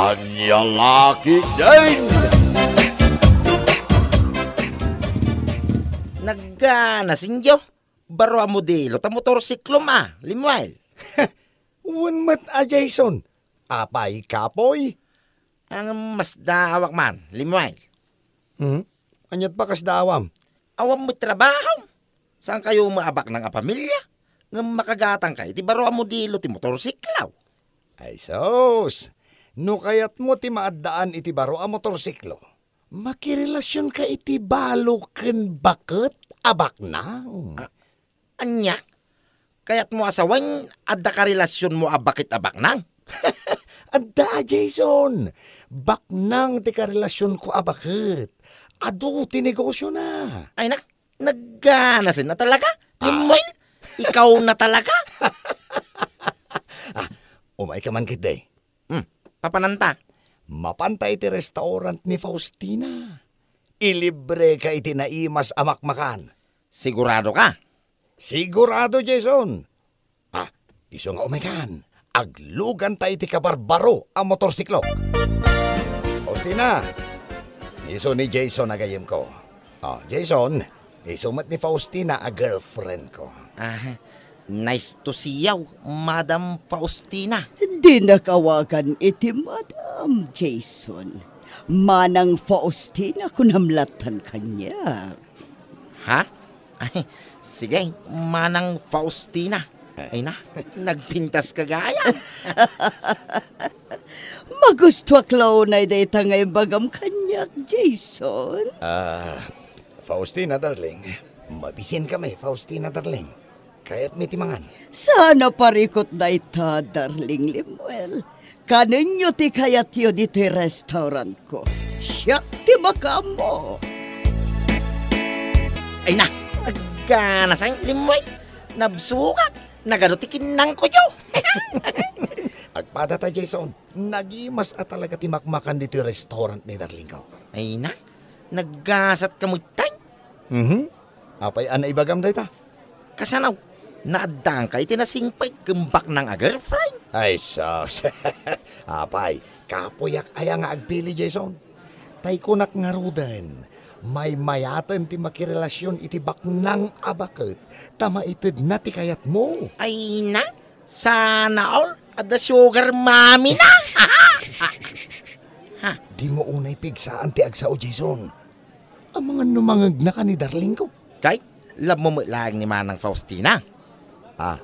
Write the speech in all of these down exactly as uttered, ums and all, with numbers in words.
Ania la ketdin? Nagganasinyo? Baro a modelo ta motorsiklom a, Lemuel. Wen met a, Jason. Apay, kapoy? Ang masdaawak man, Lemuel. Hmm? Ania ti pakasdaawam? Awan met trabahom. Saankayo met a baknang a pamilia? Ngem makagatangka iti baro a modelo ti motorsiklo. Ay sus! No kayatmo ti maaddaan iti baro a motorsiklo, makirelasionka iti balo ken baket a baknang. Ah, ania? Kayatmo a sawen, adda karelasionmo a baket a baknang? Adda a, Jason. Baknang ti karelasionko a baket. Adu ti negosiona. Ay na, nagganasen a talaga? Ah. Lemuel, ikaw na talaga? Ah, umayka man ketdi. Hmm, papananta? Mapanta iti restaurant ni Faustina. Ilibreka iti naimas a makmakan. Sigurado ka? Sigurado, Jason. Ah, isu nga umaykan, agluganta iti kabarbaro a motorsiklo. Faustina, isu ni Jason a gayyemko. Ah, Jason, isu met ni Faustina a girlfriend ko. Ah, nice to see you, Madam Faustina. Dinak awagan iti Madam, Jason. Manang Faustina, kunam lattan kaniak. Ha? Ay, sige, Manang Faustina. Ay na, nagpintas ka gayam. Magustuak la unay dayta nga imbagam kaniak, Jason. Ah, Faustina, darling. Mabisinkami, Faustina, darling. Kayatmi ti mangan. Saan a parikut dayta, darling Lemuel. Kanenyo ti kayatyo ditoy restaurantko. Siak ti makaammo. Ay na, nagganasen, Lemuel. Nabsogak. Nagadu ti kinnangkoyo. Agpadata, Jason. Nagimas a talaga ti makmakan ditoy restaurant ni darlingko. Ay na, naggasat ka metten. Mhm. Apay a naibagam dayta? Kasano? Naaddaanka iti nasingpet ken baknang a girlfriend? Ay, sus. Apay, kapuyak aya nga agpili, Jason? Tay kunak ngaruden, maymayaten ti makirelasion iti baknang a baket ta maitedna ti kayatmo. Ay na, sana all, adda sugar mommy na. Ha? Dimo unay pigsaan ti agsao, Jason. Amangan no mangegnaka ni darlingko. Kay, love mo met laeng ni Manang Faustina. Ah.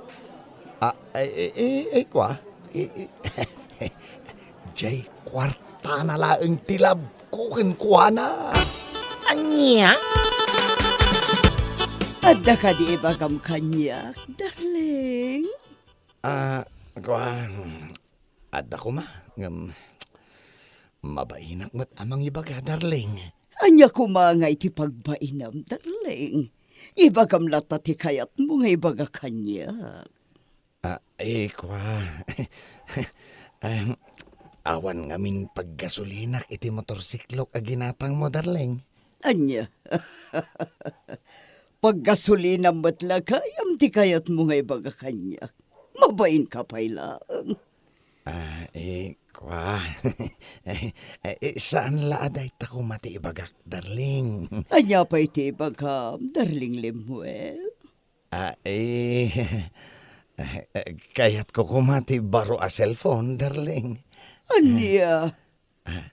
Ah, ay, ay, ay, ay, kua? Ay, ay, jay kuartana laeng ti love ko kenkuana. Ania? Adda kadi ibagam kaniak, darling? Ah, kua, adda koma, ngem mabainak met a mangibaga, darling. Ania koma nga iti pagbainam, darling? Ibagam latta ti kayatmo nga ibaga kaniak. Ah, eh, kua. Em, awan ngamin paggasolinak iti motorsiklok a ginatangmo, darling. Ania? Paggasolinam met la gayam ti kayatmo nga ibaga kaniak. Mabainka pay laeng. Ah, eh, kua. Eh, eh, saan la a dayta koma ti ibagak, darling. Ania pay ti ibagam, darling Lemuel? Ah, eh, eh, kayatko koma ti baro a cellphone, darling. Ania? Ah,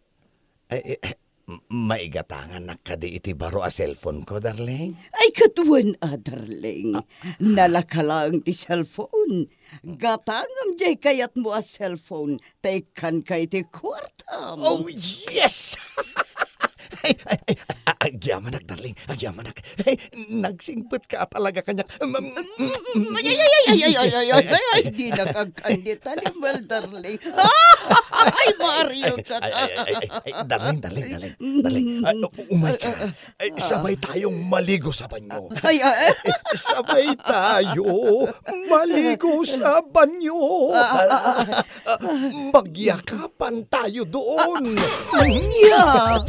eh, eh, m-, maigatangannak kadi iti baro a cellphone ko, darling? Ay, ket wen a, darling. Ah. Nalaka laeng ti cellphone. Gatangam jay kayatmo a cellphone, ta ikkanka iti kuartam. Oh, yes! Ay, ay, ay, a-, agyamanak, darling, agyamanak. Ay, nagsingpetka a talaga kaniak. Mm, mm, mm, mm. Ay, ay, ay, dinak agkan dita, Lemuel, darling. Ay, Mario ka. Ay, ay, ay, ay, ay, darling, darling, darling, darling. Ay, u-, umayka. Ay, sabay tayong maligo sa banyo. Ay, ay, ay. Sabay tayo maligo sa banyo. Ah, ah, ah, ah. Ah, magyakapan tayo doon. Ah, ah, ah.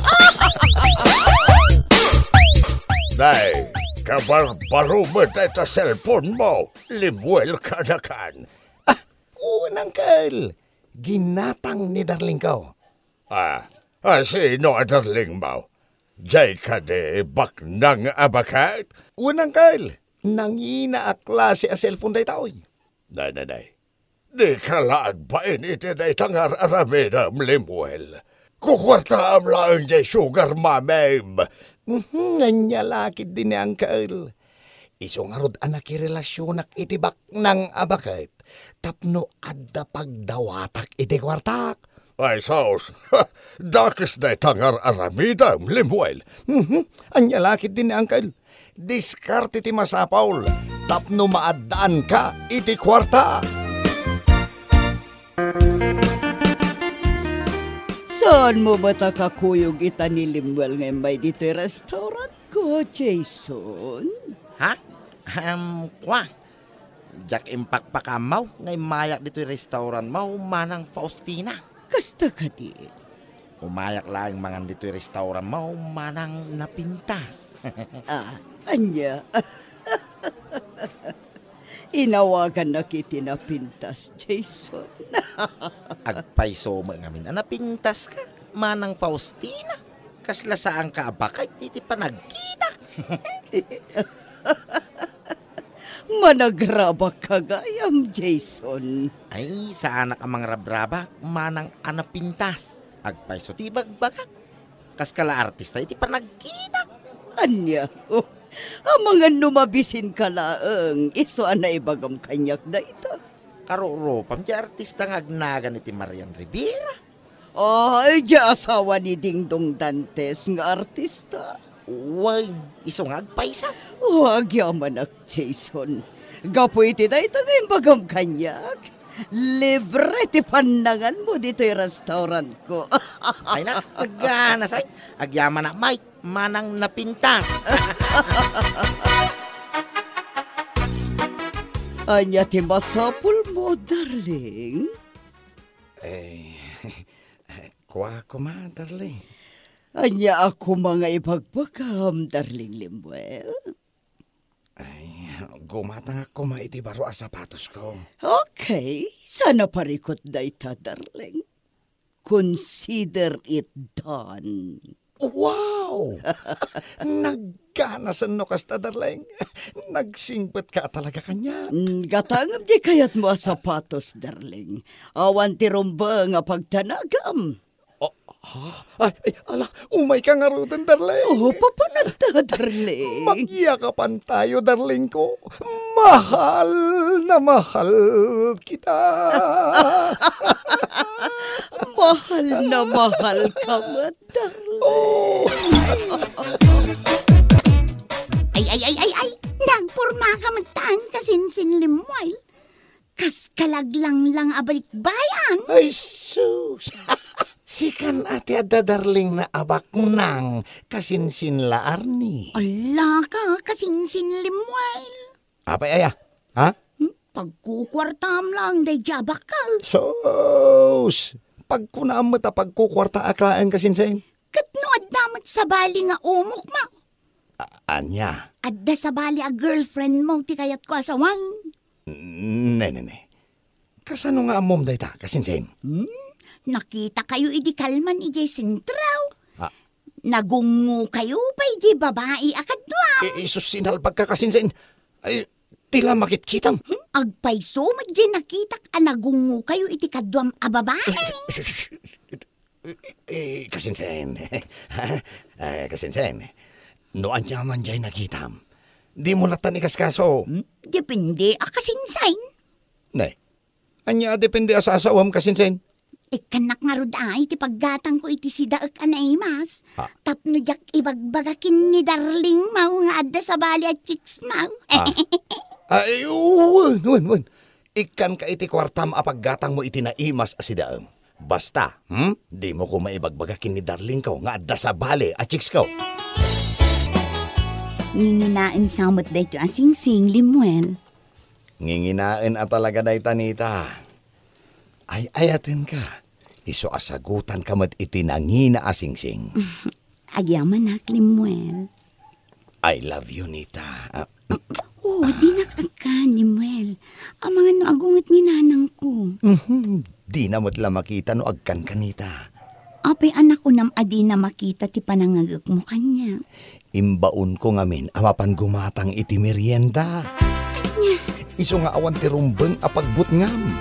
Nay, kabarbaro met dayta cellphone mo, Lemuel kanakan. Ah, wen, uncle. Ginatang ni darling ko. Ah, ah, sino a darlingmo? Diay kadi baknang a baket? Wen, uncle. Nangina a klase a cellphone daytoy. Nay, nay, nay. Dika la agbain iti dayta nga ar-aramidem, Lemuel. Kukuartaam laeng diay sugar mamim. Mhm, ania la ketdi ni uncle. Isu ngarud a nakirelasionak iti baknang a baket tapno adda pagdawatak iti kuartak. Ay, sus, dakes dayta nga ar-aramidem, Lemuel. Mhm, ania la ketdi ni uncle. Diskarte ti masapul tapno maaddaanka iti kuarta. Saanmo met a kakuyog ita ni Lemuel nga immay ditoy restaurantko, Jason? Ha? Ahem, kua. Diak impakpakaammo nga immayak ditoy restaurantmo, Manang Faustina. Kasta kadi? Umayak laeng mangan ditoy restaurantmo, Manang Napintas. Ah, ania? Inawagannak iti napintas, Jason. Agpayso met ngamin a napintaska, Manang Faustina. Kasla saanka a baket iti panagkitak. Managrabakka gayam, Jason. Ay, saanak a mangrabrabak, Manang a Napintas. Agpayso ti ibagbagak. Kaska la artista iti panagkitak. Ania? Oh, amangan no mabisinka laeng, isu a naibagam kaniak dayta. Karurupam ti artista nga agnagan iti Marian Rivera. Ay, diay asawa ni Dingdong Dantes nga artista. Wen, isu nga agpayso. Oh, agyamanak, Jason. Gapu iti dayta nga imbagam kaniak, libre ti pannanganmo ditoy restaurantko. Ay na, agana say, agyamanak met, Manang Napintas. Ania ti masapulmo, darling? Eh, kua koma, darling. Ania a koma nga ibagbagam, darling Lemuel? Ay, gumatangak koma iti baro a sapatosko. Okay, saan a parikut dayta, darling. Consider it done. Wow! Nagganasen no kasta, darling. Nagsingpetka a talaga kaniak. Mm, gatangem ti kayatmo a sapatos, darling. Awan ti rumbeng a pagtanagam. Oh, ha? Ay, ay, ala, umayka ngaruden, darling. Oh, papanagta, darling. Magyakapan tayo, darling ko. Mahal na mahal kita. Mahal na mahal ka met, darling. Oh. Ay, ay, ay, ay, ay. Nagporma ka met tan, kasinsin Lemuel. Kas kalaglanglang a balikbayan. Ay, sus! Sikan a ti adda darling na a baknang, kasinsin la, Arnie. Ala ka, kasinsin Lemuel. Apay aya? Ha? Hmm? Pagkukuartam lang, daydiay a bakal. Sus! Pagkunaam met a pagkukuartaak laeng, kasinsin. Ket no adda met sabali nga umokmo? A-, ania? Adda sabali a girlfriendmo ti kayatko a sawen. Ne, ne, ne. Kasano nga ammom dayta, kasinsin? Hmm? Nakitakayo idi kalman idiay sentro. Ah. Nagungngokayo pay idiay babai a kadua. I-, isus, sinalbagka, kasinsin. Ay, ti la makitkitam. Hmm? Agpayso met diay nakitak a nagungngokayo iti kaduam a babai. Sus, sus, sus. Eh, eh, kasinsin. Ha? Eh, kasinsin. No ania man diay nakitam, dimo latta ikaskaso. Hmm? Depende a kasinsin. Ne, ania a depende a saasawam, kasinsin? Ikkannak ngarud ay ti paggatangko iti sidaek a naimas. Ah. Tapno diak ibagbaga ken ni darlingmo nga adda sabali a chicks mo. Ah. Ay, wen, wen, wen. Ikkanka iti kuartam a paggatangmo iti naimas a sidaem. Basta, hmm? Dimo koma ibagbaga ken ni darlingko nga adda sabali a chicks ko. Nginginaen sa met daytoy a singsing, Lemuel. Nginginaen a talaga dayta, Nita. Ay-ayatenka. Isu a sagutanka met iti nangina a singsing. Agyamanak, Lemuel. I love you, Nita. Ah. Oh, dinak agkan, Lemuel. Amangan no agunget ni nanangko. Mhm. Dina met la makita no agkanka, Nita. Apay a nakunam a dina makita ti panangagekmo kaniak? Imbaonko ngamin a mapan gumatang iti merienda. Ania? Isu nga awan ti rumbeng a pagbutngam.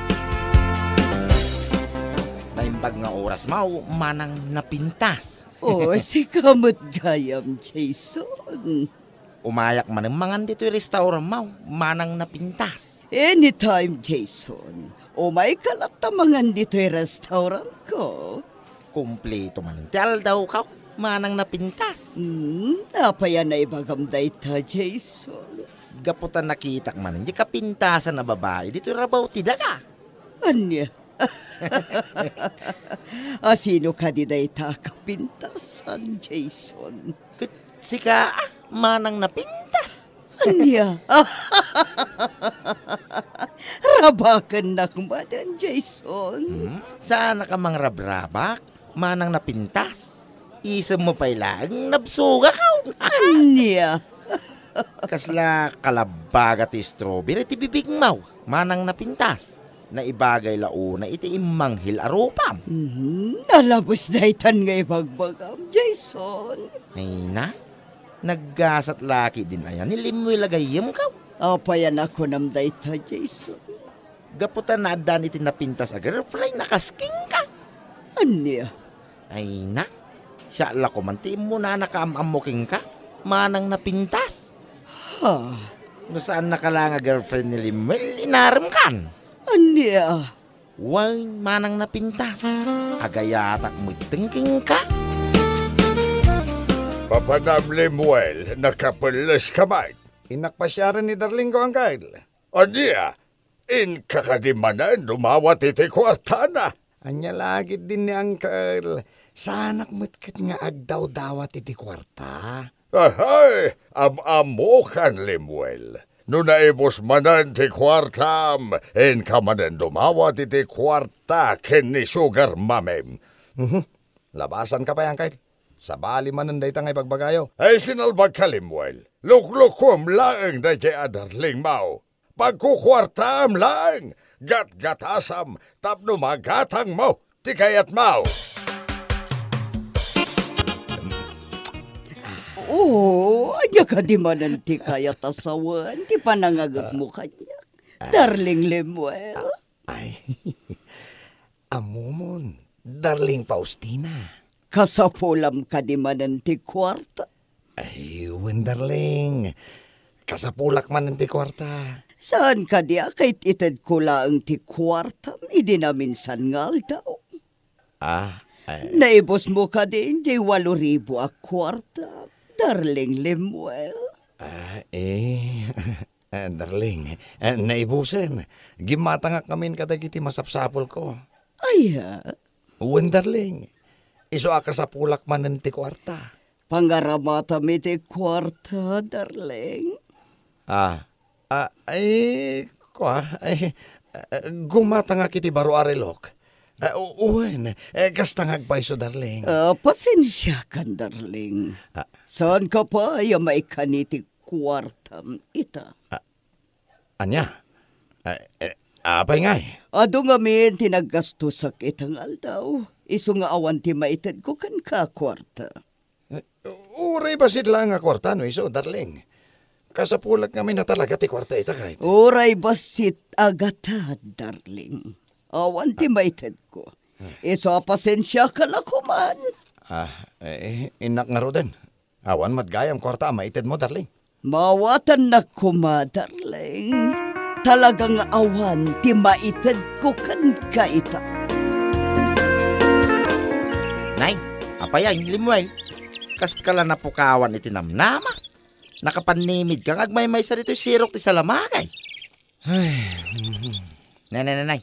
Naimbag nga oras, maw, manang napintas. O, sika met gayam, Jason. Umayak manen mangan ditoy restaurant, maw, manang napintas. Anytime, Jason. Umayka latta mangan ditoy restaurantko. Kumpleto manen ti aldawko, manang napintas. Hmm, apay a naibagam dayta, Jason? Gapu ta nakitak manen di kapintasan a babai ditoy rabaw ti daga. Ania? A sino kadi dayta a kapintasan, Jason? Ket sika, ah, manang napintas. Ania? Rabakennak manen, Jason. Hmm? Saanak a mangrabrabak, manang napintas? Isemmo pay laeng nabsogak. Ania? Kasla kalabaga ti strawberry ti bibigmo, manang napintas. Naibagay la unay iti immanghil a rupam. Mhm, nalabes daytan nga ibagbagam, Jason. Ay na, naggasat la ketdin aya ni Lemuel a gayyemko. Apay a nakunam dayta, Jason? Gapu ta naaddaan iti napintas a girlfriend a kas kenka. Ania? Ay na, siak la koman ti immunana kaam-ammo kenka, manang napintas. Ha? No saannaka la nga girlfriend ni Lemuel, inaremkan. Ania? Wen, manang napintas. Agayatak metten kenka. Papanam, Lemuel, nakapelleska met. Innak pasiaren ni darlingko, Uncle. Ania? Inka kadi manen dumawat iti kuartana? Ania la ketdin ni Uncle? Saanak met ket nga agdawdawat iti kuarta. Ahay, am-ammokan, Lemuel. No naibus manen ti kuartam, inka manen dumawat iti kuarta ken ni Sugar Mamim. Mhm. Labasanka pay, Uncle. Sabali manen dayta nga ibagbagayo. Ay, sinalbagka, Lemuel. Luklukom laeng daydiay a darlingmo. Pagkukuartaam laeng, gatgatasam tapno magatangmo ti kayatmo. Oo, ania kadi manen ti kayat a sawen ti panangagekmo kaniak, darling Lemuel? Ay, ammomon, darling Faustina. Kasapulam kadi manen ti kuarta? Ay, wen, darling. Kasapulak manen ti kuarta. Saan kadi a kait-itedko laeng ti kuartam idi naminsan nga aldaw? Ah, eh. Naibusmo kadi diay walo ribu a kuarta, darling Lemuel? Ah, eh. Eh, darling, eh, naibusen. Gimmatangak ngamin kadagiti masapsapulko. Aya? Wen, darling. Isu a kasapulak manen ti kuarta. Pangaramatam iti kuarta, darling. Ah, ah, ay, kua, ay, eh, gumatangak iti baro a relok. Eh, u-, wen, eh, kasta nga agpayso, darling. Ah, pasensiakan, darling. Ah. Saanka pay a maikkan iti kuartam ita? Ah, ania? Eh, eh, apay ngay? Adu ngamin ti naggastosak ita nga aldaw. Isu nga awan ti maitedko kenka a kuarta. Eh, uray bassit laeng a kuarta no isu, darling. Kasapulak ngamin a talaga ti kuarta ita, kayat. Uray bassit a gatad, darling. Awan ti maitedko. Isu a pasensiaka la koman. Ah, eh, innak ngaruden. Awan met gayam kuarta a maitedmo, darling. Maawatannak koma, darling. Talaga nga awan ti maitedko kenka ita. Nay, apay, Lemuel? Kaska la napukawan iti namnama? Nakapannimidka nga agmaymaysa ditoy sirok ti salamagay. Ay, mhm. Nay, nay, nay, nay.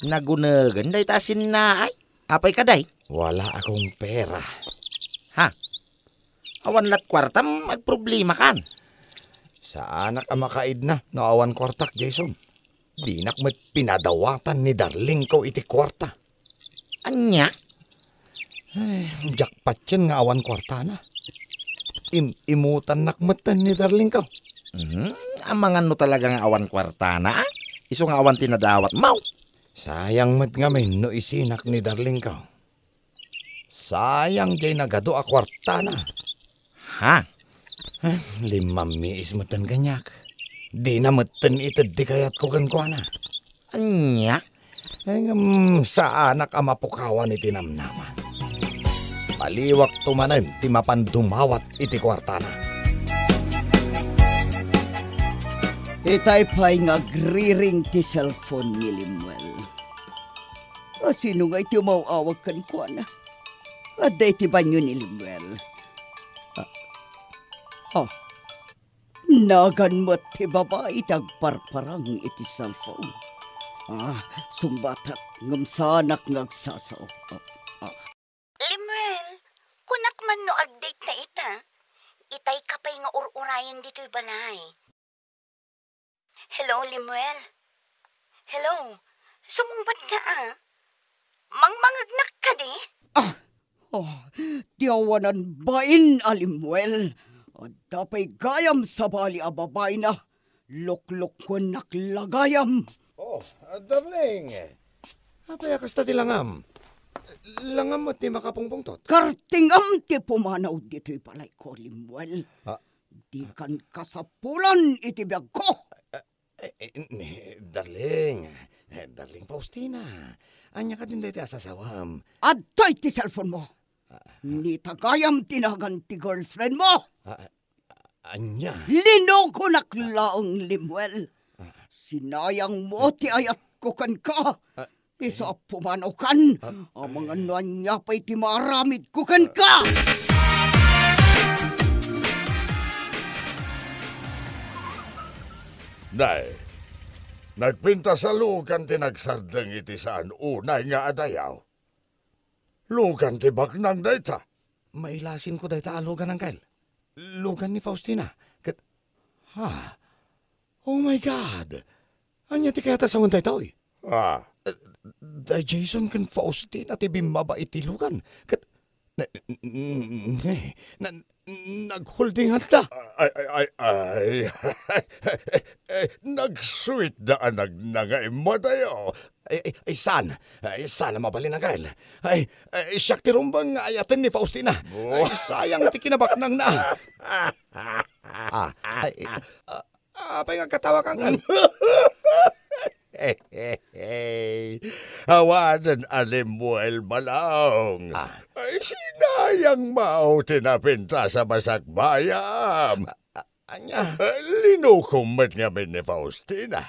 Nagunegen dayta a sinnaay. Apay kadi? Wala akong pera. Ha? Awan lat kuartam, agproblemakan. Saanak a makaidna no awan kuartak, Jason. Dinak met pinadawatan ni darlingko iti kuarta. Ania? Ay, diak patien nga awan kuartana. Im-imutannak metten ni darlingko. Mhm, amangan no talaga nga awan kuartana, ah? Isu nga awan ti nadawatmo. Sayang met ngamin no isinak ni darlingko. Sayang diay nagadu a kuartana. Ha? Eh, limammiis metten kaniak. Dina metten ited ti kayatko kenkuana. Ania? Eh, ngem saanak a mapukawan iti namnama. Baliwakto manen ti mapan dumawat iti kuartana. Itay pay nga agriring ti cellphone ni Lemuel. A, sino nga iti umaw-awag kenkuana? Adda iti banio ni Lemuel. Ah, ah. Nagan met ti babai ti agparparang iti cellphone. Ah, sungbatak ngem saanak nga agsasao. Ah, ah. Lemuel, kunak man no agdate na ita. Itay ka pay nga ur-urayen ditoy balay. Hello, Lemuel? Hello? Sumungbat ka, a? Mangmangegnak kadi? Ah! Oh, ti awanan bain a Lemuel. Adda pay gayam sabali a babaina. Luklukkuennak la gayam. Oh, ah, darling. Apay a kasta ti langam? Langam met ti makapungpungtot? Kartingam ti pumanaw ditoy balayko, Lemuel. Ah. Dikan kasapulan iti biagko. Eh, eh, eh, darling, eh, darling Faustina, ania kadin dayta a sasawam? Adtoy ti cellphone mo. Ah, ah. Ni ta gayam ti nagan ti girlfriend mo. Ah, ah, ania? Linukonak laeng, Lemuel. Ah. Sinayang mo ti ayatko kenka. Ah. Isu a pumanawkan, ah, amangan no ania pay ti maaramidko kenka. Nay, nagpintas a lugan ti nagsardeng iti saan unay nga adayaw. Lugan ti baknang dayta. Mailasinko dayta a lugan, Angkel. Lugan ni Faustina. Ket, ha? Oh my God! Ania ti kayat a sawen daytoy? Ah. Eh, da Jason ken Faustina ti bimmaba iti lugan. Ket, na, na, na, nagholdingan da. Ay, ay, ay, ay. Eh, nag-sweet da a nagnanga immadayo. Ay, ay, ay, saan? Ay, saan a mabalin, Angkel? Ay, ay, siak ti rumbeng nga ayaten ni Faustina. Oh. Ay, sayang ti kinabaknangna. Ah, ay, ah, apay nga agkatawak, Angkel? Awanen a Lemuel, Balong. Ah. Ay, sinayang maw ti napintas a masakbayam. Ania? Eh, linukom met ngamin ni Faustina.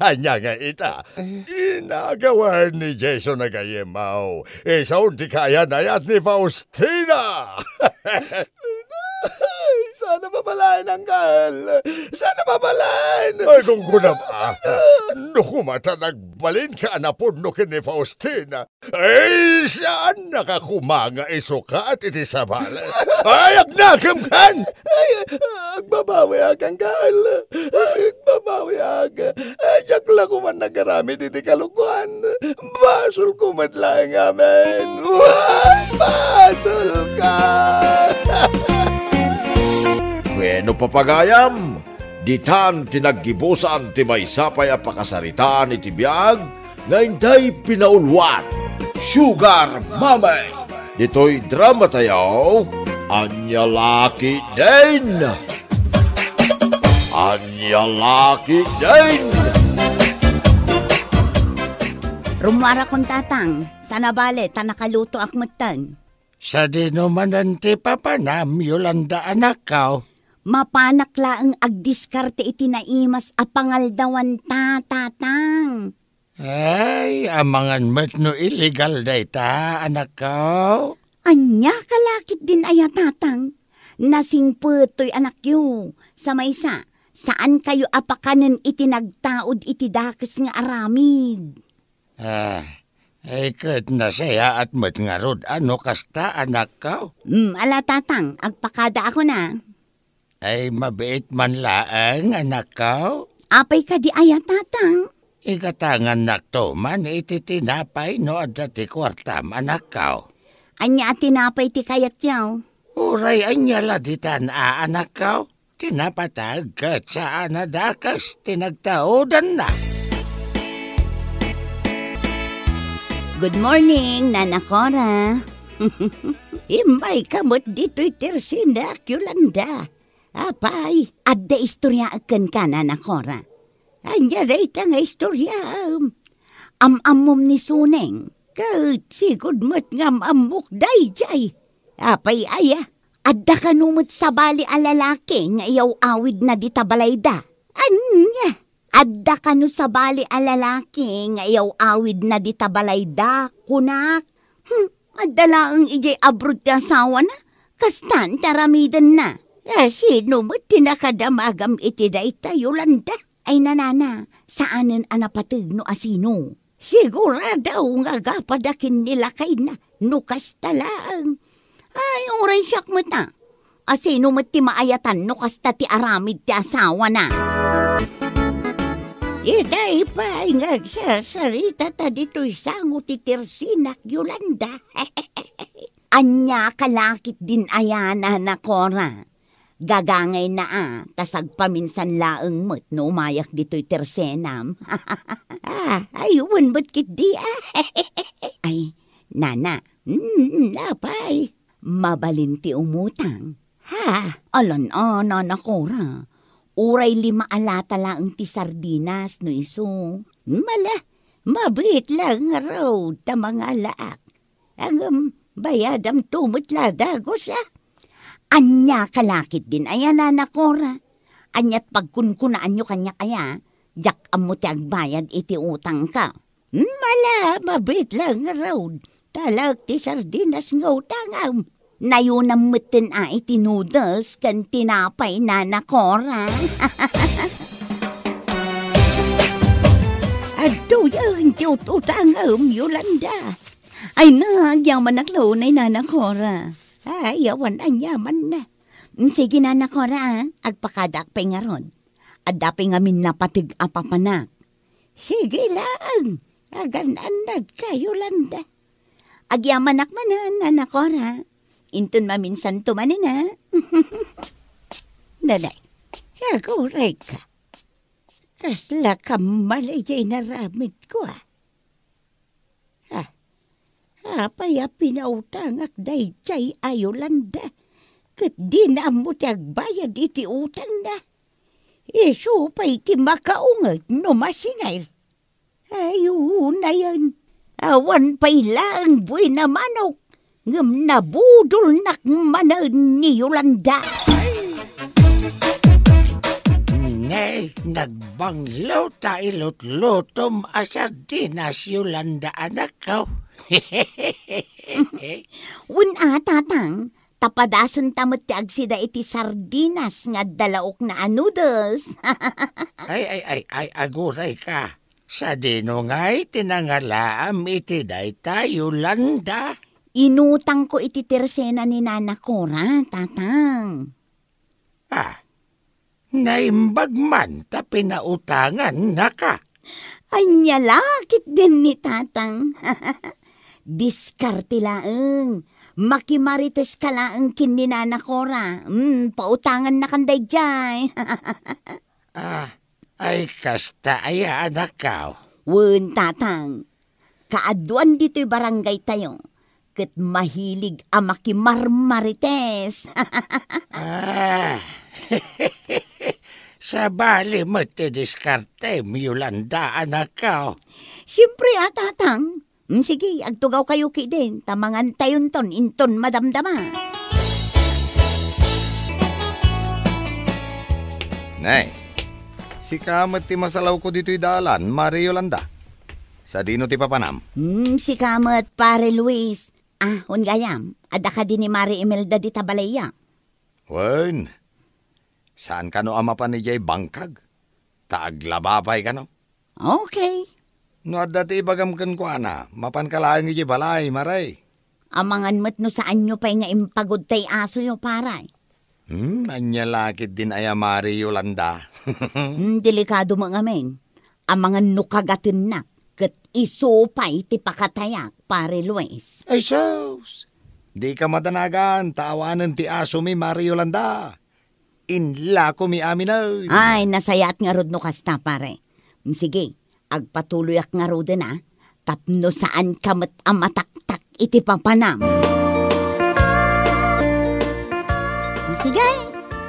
Ania nga ita? Eh. Ginagawan ni Jason a gayyemaw. Isu ti kayan-ayat ni Faustina. Saan a mabalaen, Angkel. Saan a mabalaen. Ay, gunggunam, ah. No koma ta nagbalinka a napudno ken ni Faustina, ay, saannak a koma nga isukat iti sabali. Ay, agnakemkan! Ay, agbabawiak, Angkel. Agbabawiak. Ay, diak la koman nagaramid iti kalokuan. Basolko met laeng amin. Basolka! Bueno, papagayam, ditan ti naggibusan ti maysa pay a pakasaritaan iti biag nga intay pinauluan, Sugar Mommy. Ditoy drama tayo, Ania La Ketdin! Ania La Ketdin! Rummuarakon, Tatang. Saan a bale, ta nakalutoak metten. Sadino manen ti papanam, Yolanda, anakko? Mapanak laeng agdiskarte iti naimas a pangaldawan ta, Tatang. Ay, amangan met no illegal dayta, anakko? Ania ka la ketdin aya, Tatang? Nasingpet toy anakyo. Sa maysa, saankayo a pakanen iti nagtaud iti dakes nga aramid. Ah, ay, ket nasayaat met ngarud a no kasta, anakko? Hmm, ala, Tatang, agpakadaakon a. Ay, mabiit man laeng, anakko? Apay kadi aya, Tatang? Igatangannakto man iti tinapay no adda ti kuartam, anakko. Ania a tinapay ti kayatyo? Uray ania la ditan a, anakko? Ti napateg ket saan a dakes ti nagtaudanna. Good morning, Nana Cora. Immayka met ditoy tersinak, Yolanda. Apay, adda istoryaek kenka, Nana Cora. Ania dayta nga istoryaem? Am-ammom ni Suneng, ket sigud met nga am-ammok daydiay. Apay aya? Adda kano met sabali a lalaki nga iyaw-awidna dita balayda? Ania? Adda kano sabali a lalaki nga iyaw-awidna dita balayda, kunak? Hmm, adda laeng idiay abroad ti asawana? Kastan ti aramidenna. A, sino met ti nakadamagam iti dayta, Yolanda? Ay, nanana, saanen a napateg no asino. Sigurado nga gapada ken ni lakayna no kasta laeng. Ay, uray siak met a. Asino met ti maayatan no kasta ti aramid ti asawana? Itay pay nga agsasarita ta ditoy sango ti tersinak, Yolanda. Ania ka lakit din aya, Nana Cora? Gagangayna a, ta sagpaminsan laeng met no umayak ditoy tersenam. Ah, ay, wen met ketdi a. Ay, nana, mm, apay, mabalin ti umutang. Ha, alan a, Nana Cora. Uray lima a lata laeng ti sardinas no isu. Mala, mabiit laeng ngarud ta mangalaak. Ngem, bayadamto met la dagus a. Ania ka lakit din aya, Nana Cora? Aniat pagkunkunaanyo kaniak aya? Diak ammo ti agbayad iti utangka. Mala, mabiit laeng ngarud. Talaek ti sardinas nga utangam. Nayonam metten a iti noodles ken tinapay, Nana Cora. Adtoyen ti ut-utangem, Yolanda. Ay, nagyamanak launay, Nana Cora. Ay, awan aniamanna. Mm, sige, Nana Cora, a. Agpakadaak pay ngarud. Adda pay ngamin napateg a papanak. Sige laeng, agan-annadka, Yolanda. Agyamanak manen, Nana Cora. Inton maminsanto manen a. Nanay, agurayka. Kasla kammal idiay inaramidko a. Ah, apay a pinautangak daydiay a Yolanda, ket dina ammo ti agbayad iti utangna? Isu pay ti makaunget no masingir. Ay, unayen, awan pay laeng buin a manok, ngem nabudolnak manen ni Yolanda. Ne, nagbanglo ta ilutlutom a sardinas, Yolanda, anakko. Wen a, Tatang, ta padasenta met ti agsida iti sardinas nga adda laokna a noodles. Ay, ay, ay, ay, agurayka. Sadino ngay ti nangalaam iti dayta, Yolanda? Inutangko iti tersena ni Nana Cora, Tatang. Ah, naimbag man ta pinautangannaka. Ania la ketdin ni Tatang? Diskarte laeng. Makimarites ka laeng ken ni Nana Cora. Mm, pautangannakan daydiay. Ah, ay kasta aya, anakko? Wen, Tatang. Kaaduan ditoy barangaytayo, ket mahilig a makimarmarites. Ah, sabali met ti diskartem, Yolanda, anakko. Siempre a, Tatang. Mm, sige, agtugawkayo ketdin, ta mangantayonton inton madamdama. Nay, sika met ti masalawko ditoy dalan, Mari Yolanda. Sadino ti papanam? Hmm, sika met, Pare Luis. Ah, wen gayam, adda kadi ni Mari Imelda dita balayya? Wen, saan kano a mapan idiay bangkag, ta aglaba pay kano. Okay. No adda ti ibagam kenkuana, mapanka laeng idiay balay, Mari. Amangan met no saanyo pay nga impagudtay asoyo, Pare. Hmm, ania la ketdin aya, Mari Yolanda? Hmm, delikado met ngamin. Amangan no kagatennak, ket isu pay ti pakatayak, Pare Luis. Ay sus! Dika madanagan, ta awanen ti asomi, Mari Yolanda. Inlakomi aminen. Ay, nasayaat ngarud no kasta, Pare. Hmm, sige, agpatuloyak ngaruden a, tapno saanka met a mataktak iti papanam. Sige,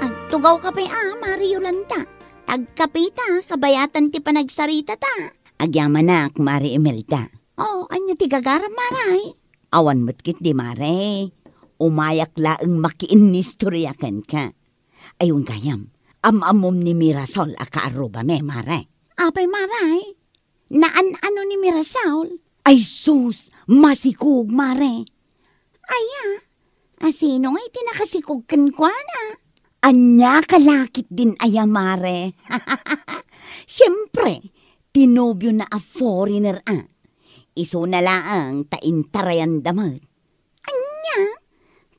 agtugawka pay a, Mari Yolanda. Tagkapita, kabayatan ti panagsaritata. Agyamanak, Mari Imelda. Oh, ania ti gagaram, Mari? Awan met ketdi, Mari. Umayak laeng makiinnistoria kenka. Ay, wen gayam, am-ammom ni Mirasol a kaarrubami, Mari. Apay, Mari? Naan-ano ni Mirasol? Ay sus, masikog, Mari. Aya, asino ngay ti nakasikog kenkuana? Ania ka la ketdin aya, Mari? Siempre, ti nobiona a foreigner a. Isuna laeng ta intarayanda met. Ania?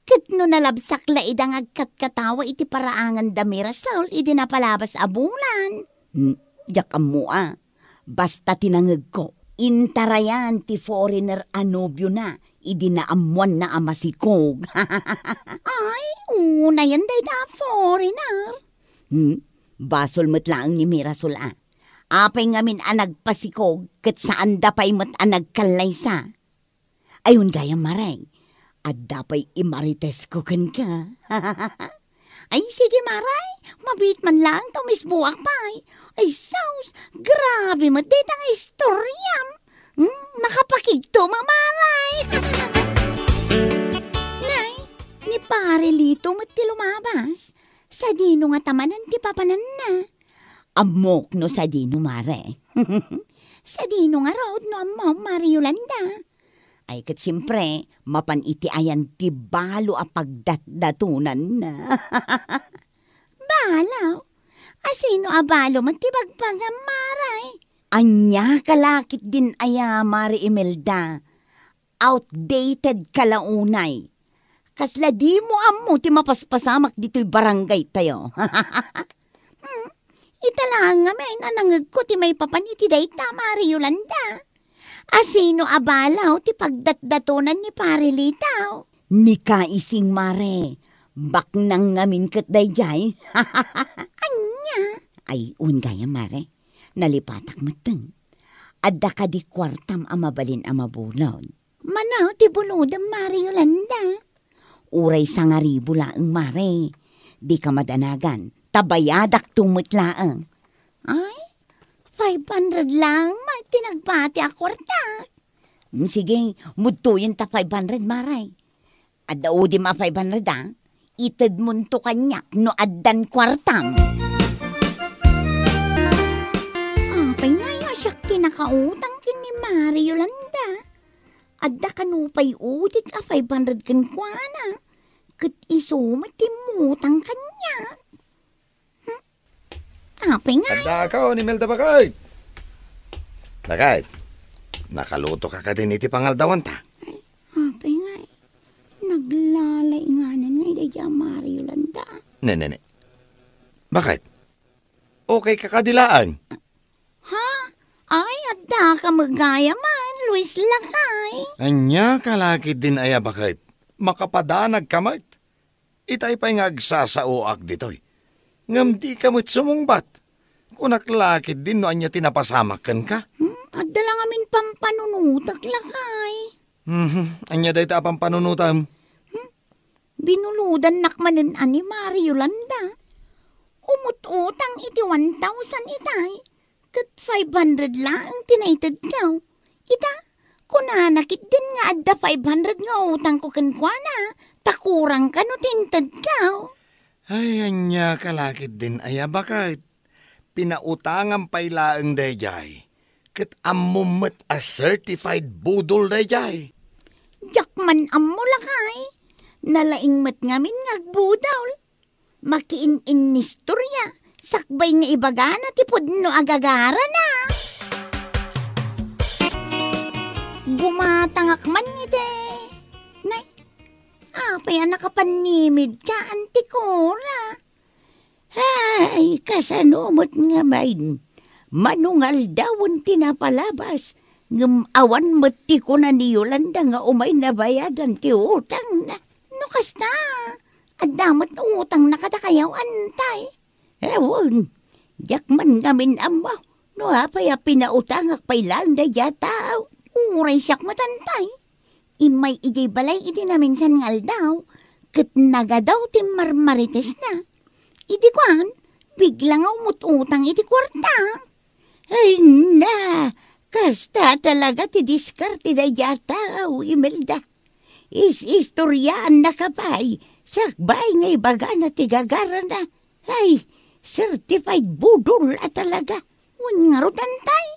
Ket no nalabsak la ida nga agkatkatawa iti paraanganda Mirasol idi napalabas a bulan? Hmm, diak ammo a. Basta ti nangegko, intarayan ti foreigner a nobiona idi naammoanna a masikog. Ay, unayen dayta a foreigner. Hmm, basol met laeng ni Mirasol a. Apay ngamin a nagpasikog ket saanda pay met a nagkallaysa? Ay, wen gayam, Mari. Adda pay imarites ko kenka. Ay, sige, Mari. Mabiit man laeng ta umisbuak pay. Ay, sus, grabe met dayta nga istoriam. Hmm, makapakigto, Mari. Nay, ni Pare Lito met ti lumabas. Sadino ngata manen ti papananna? Ammok no sadino, Mari. Sadino ngarud no ammom, Mari Yolanda? Ay, ket siempre, mapan iti ayan ti balo a pagdatdatonanna. Balo? Asino a balo met ti bagbagam, Mari? Ania ka la ketdin aya, Mari Imelda? Outdated ka la unay. Kasla dimo ammo ti mapaspasamak ditoy barangaytayo. Hmm, ita laeng ngamin a nangegko ti maipapan iti dayta, Mari Yolanda. Asino a balo ti pagdatdatonan ni Pare Lito? Ni Kaising, Mari. Baknang ngamin ket daydiay. Ania? Ay, wen gayam, Mari. Nalipatak metten. Adda kadi kuartam a mabalin a mabulod? Mano ti bulodem, Mari Yolanda? Uray sangaribu laeng, Mari. Dika madanagan, ta bayadakto met laeng. Ay, five hundred laeng met ti nagbati a kuarta. Mm, sige, mudtoyen ta five hundred, Mari. Adda udim a five hundred, a? Itedmonto kaniak no addan kuartam. Apay ngay a siak ti nakautang ken ni Mari Yolanda? Adda kano pay udik a five hundred kenkuana, ket isu met ti immutang kaniak. Hmm? Apay ngay? Adda ka, ni Imelda, baket. Baket, nakaluto ka kadin iti pangaldawanta? Ay, apay ngay? Naglalay nganan ngay daydiay a Mari Yolanda. Ne, ne, ne. Baket? Okay ka kadi laeng? Ha? Ay, adda ka met gayam, Luis, lakay. Ania ka la ketdin aya, baket? Makapadanag ka met. Itay pay nga agsasaoak ditoy. Ngem di ka met sumungbat. Kunak la ketdin no ania ti napasamak kenka. Hmm, adda la ngamin pampanunotek, lakay. Mhm, ania dayta a pampanunotem? Hmm, binulodannak manen a ni Mari Yolanda. Umut-utang iti one thousand itay, ket five hundred laeng ti naitedko. Ita, kunana ketdin nga adda five hundred nga utangko kenkuana, ta kurang kano ti intedko. Ay, ania ka la ketdin aya, baket? Pinautangam pay laeng daydiay, ket ammom met a certified budol daydiay. Diak man ammo, lakay. Nalaing met ngamin nga agbudol. Makiin-innistorya, sakbay nga ibagana ti pudno a gagarana. Gumatangak man iti. Nay, apay a nakapannimidka, Anti Cora? Ay, kasano met ngamin? Manungaldawen ti napalabas, ngem awan met ti kuna ni Yolanda nga umay nabayadan ti utangna. No kasta, adda met utangna kadakayo, Antay? Awan, diak man ngamin ammo no apay a pinautangak pay laeng daydiay a tao. Uray siak met, Antay. Immay idiay balay iti naminsan nga aldaw, ket nagadaw ti marmaritesna. Idi kuan, bigla nga umut-utang iti kuarta. Ay na, kasta talaga ti diskarte daydiay a tao, Imelda. Is-istoriaannaka pay, sakbay nga ibagana ti gagarana. Ay, certified budol a talaga. Wen ngarud, Antay,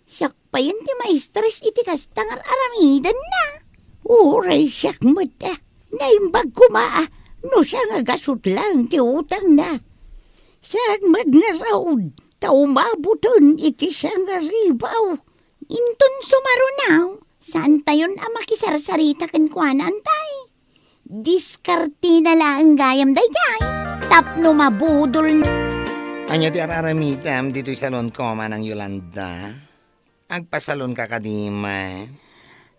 siak payen ti maistres iti kasta nga ar-aramidenna. Uray siak met, ah. Naimbag koma, ah, no siangagasut laeng ti utangna. Saan met ngarud ta umaboten iti siangaribaw? Inton sumaruno, saantayon a makisarsarita kenkuana, Antay. Diskartena laeng gayam daydiay tapno mabudol. Ania ti ar-aramidem ditoy salonko, Manang Yolanda? Agpasalonka kadi met?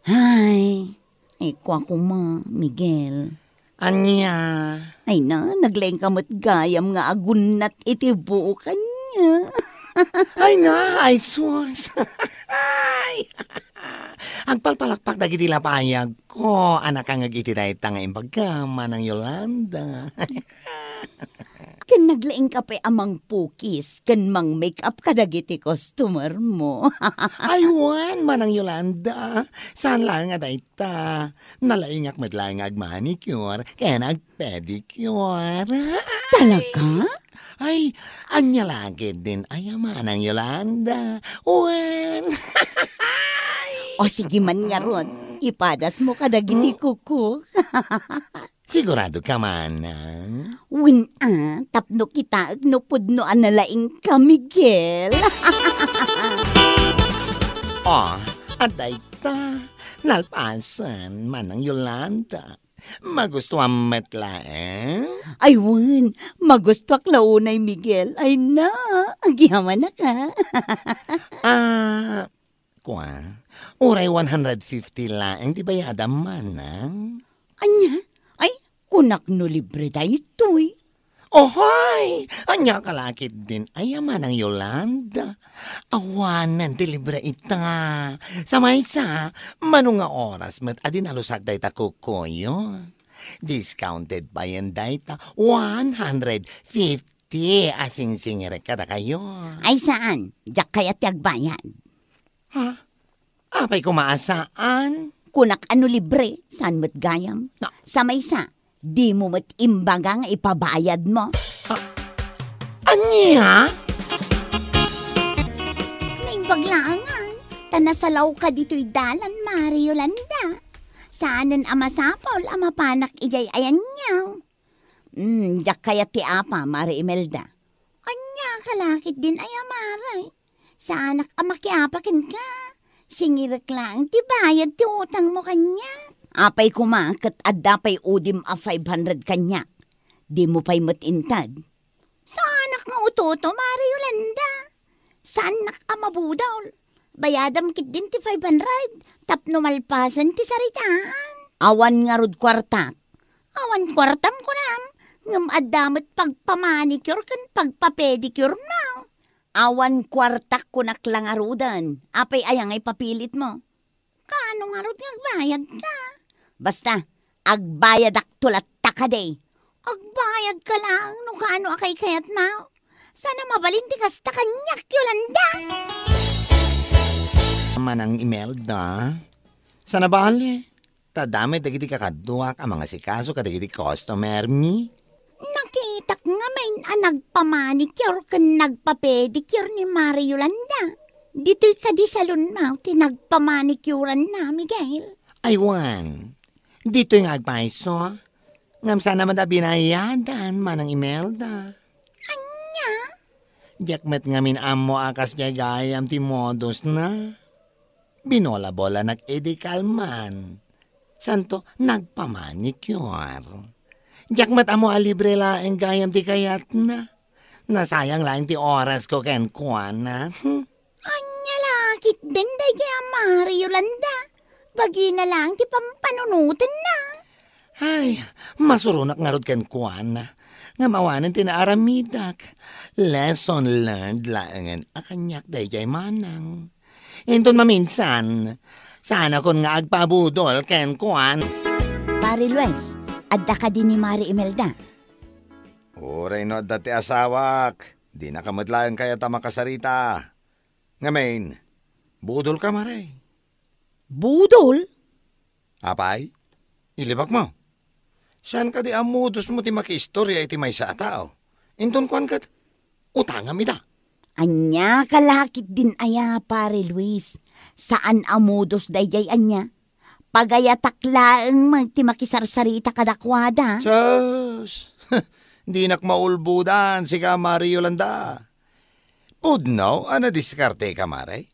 Ay, ay, kua koma, Miguel. Ania? Ay na, naglaingka met gayam nga agunnat iti buok ania. Ay na, ay sus. Ay. Agpalpalakpak dagiti lapayagko a nakangngeg iti dayta nga imbagam, Manang Yolanda. Ken naglaingka pay a mangpukis ken mang-make-up kadagiti customer mo. Ay, wen, Manang Yolanda. Saan laeng a dayta. Nalaingak met laeng nga agmanicure ken agpedicure. Talaga? Ay, ania la ketdin aya, Manang Yolanda? Wen. O, sige man ngarud, ipadasmo kadagiti Hmm? kukok. Siguradoka, Manang? Wen a, tapno kitaek no pudno a nalaingka, Miguel. O, adda ita. Nalpasen, Manang Yolanda. Magustuam met laeng? Ay, wen, magustuak la unay, Miguel. Ay na, agyamanak, a. Ah, kua, uray one hundred fifty laeng ti bayadam, Manang. Ania? Ay, kunak no libre daytoy. Ohoy! Ania ka la ketdin aya, Manang Yolanda? Awanen ti libre ita. Sa maysa, mano nga oras met a dinalusak dayta kukuyo. Discounted payen dayta one hundred fifty a singsingirek kadakayo. Ay saan, diak kayat ti agbayad. Ha? Apay koma a saan? Kunak a no libre, saan met gayam? Na- Sa maysa, dimo met imbaga nga ipabayadmo. A-, ania? Naimbag laengen, ta nasalawka ditoy dalan, Mari Yolanda. Saanen a masapul a mapanak idiay ayanyo. Hmm, diak kayat ti apa, Mari Imelda. Ania ka la ketdin aya, Mari? Saanak a makiapa kenka. Singirek laeng ti bayad ti utangmo kaniak. Apay koma ket adda pay udim a five hundred kaniak. Dimo pay met inted. Saanak nga utoto, Mari Yolanda. Saannak a mabudol. Bayadam ketdin ti five hundred tapno malpasen ti saritaan. Awan ngarud kuartak. Awan kuartam, kunam, ngem adda met pagpamanicure ken pagpapedicuremo. Awan kuartak kunak la ngaruden. Apay aya nga ipapilitmo? Kaano ngarud nga agbayadka? Basta, agbayadakto latta kadi. Agbayadka laeng no kaano a kaykayatmo. Saan a mabalin ti kasta kaniak, Yolanda. Manang Imelda, saan a bale, ta adda met dagiti kakaduak a mangasikaso kadagiti customermi. Nakitak ngamin a nagpamanicure ken nagpapedicure ni Mari Yolanda. Ditoy kadi salonmo ti nagpamanicureanna, Miguel. Ay wen, ditoy nga agpayso. Ngem saan a met a binayadan, Manang Imelda. Ania? Diak met ngamin ammo a kasdiay gayam ti modusna. Binola-bolanak idi kalman. Santo, nagpamanicure. Diak met ammo a libre laeng gayam ti kayatna. Nasayang laeng ti orasko kenkuana. Hmm. Ania la ketdin daydiay a Mari Yolanda? Bagina laeng ti pampanunotenna. Ay, masuronak ngarud kenkuana. Ngem awanen ti naaramidak. Lesson learned laengen a kaniak daydiay, Manang. Inton maminsan, saanakon nga agpabudol kenkuana. Pare Luis, Adda kadi ni Mare Imelda? Uray no adda ti asawak, dinaka met laeng kayat a makasarita. Ngamin, budolka, Mare. Budol? Apay, ilibakmo. Saan kadi a modosmo ti makiistoria iti maysa a tao? Inton kuan ket, utangam ida. Ania ka la ketdin aya, Pare Luis? Saan a modos daydiay ania? Pagayatak laeng met ti makisarsarita kadakuada. Sus! Dinak maulbodan, sika, Mare Yolanda. Pudno a nadiskarteka, Mare.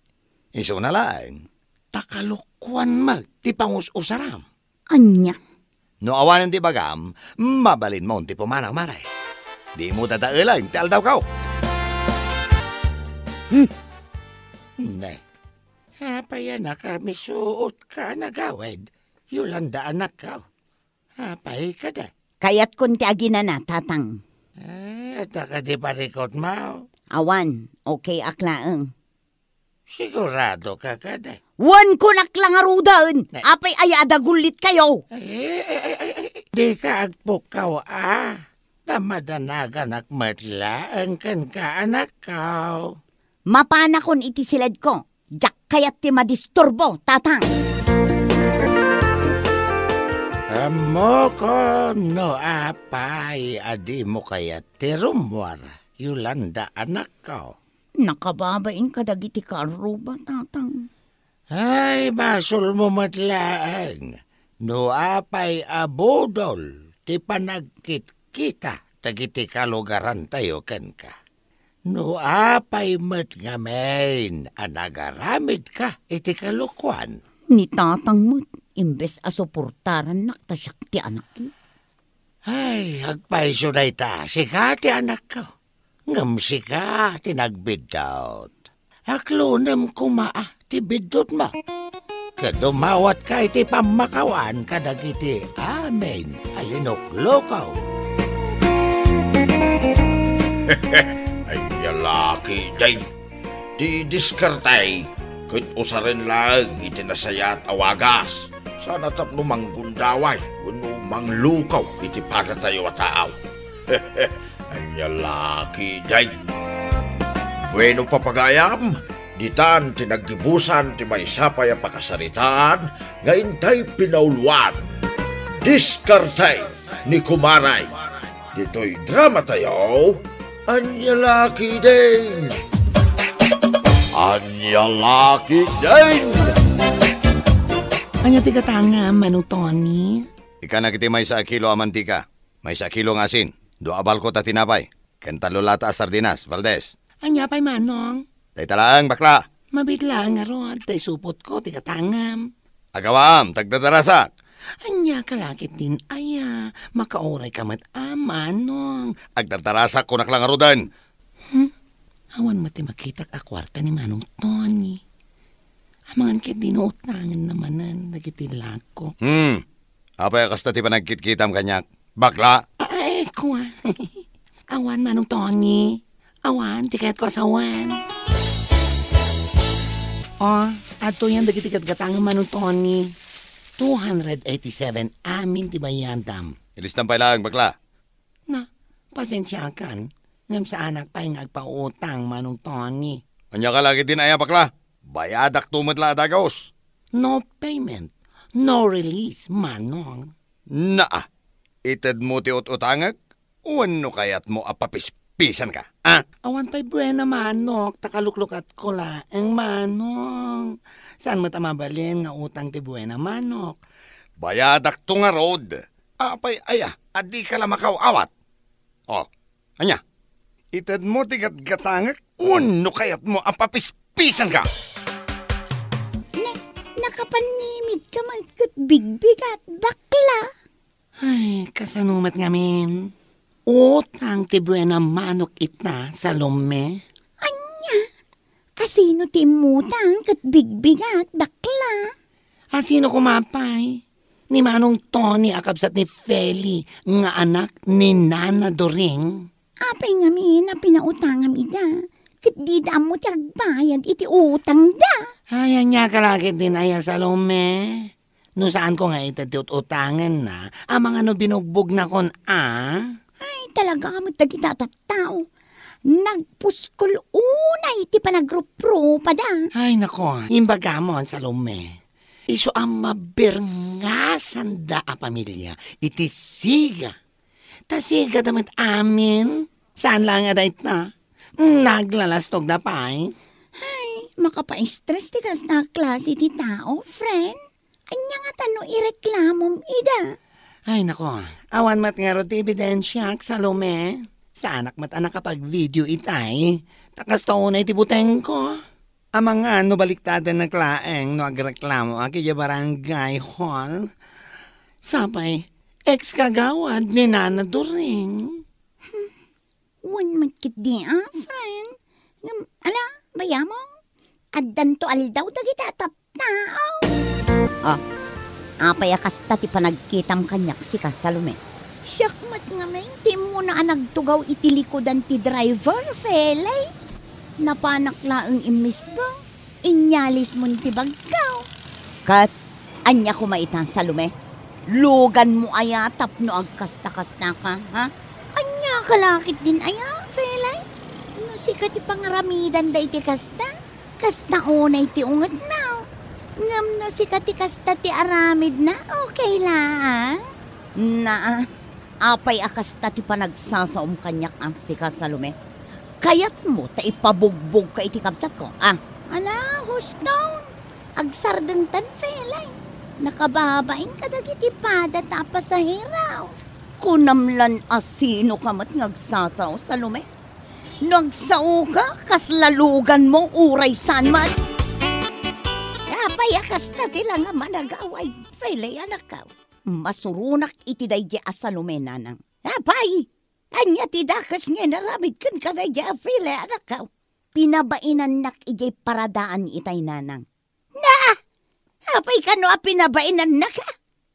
Isuna laeng, ta kalokuan met ti pangus-usaram. Ania? No awanen ti bagam, mabalinmo ti pumanaw, Mare. Dimo dadaelen ti aldawko. Hmm. Ne. Apay a nakamisuotka a nagawid, Yolanda, anakko? Apay kadi? Kayatkon ti aginana, Tatang. Eh, adda kadi parikutmo? Awan, okay ak laeng. Siguradoka kadi? Wen, kunak la ngaruden. Ne- Apay aya a dagullitkayo? Eh, eh, eh, eh, eh, dika agpukkaw a. Ta madanaganak met laeng kenka, anakko. Mapanakon iti siledko. Diak kayat ti madisturbo, Tatang. Ammokon no apay a dimo kayat ti rummuar, Yolanda, anakko. Nakababain kadagiti karruba, Tatang. Ay, basolmo met laeng no apay a budol ti panagkitkita dagiti kalugarantayo kenka. No apay met ngamin a nagaramidka iti kalokuan? Ni Tatang met, imbes a suportarannak ta siak ti anakyo. Ay, agpayso dayta, sika ti anakko. Ngem sika ti nagbiddut. Aklonem koma a ti biddutmo. Ket dumawatka iti pammakawan kadagiti amin a linuklukaw. Ania la ketdin ti diskarte ket usaren laeng iti nasayaat a wagas. Saan a tapno manggundaway wenno manglukaw iti padatayo a tao. Ania la ketdin? Bueno, papagayam, ditan ti naggibusan ti maysa pay a pakasaritaan nga intay pinauloan. Diskarte ni Kumaray. Ditoy dramatayo, Ania la ketdin? Ania la ketdin? Ania ti gatangem, Manong Tony? Ikana iti maysa a kilo a mantika, maysa a kilo nga asin, dua a balkot a tinapay, ken tallo lata a sardinas, Valdez. Ania pay, Manong? Dayta laeng, bakla. Mabiit laeng ngarud, ta isupotko ti gatangem. Agawaam, ta agdardarasak. Ania ka la ketdin aya, makaurayka met a, Manong. Agdardarasak, kunak la ngaruden. Hmm? Awan met ti makitak a kuarta ni Manong Tony. Amangan ketdi no utangenna manen dagiti lakok. Hmm. Apay a kasta ti panagkitkitam kaniak? Bakla? Ay, kua. Awan, Manong Tony. Awan ti kayatko a sawen. O, adtoyen dagiti gatgatangem, Manong Tony. Two hundred eighty-seven amin ti bayadam. Ilistam pay laeng, bakla. Na, pasensiakan, ngem saanak pay nga agpautang, Manong Tony. Ania ka la ketdin aya, bakla? Bayadakto met la a dagus. No payment, no release, Manong. Naa, itedmo ti ut-utangek wenno kayatmo a papispisanka, a? Awan pay buena, Manok, ta kaluklukatko laeng, Manong. Saan met a mabalin nga utang ti buena, Manok. Bayadakto ngarud. Apay aya a dika la makaw-awat? O, ania? Itedmo ti gatgatangek wenno kayatmo a papispisanka? Ne, nakapanimidka met ket bigbigat, bakla. Ay, kasano met ngamin? Utang ti buena, Manok, ita, Salome? Ania? Asino ti immutang ket bigbigat, bakla? Asino koma pay? Ni Manong Tony a kabsat ni Feli nga anak ni Nana Doring. Apay ngamin a pinautangam ida, ket dida ammo ti agbayad iti utangda? Ay, ania ka la ketdin aya, Salome? No saanko nga ited ti ut-utangenna, amangan no binugbogna kon a? Ay, talaga met dagiti a tattao. Nagpuskol unay ti panagruprupada. Ay, nako, imbagamon, Salome. Isu a mabirngasanda a pamilia iti siga. Ta sigada met amin. Saan laeng a dayta. Naglalastogda pay. Ay, makapaistres ti kasta a klase ti tao, friend. Ania ngata no ireklamom ida? Ay, nako. Awan met ngarud ti ebidensiak, Salome. Saanak met a nakapag-video itay. Ta kasta unay ti butengko. Amangan no baliktadennak laeng no agreklamoak idiay barangay hall. Sapay, ex-kagawad ni Nana Doring. Hmm. Wen met ketdi a, friend. Ngem, ala, bayamon. Addanto aldaw dagiti a tattao. Ah, apay a kasta ti panagkitam kaniak sika, Salome? Siak met ngamin ti immuna a nagtugaw iti likudan ti driver, Felay. Napanak laeng immisbeng. Inyalismon ti bagko. Ket ania koma ita, Salome? Luganmo aya tapno agkasta-kastaka, ha? Ania ka la ketdin aya, Felay? No sika ti pangaramidanda iti kasta, kasta unay ti ungetmo. Ngem no sika ti kasta ti aramidna, okay laeng. Naa, apay a kasta ti panagsasaom kaniak a sika, Salome? Kayatmo ta ipabugbogka iti kabsatko, a? Ala, huston! Agsardengtan, Felay. Nakababain kadagiti pada ta a pasahero. Kunam lan a sinoka met nga agsasao, Salome? No agsaoka, kasla luganmo, uray saan met. Apay a kasta ti la nga managaway, Felay, anakko. Masuronak iti daydi a Salome, nanang. Apay, ania ti dakes nga inaramid kenka daydi a Felay, anakko? Pinabainannak idiay paradaan itay, nanang. Na! Apay kano a pinabainannaka?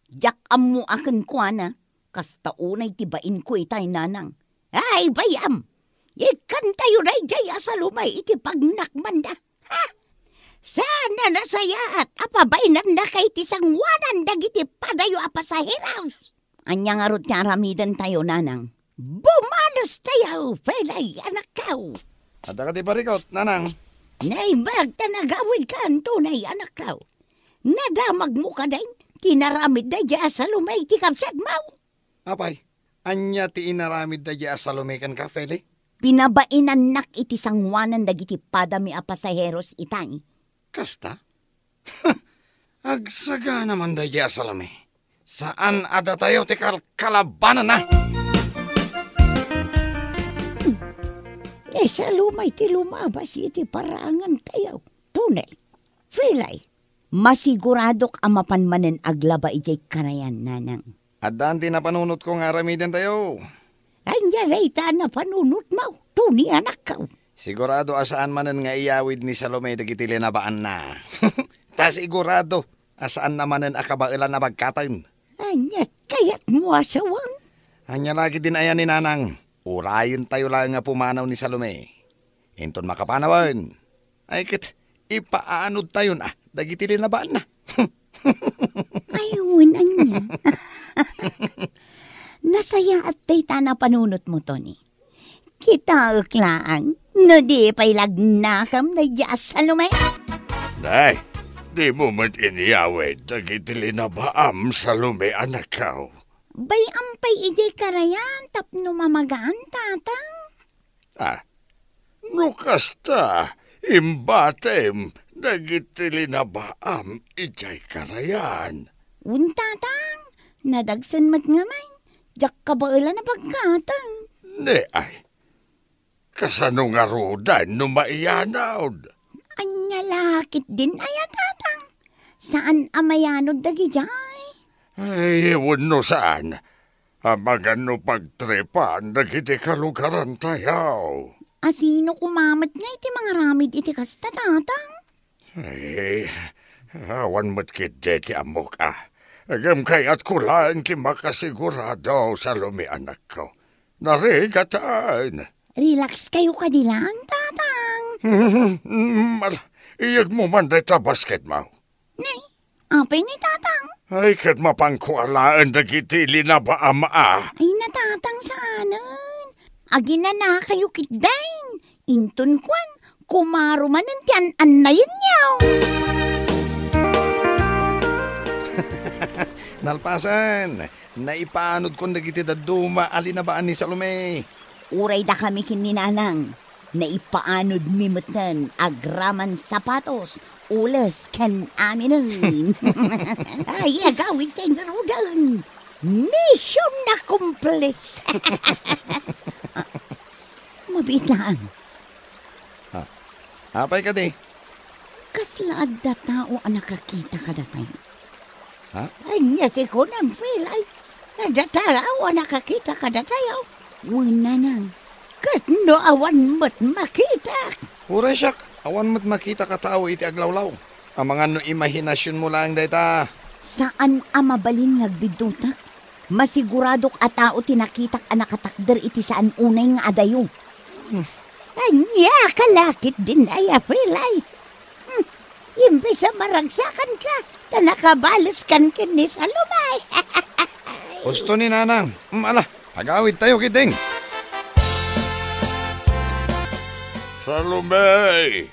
Diak ammo a kenkuana. Kasta unay ti bainko itay, nanang. Ay, bayam! Ikkantayo daydiay a Salome iti pagnakmanda. Ha? Saan a nasayaat a pabainannaka iti sangoanan dagiti padayo a pasaheros? Ania ngarud ti aramidentayo, nanang? Bumalestayo, Felay, anakko. Adda kadi parikut, nanang? Naimbag ta nagawidka, Antonio, anakko. Nadamagmo kadin ti inaramid daydi a Salome iti kabsatmo? Apay, ania ti inaramid daydi a Salome kenka, Felay? Pinabainannak iti sangoanan dagiti padami a pasaheros itay. Kasta? Agsagana man daydi a Salome. Saan a datayo ti kalkalabananna. Ni Salome ti lumabas iti parangantayo. Tunay. Felay. Masiguradok a mapan manen aglaba idiay karayan, nanang. Addan ti napanunotko nga aramidentayo. Ania dayta a napanunotmo, Tony, anakko? Sigurado a saan manen nga iyawid ni Salome dagiti linabaanna. Ta sigurado a saanna manen a kabaelan a bagkaten. Ania kayatmo a sawen? Ania la ketdin aya ni nanang? Urayentayo laeng nga pumanaw ni Salome. Inton makapanawen, ay ket ipaanodtayon a dagiti linabaanna. Ay, wen ania. Nasayaat dayta a napanunotmo, Tony. Kitaek laeng no di pay lagnakam daydi a Salome. Nay, dimo met inyawid dagiti linabaam, Salome, anakko. Bay-am pay idiay karayan tapno mamagaan, tatang. Ah, no kasta, imbatem dagiti linabaam idiay karayan. Wen, tatang, nadagsen met ngamin, diak kabaelan a bagkaten. Ne ay, kasano ngaruden no maiyanod? Ania la ketdin aya, tatang? Saan a mayanod dagidiay? Ay, wenno saan. Amangan no pagtripan dagiti kalugarantayo. A sino koma met ngay ti mangaramid iti kasta, tatang? Ay, awan met ketdi ti ammok a. Ngem kayatko laeng ti makasigurado, Salome, anakko. Narigatan. Relax kayo kadi laeng, tatang. Mal, iyegmo man dayta basketmo. Nay, apay ngay, tatang? Ay, ket mapanko alaen dagiti linabaam a. Ay, natatang saanen. Aginanakayo ketdin. Inton kuan, kumaro manen ti an-annayenyo. Nalpasen, naipaanodkon dagiti dadduma a linabaan ni Salome. Uray dakami ken ni Nanang, naipaanodmi metten agraman sapatos, ules, ken aminen. Ay, agawid kay ngaruden. Mission accomplished. Mabiit laeng. Ah, apay kadi? Kasla adda tao a nakakita kadatayo. Ha? Ania ti kunam, Felay? Adda tao a nakakita kadatayo? Wen, Nanang. Ket no awan met makita? Uray siak, awan met makita a tao iti aglawlaw. Amangan no imahinasionmo laeng dayta. Saan a mabalin nga agbiddutak. Masiguradok a tao ti nakitak a nakatakder iti saan unay nga adayo. Ania ka la ketdin aya, Felay? Hmm, imbes a maragsakanka, ta nakabaleskan ken ni Salome. Husto ni Nanang. Hmm, ala, agawidtayo ketdin. Salome!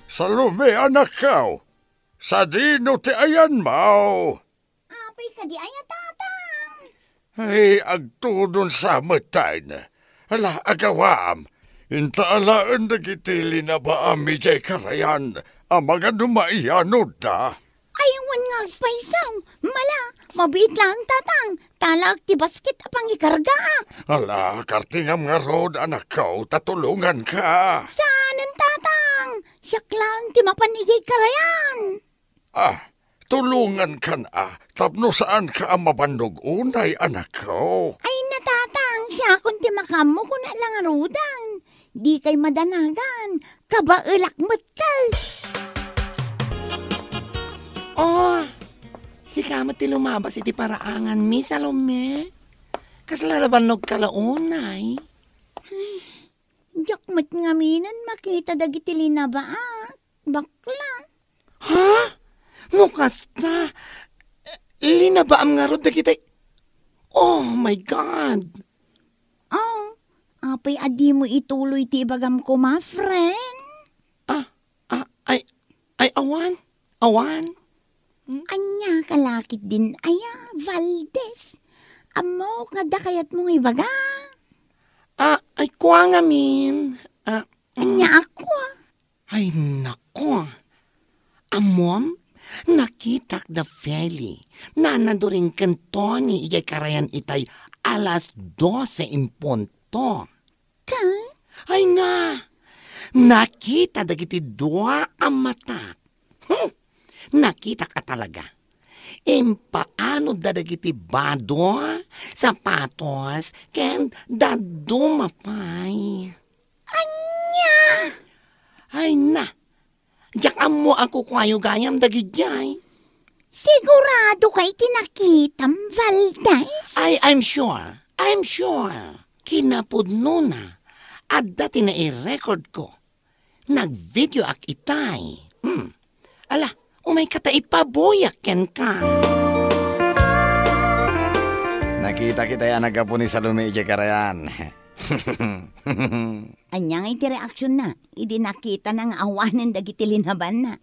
Salome, anakko! Sadino ti ayanmo? Apay kadi aya, Tatang? Ay, agtudon sa metten. Ala, agawam. Inta alaen dagiti linabaam idiay karayan, amangan no maianodda. Ay, wen nga agpayso. Mala, mabiit laeng, Tatang. Talaek ti basket a pangikargaak. Ala, kartingam ngarud, anakko, ta tulonganka. Saanen, Tatang. Siak laeng ti mapan idiay karayan. Ah, tulongankan a tapno saanka a mabannog unay, anakko. Ay, natatang, siakon ti makaammo, kuna la ngaruden. Dikay madanagan, kabaelak met kay. Oh, sika met ti lumabas iti paraanganmi, Salome. Kasla nabannogka la unay? Ay, diak met ngaminen makita dagiti linabaak. Bakla. Ha? No kasta, linabaam ngarud dagiti, oh my God! Oh, apay a dimo ituloy ti ibagam koma, friend? Ah, ah, ay, ay, awan, awan. Hmm? Ania ka la ketdin aya, Valdez? Ammok nga adda kayatmo nga ibaga. Ah, ay, kua ngamin. Ah, mm. Ania a kua? Ay, nako! Ammom, nakitak da Feli, Nana Doring ken Tony idiay karayan itay alas dose en punto. Ket? Ay na! Nakita dagiti dua a mata. Hmm! Nakitak a talaga. Impaanodda dagiti bado, sapatos, ken dadduma pay. Ania? Ay na, diak ammo a kukuayo gayam dagidiay. Sigurado ka iti nakitam, Valdez? Ay, I'm sure. I'm sure. Kinapudnona, adda ti nairecord ko. Nagvideoak itay. Hmm. Ala, umayka ta ipabuyak kenka. Nakitak itay a naggapu ni Salome idiay karayan. Ania ngay ti reaksionna idi nakitana nga awanen dagiti linabanna?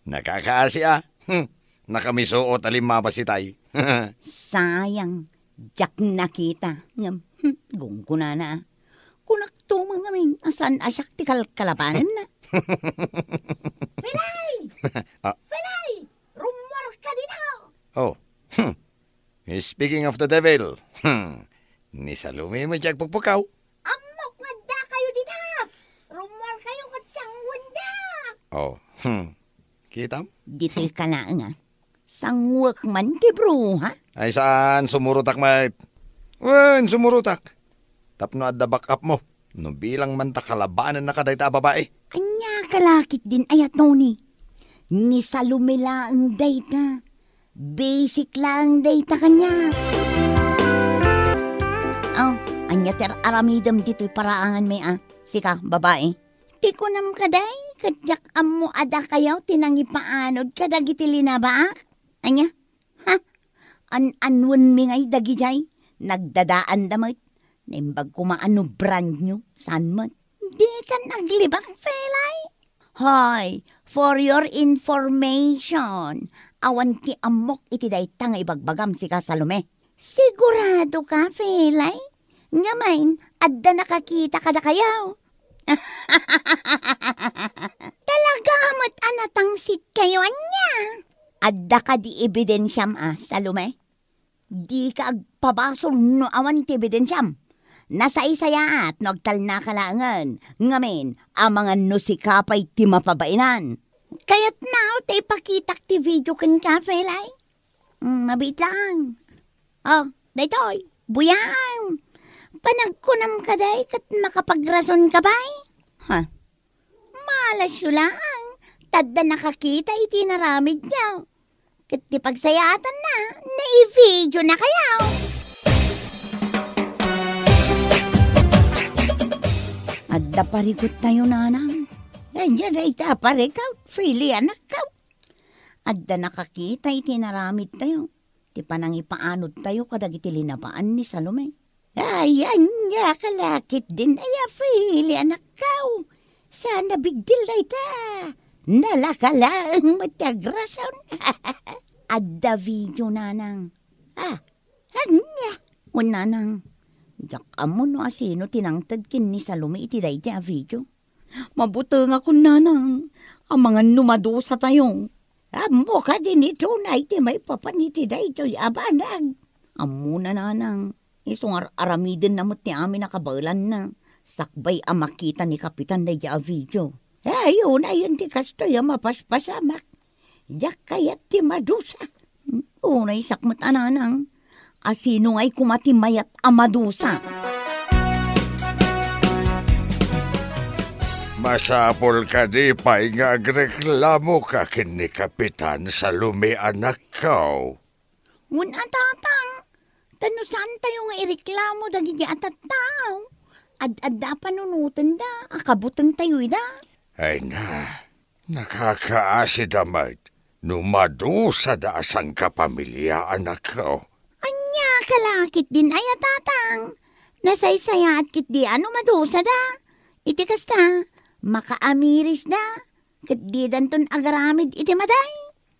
Nakakaasi a. Hmm. Nakamisuot a limmabas itay. Sayang, diak nakita. Ngem, hmm, gunggonana a. Kunak tumang ngamin a saan a siak ti kalkalabanenna. Felay! Ah. Felay! Rummuarka dita! Oh. Hmm. Speaking of the devil, hmm, ni Salome met ti agpukpukaw. Ammok nga addakayo dita! Rummuarkayo ket sanguendak! Oh, hmm. Kitam? Ditoy ka laeng a. Sanguek man ti bruha? Ay saan, sumurotak met. Wen, sumurotak. Tapno adda backup mo. No bilang man ta kalabanennaka dayta a babai. Ania ka la ketdin aya, Tony? Ni Salome laeng dayta. Basic laeng dayta kaniak. Aw, ania ti ar-aramidem ditoy paraanganmi a? Sika, babai. Ti kunam kadi, ket diak ammo a dakayo ti nangipaanod kadagiti linabaak? Ania? An-anwenmi ngay dagidiay, nagdadaanda met. Naimbag koma a no brand new, saan met. Dikan aglibak, Felay? Hoy, for your information, awan ti ammok iti dayta nga ibagbagam, sika, Salome. Sigurado ka, Felay? Ngamin, adda nakakita kadakayo? Talaga met a natangsit kayo, ania? Adda kadi ebidensiam a, Salome? Dika agpabasol no awan ti ebidensiam. Nasaysayaat no agtalnaka laengen. Ngamin, amangan no sika pay ti mapabainan. Kayatmo ta ipakitak ti video kenka, Felay? Mm, mabiit laeng. Oh, daytoy, buyam. Panagkunam kadi ket makapagrason ka pay? Ha? Malasyo laeng, ta adda nakakita iti inaramidyo. Ket ti pagsayaatanna, naivideonakayo. Adda parikuttayo, nanang. Ania dayta a parikut, Feli, anakko? Adda nakakita iti inaramidtayo, ti panangipaanodtayo kadagiti linabaan ni Salome. Ay, ania ka la ketdin aya, Feli, anakko? Saan a big deal dayta. Nalaka laeng met ti agrason. Adda video, nanang. Ah, ania? Wen, nanang, diak ammo no asino ti nangted ken ni Salome iti daydi a video. Mabutengakon, nanang, amangan no madusatayo. Ammo kadi ni Tunay ti maipapan iti daytoy a banag? Ammona, nanang, isu nga ar-aramidenna met ti amin a kabaelanna sakbay a makita ni Kapitan daydi a video. Ay, unayen ti kastoy a mapaspasamak. Diak kayat ti madusa. Unaysak met a, nanang. Asino ngay koma ti mayat a madusa? Masapul kadi pay nga agreklamoka ken ni Kapitan Salome, anakko? Wen a, tatang, ta no saantayo nga ireklamo dagiti a tattao, ad-adda a panunotenda a kabutengtayo ida. Ay na, nakakaasida met no madusada a sangkapamilia, anakko. Ania ka la ketdin aya, tatang? Nasaysayaat ketdi a no madusada. Iti kasta, makaamirisda, ket didanton agaramid iti maday.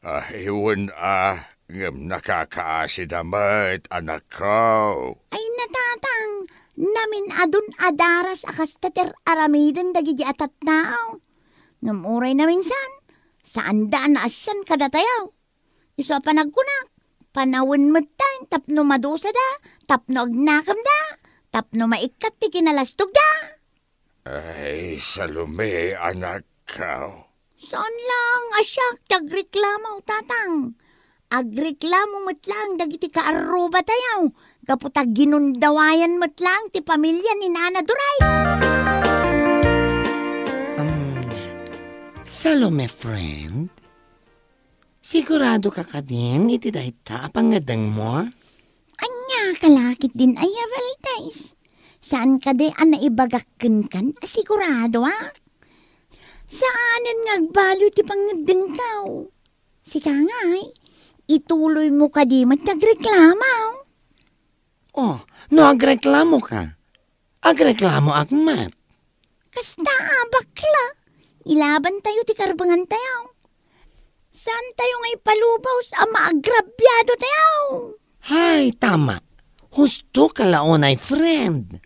Ay, wen a, ngem nakakaasida met, anakko. Ay na, tatang, namin-adun a daras a kasta ti ar-aramiden dagidi a tattao. Ngem uray naminsan, saanda a naasian kadatayo. Isu a panagkunak, panawen metten tapno madusada, tapno agnakemda, tapno maikkat ti kinalastogda. Ay, Salome, anakko. Saan laeng a siak ti agreklamo, tatang. Agreklamo met laeng dagiti kaarrubatayo, gapu ta ginundawayan met laeng ti pamilia ni Nana Duray. Um, Salome, friend, sigurado ka kadin iti dayta a pangngedengmo? Ania ka la ketdin aya, Valdez? Saan kadi a naibagak kenkan a siguradoak? Saanen nga agbalio ti pangngedengko. Sika ngay, ituloymo kadi met ti agreklamo. Oh, no agreklamoka, agreklamoak met. Kasta a, bakla. Ilabantayo ti karbengantayo. Saantayo nga ipalubos a maagrabiado tayo. Hay, tama. Husto ka la unay, friend.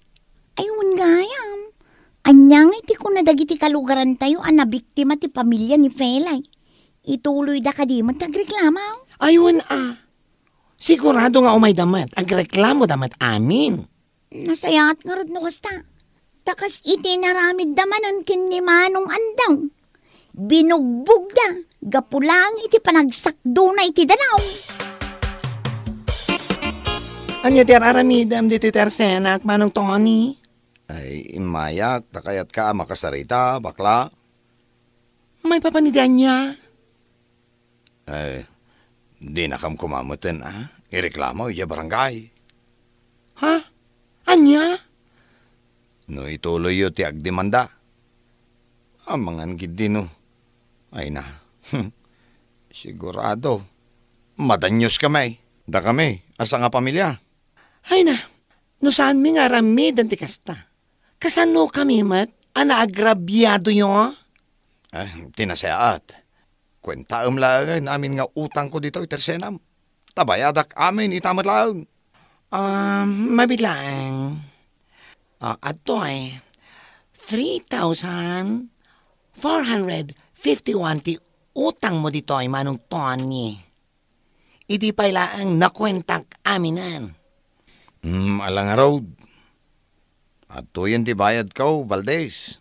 Ay, wen gayam. Ania ngay ti kuna dagiti kalugarantayo a nabiktima ti pamilia ni Felay? Ituloyda kadi met ti agreklamo? Ay, wen a. Sigurado nga umayda met, agreklamoda met amin. Nasayaat ngarud no kasta. Ta kas iti naramidda manen ken ni Manong Andong, binugbogda gapu laeng iti panagsakdona iti danaw. Ania ti ar-aramidem ditoy ti arsenak, Manong Tony? Ay, immayak, ta kayatka a makasarita, bakla. Maipapan idi ania? Ay, dinakam koma metten a ireklamo idiay barangay. Ha? Ania? No ituloyyo ti agdemanda, amangan ketdi no. Ay na. Sigurado, madanios kami. Dakami, a sangapamilia. Ay na, no saanmi nga aramiden ti kasta, kasano kami met a naagrabiadoyo? Eh, ti nasayaat. Kuentaem laengen amin nga utangko ditoy tersenam. Ta bayadak amin ita met laeng. Ah, mabiit laeng. Ah, adtoy, three thousand four hundred fifty-one ti utangmo ditoy, Manong Tony. Idi pay laeng nakuentak aminen. Hmm, ala ngarud. Adtoyen ti bayadko, Valdez.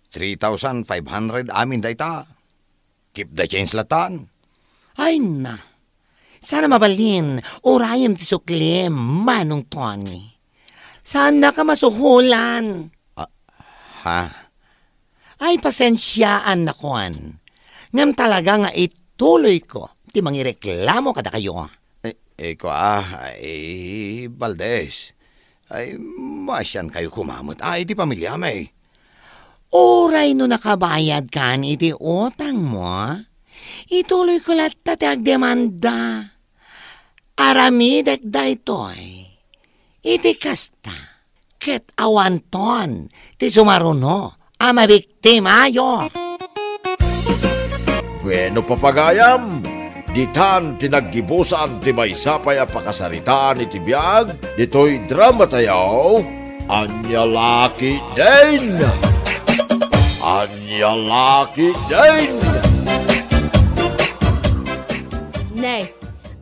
Three thousand five hundred amin dayta. Keep the change latan. Ay na. Saan a mabalin, urayem ti suklim, Manong Tony. Saannaka masuholan. Ah, ha? Ay, pasensiaan, nakuan. Ngem talaga nga ituloyko ti mangireklamo kadakayo. Eh, eh, kua, ay, Valdez. Ay, maasiankayo koma met, ay, iti pamiliami. Uray no nakabayadkan iti utangmo, ituloyko latta ti agdemanda. Aramidek daytoy iti kasta, ket awanton ti sumaruno a mabiktimayo. Bueno, papagayam, ditan ti naggibusan ti maysa pay a pakasaritaan iti biag ditoy drama tayo, Ania La Ketdin! Ania La Ketdin! Ne,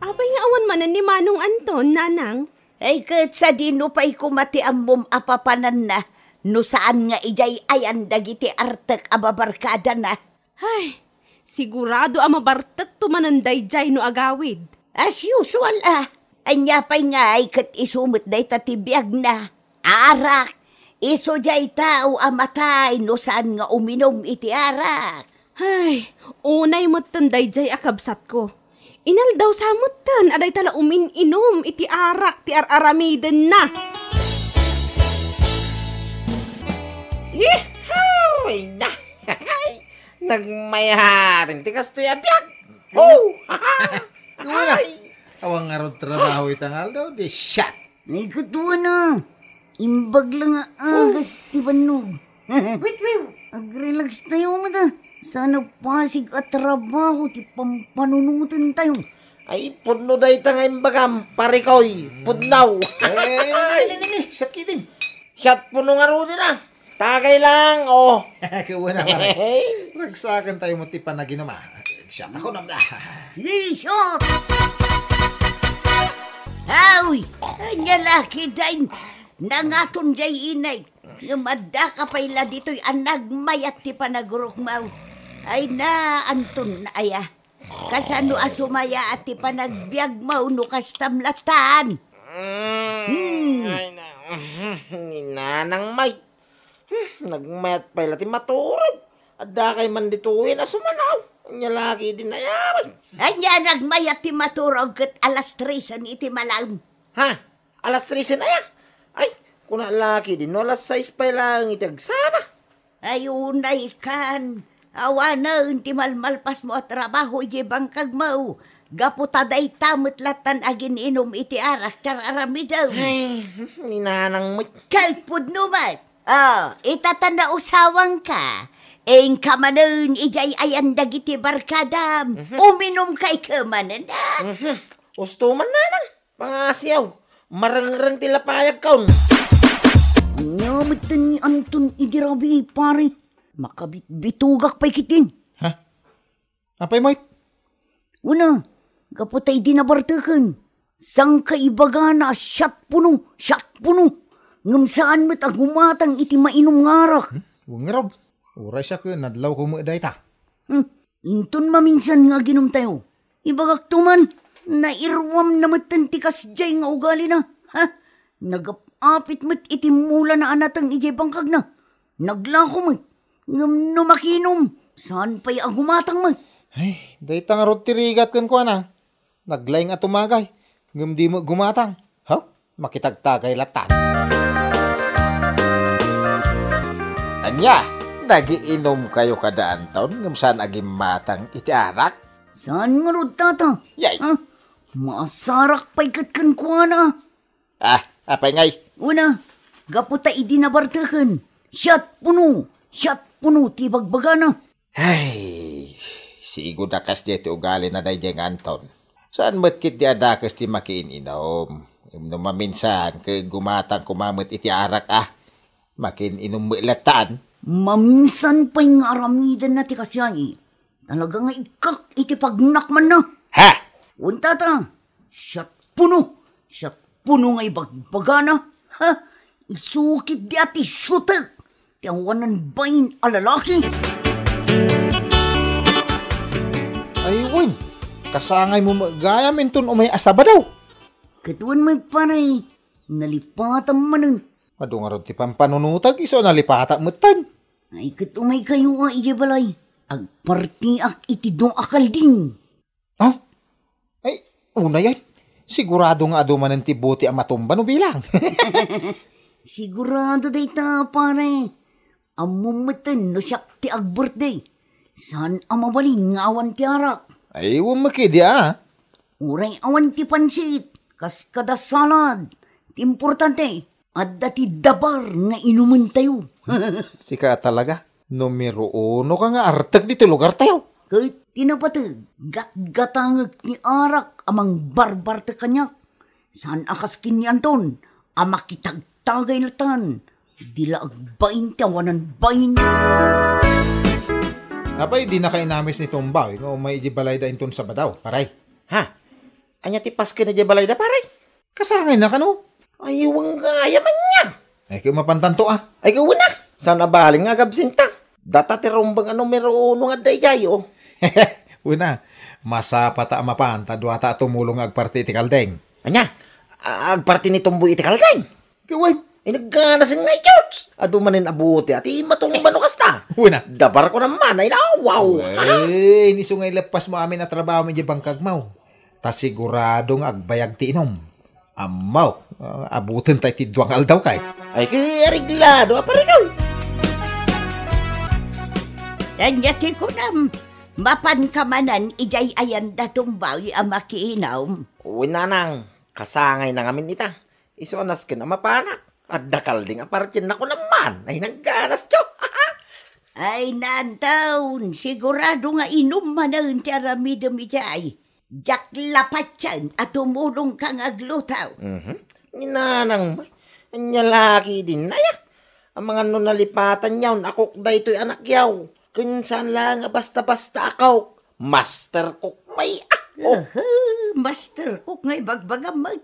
apay nga awan manen ni Manong Anton, Nanang? Ay, ket sadino pay koma ti ammom a papananna no saan nga idiay ayan dagiti artek a babarkadana? Ay, sigurado a mabartekto manen daydiay no agawid. As usual, a. Ania pay ngay ket isu met dayta ti biagna? Arak! Isu diay tao a matay no saan nga uminum iti arak. Ay, unay metten daydiay a kabsatko. Inaldaw sa metten a dayta la umin-inum iti arak ti ar-aramidenna. Yehey! Nagmayarin ti kastoy a biag. Oh! Ay! Awan ngarud trabaho ita nga aldaw, di shot. Ay, katuana. Imbag la nga agas ti bannog. Wait, wait. Agrelax tayo, mata. Sana pasig a trabaho ti pampanunoten tayo. Ay, pudno dayta nga imbagam, parikoy. Pudnaw. Eh, ini, ini, ini. Shot kitin. Shot puno nga rudi na. Tagay lang, oh. Kuwana, pare. Ragsakan tayo mo ti panaginuma. Shot ako na. Sige, shot! Hawi! Ania la ketdin? Nangaton diay inay. Ngem adda ka pay la ditoy a nagmayat ti panagurokmaw. Ay na, Anton, aya. Kasano a sumayaat ti panagbiagmo no kastam latan? Hmm. Ay, na, ni Nanang May. Hmm, nagmayat pay la ti maturog. Adda kay man ditoy a sumanaw. Ania la ketdin aya. Ania nagmayat ti maturog ket alas tresen iti malaem. Ha? Alas tresen aya? Ay, kuna la ketdin no alas sais pay laeng iti agsaba. Ay, unay kan, awanen ti malmalpasmo a trabaho idiay bangkagmo. Gapu ta dayta met latan agin-inum iti arak ti ar-aramidem. Ay, ni Nanang met. Ket pudno met. Oh, ita ta nausawangka. Inka manen idiay ayan dagiti barkadam. Mhm. Uminumka ika manen, a? Mhm. Usto man, Nanang. Pangasiaw, marengreng ti lapayagkon. Ania metten ni Anton idi rabii, pare? Makabitbitugak pay ketdin. Ha? Apay met? Una, gapu ta idi nabarteken, sangka ibagana a siat puno, siat puno. Ngem saan met a gumatang iti mainum nga arak. Hmm? Wen ngarud. Uray siak ket nadlawko met dayta. Hmm. Inton maminsan nga aginumtayo, ibagakto man, nairuamna metten ti kasdiay nga ugalina. Ha? Nagap-apit met iti mulana a nateng idiay bangkagna. Naglako met. Ngem no makinum, saan pay a gumatang met. Ay, dayta ngarud ti rigat kenkuana. Naglaing a tumagay, ngem di met gumatang. Ha? Makitagtagay latan. Ania, nagiinumkayo kada Anton, ngem saan a gimmatang iti arak? Saan ngarud, tata? Yay. Ha? Maasarak pay ket kenkuana. Ah, apay ngay? Una, gapu ta idi nabarteken, siat puno, siat puno ti bagbagana. Ay, sigud a kasdiay ti ugalina daydiay nga Anton. Saan met ketdi a dakes ti makiin-inom. Ngem no maminsan, ket gumatang koma met iti arak, ah. Makiin-inom met lattan. Maminsan pay nga aramidenna ti kasdiay. Talaga nga ikkak iti pagnakmanna. Ha? Wen tata, siat puno, siat puno nga ibagbagana. Ha? Isu ketdi a ti shooter ti awanan bain a lalaki. Ay, wen, kasangaymo met gayam inton umay a Sabado. Ket wen met, pare, nalipatam manen. Adu ngarud ti pampanunotag, isu a nalipatam metten. Ay, ket umaykayo a idiay balay. Agpartiak iti dua a kalding. Ha? Ay, unay, ay. Sigurado nga adu manen ti bote a matumba no bilang. Sigurado dayta, pare. Ammom metten no siak ti agbirthday. Saan a mabalin nga awan ti arak. Ay, wen met ketdi, ah. Uray awan ti pansit, kas kada salad. Ti importante, adda ti dabar nga inumentayo. Sika talaga, numero uno ka nga artek ditoy lugartayo. Ket ti napateg, gatgatangek ti arak a mangbarbartek kaniak. Saan a kas ken ni Anton a makitagtagay lattan. Di la agbain ti awanan bain. Apay, dinaka inamis ni Tumbaw nga umay idiay balayda inton Sabado, pare? Ha? Ania ti pasken idiay balayda, pare? Kasangayna kano? Ay, wen gayam ania. Ay, ket mapantanto, ah. Ay, ket wen a. Saan a balin nga agabsenta? Data ti rumbeng a numero uno nga adda idiay, oh. Wen a, masapata a mapan ta duata a tumulong nga agparti iti kaldeng. Ania? A-, agparti ni Tumboy iti kaldeng? Ket wen. Ay, nagganas nga iti church. Adu manen a bote a ti matumba no kasta. Wen a. Dabarko naman, ay, na, wow. Wen, isu nga ileppasmo amin a trabahom idiay bangkagmo. Ta sigurado nga agbayag ti inum. Ammo, ah, abutenta iti dua nga aldaw kay. Ay, ket areglado a, pareko. Ania ti kunam, mapanka manen idiay ayan da Tumbaw a makiinum? Wen, nanang, kasangayna ngamin ita. Isu a nasken a mapanak. Adda kalding a partienna kunam man. Ay, nagganas, tiyo. Ay, Anton, sigurado nga inum manen ti aramidem idiay. Diak la patien a tumulongka nga agluto. Mhm. Ni nanang, bay. Ania la ketdin, aya? Amangan no nalipatanyo, a cook daytoy, anakyo. Ken saan la nga basta-basta a cook. Master cook pay. Ah, oh. Aha, master cook nga ibagbagam met.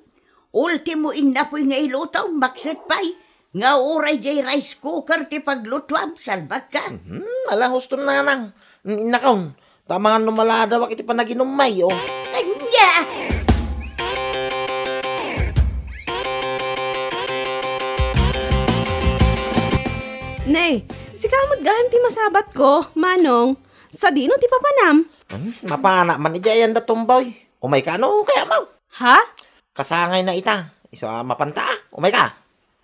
Ultimo innapoy nga ilutom, makset pay. Nga uray diay rice cooker ti paglutuam, salbagka. Mhm, ala, husto, nanang. Innakon, ta amangan no maladawak iti panaginummi, oh. Ania? Ne, sika met gayam ti masabatko, Manong. Sadino ti papanam? Hmm, mapanak man idiay ayan da Tumboy. Umayka no kayatmo. Ha? Kasangayna ita. Isu a mapanta, ah. Umayka.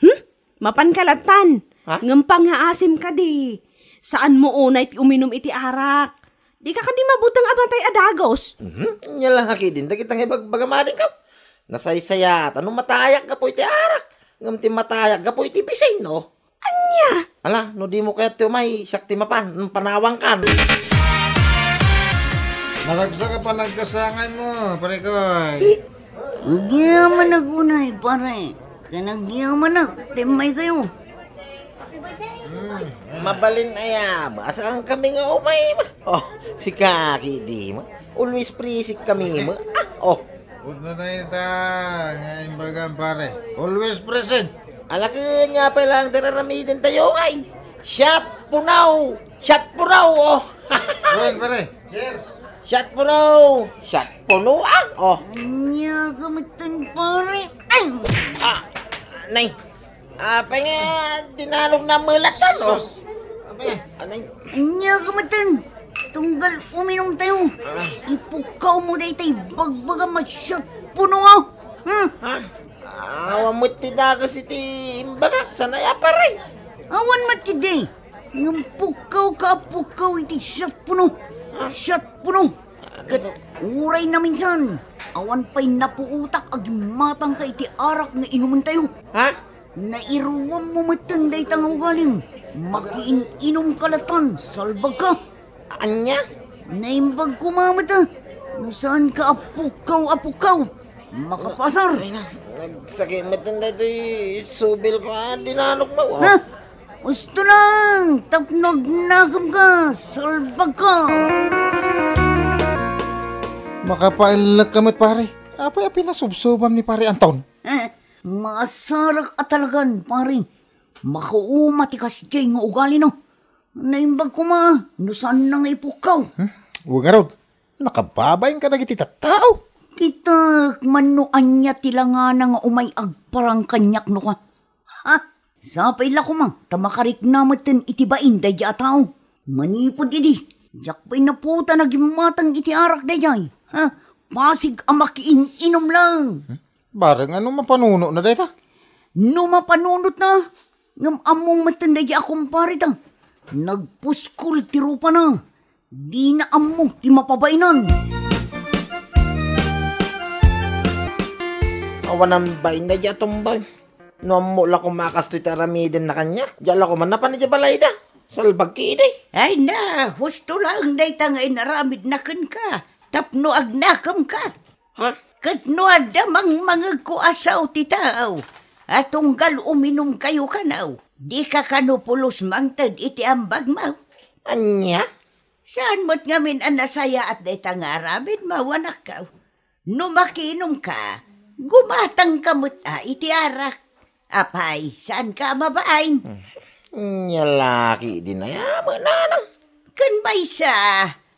Hmm? Mapanka lattan. Ha? Ngem pangngaasim kadi. Saanmo unay ti uminum iti arak. Dika kadi mabuteng a matay a dagus. Mhm. Ania la ketdin dagita nga ibagbagam, adingko? Nasaysayat a no matayak gapu iti arak, ngem ti matayak gapu iti bisin, no? Ania? Ala, no dimo kayat ti umay, siak ti mapan, mm, panawangkan. Naragsak a panagkasangaymo, parekoy. Agyamanak unay, pare. Ken agyamanak, ti ummaykayo. Mabalin aya, masaang kami nga umay, ma. Oh, sika ketdi, ma. Always present kami, ma. Ah, oh. Pudno na ita nga imbagam, pare. Always present. Ala, ken ania pay laeng ti ar-aramidentayo, ay? Shot puno! Shot puno, oh! Wen, pare. Cheers! Shot puno! Shot puno, ah, oh! Ania ka metten, pare? Ay! Ah, nay. Apay nga, dinalog na melat, ano? Sus! Apay? Anay? Ania ka metten? Tunggal uminumtayo. Ah. Ipukkawmo daytoy bagbagam a shot puno, ah. Hmm? Ha? Awan met ti dagus iti imbagak, saan aya, pare? Awan met ketdi. Ngem pukkawka a pukkaw iti shot puno. Ha? Shot puno. Ket uray naminsan, Awan pay napuotak a gimmatangka iti arak nga inumentayo. Ha? Nairuammo metten dayta nga ugalim. Makiin-inumka latta, salbagka. Ania? Naimbag koma met, ah. No saanka a pukkaw a pukkaw, makapasar. Ay na, nagsaki metten daytoy subilko a dinanokmo, oh. Ha? Husto lang, tapno agnakemka, salbagka. Makapaellek ka met, pare. Apay a pinasubsobam ni Pare Anton? Eh, maasarak a talagan, pare. Makauma ti kasdiay nga ugalina. Naimbag koma, no saanna nga ipukkaw. Hmm? Wen ngarud, nakababain ka dagiti tattao. Ditak, mano ania ti langana nga umay agparang kaniak no ka. Ha? Sapay la koma, ta makarikna metten iti bain daydi a tao. Manipud idi, diak pay napuotan a gimmatang iti arak daydiay. Ha? Pasig a makiin-inum lang. Hmm? Bareng no mapanunotna dayta? No mapanunotna, ngem ammom metten daydi a kumpareta. Nagpuskol ti rupana. Dina ammo ti mapabainan. Awanan bain daydi a tumboy. No ammo la koma a kastoy ti aramidenna kaniak, diak la koma napan idiay balayda. Salbag ketdi. Ay na, husto laeng dayta nga inaramidna kenka, tapno agnakemka. Ha? Ket no adda mangmangegko a sao ti tao, a tunggal uminumkayo kano, dika kano pulos mangted iti ambagmo. Ania? Saan met ngamin a nasayaat dayta nga aramidmo, anakko? No makiinumka, gumatangka met a iti arak. Apay, saanka a mabain? Hmm. Ania la ketdin aya met, nanang? Ken maysa,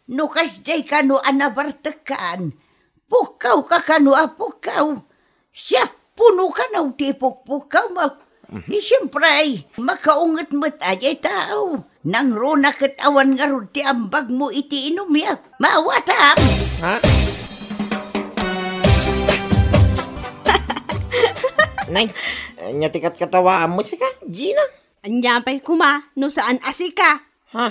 no kasdiay kano a nabartekkan, pukkawka kano a pukkaw. Siat puno kano ti ipukpukkawmo. Mhm. Ni siempre, makaunget met a diay tao. Nangruna ket awan ngarud ti ambagmo iti inumyo. Mawatam! Ha? Nay, ania ti katkatawaanmo, sika, Gina? Ania pay koma no saan a sika? Ha?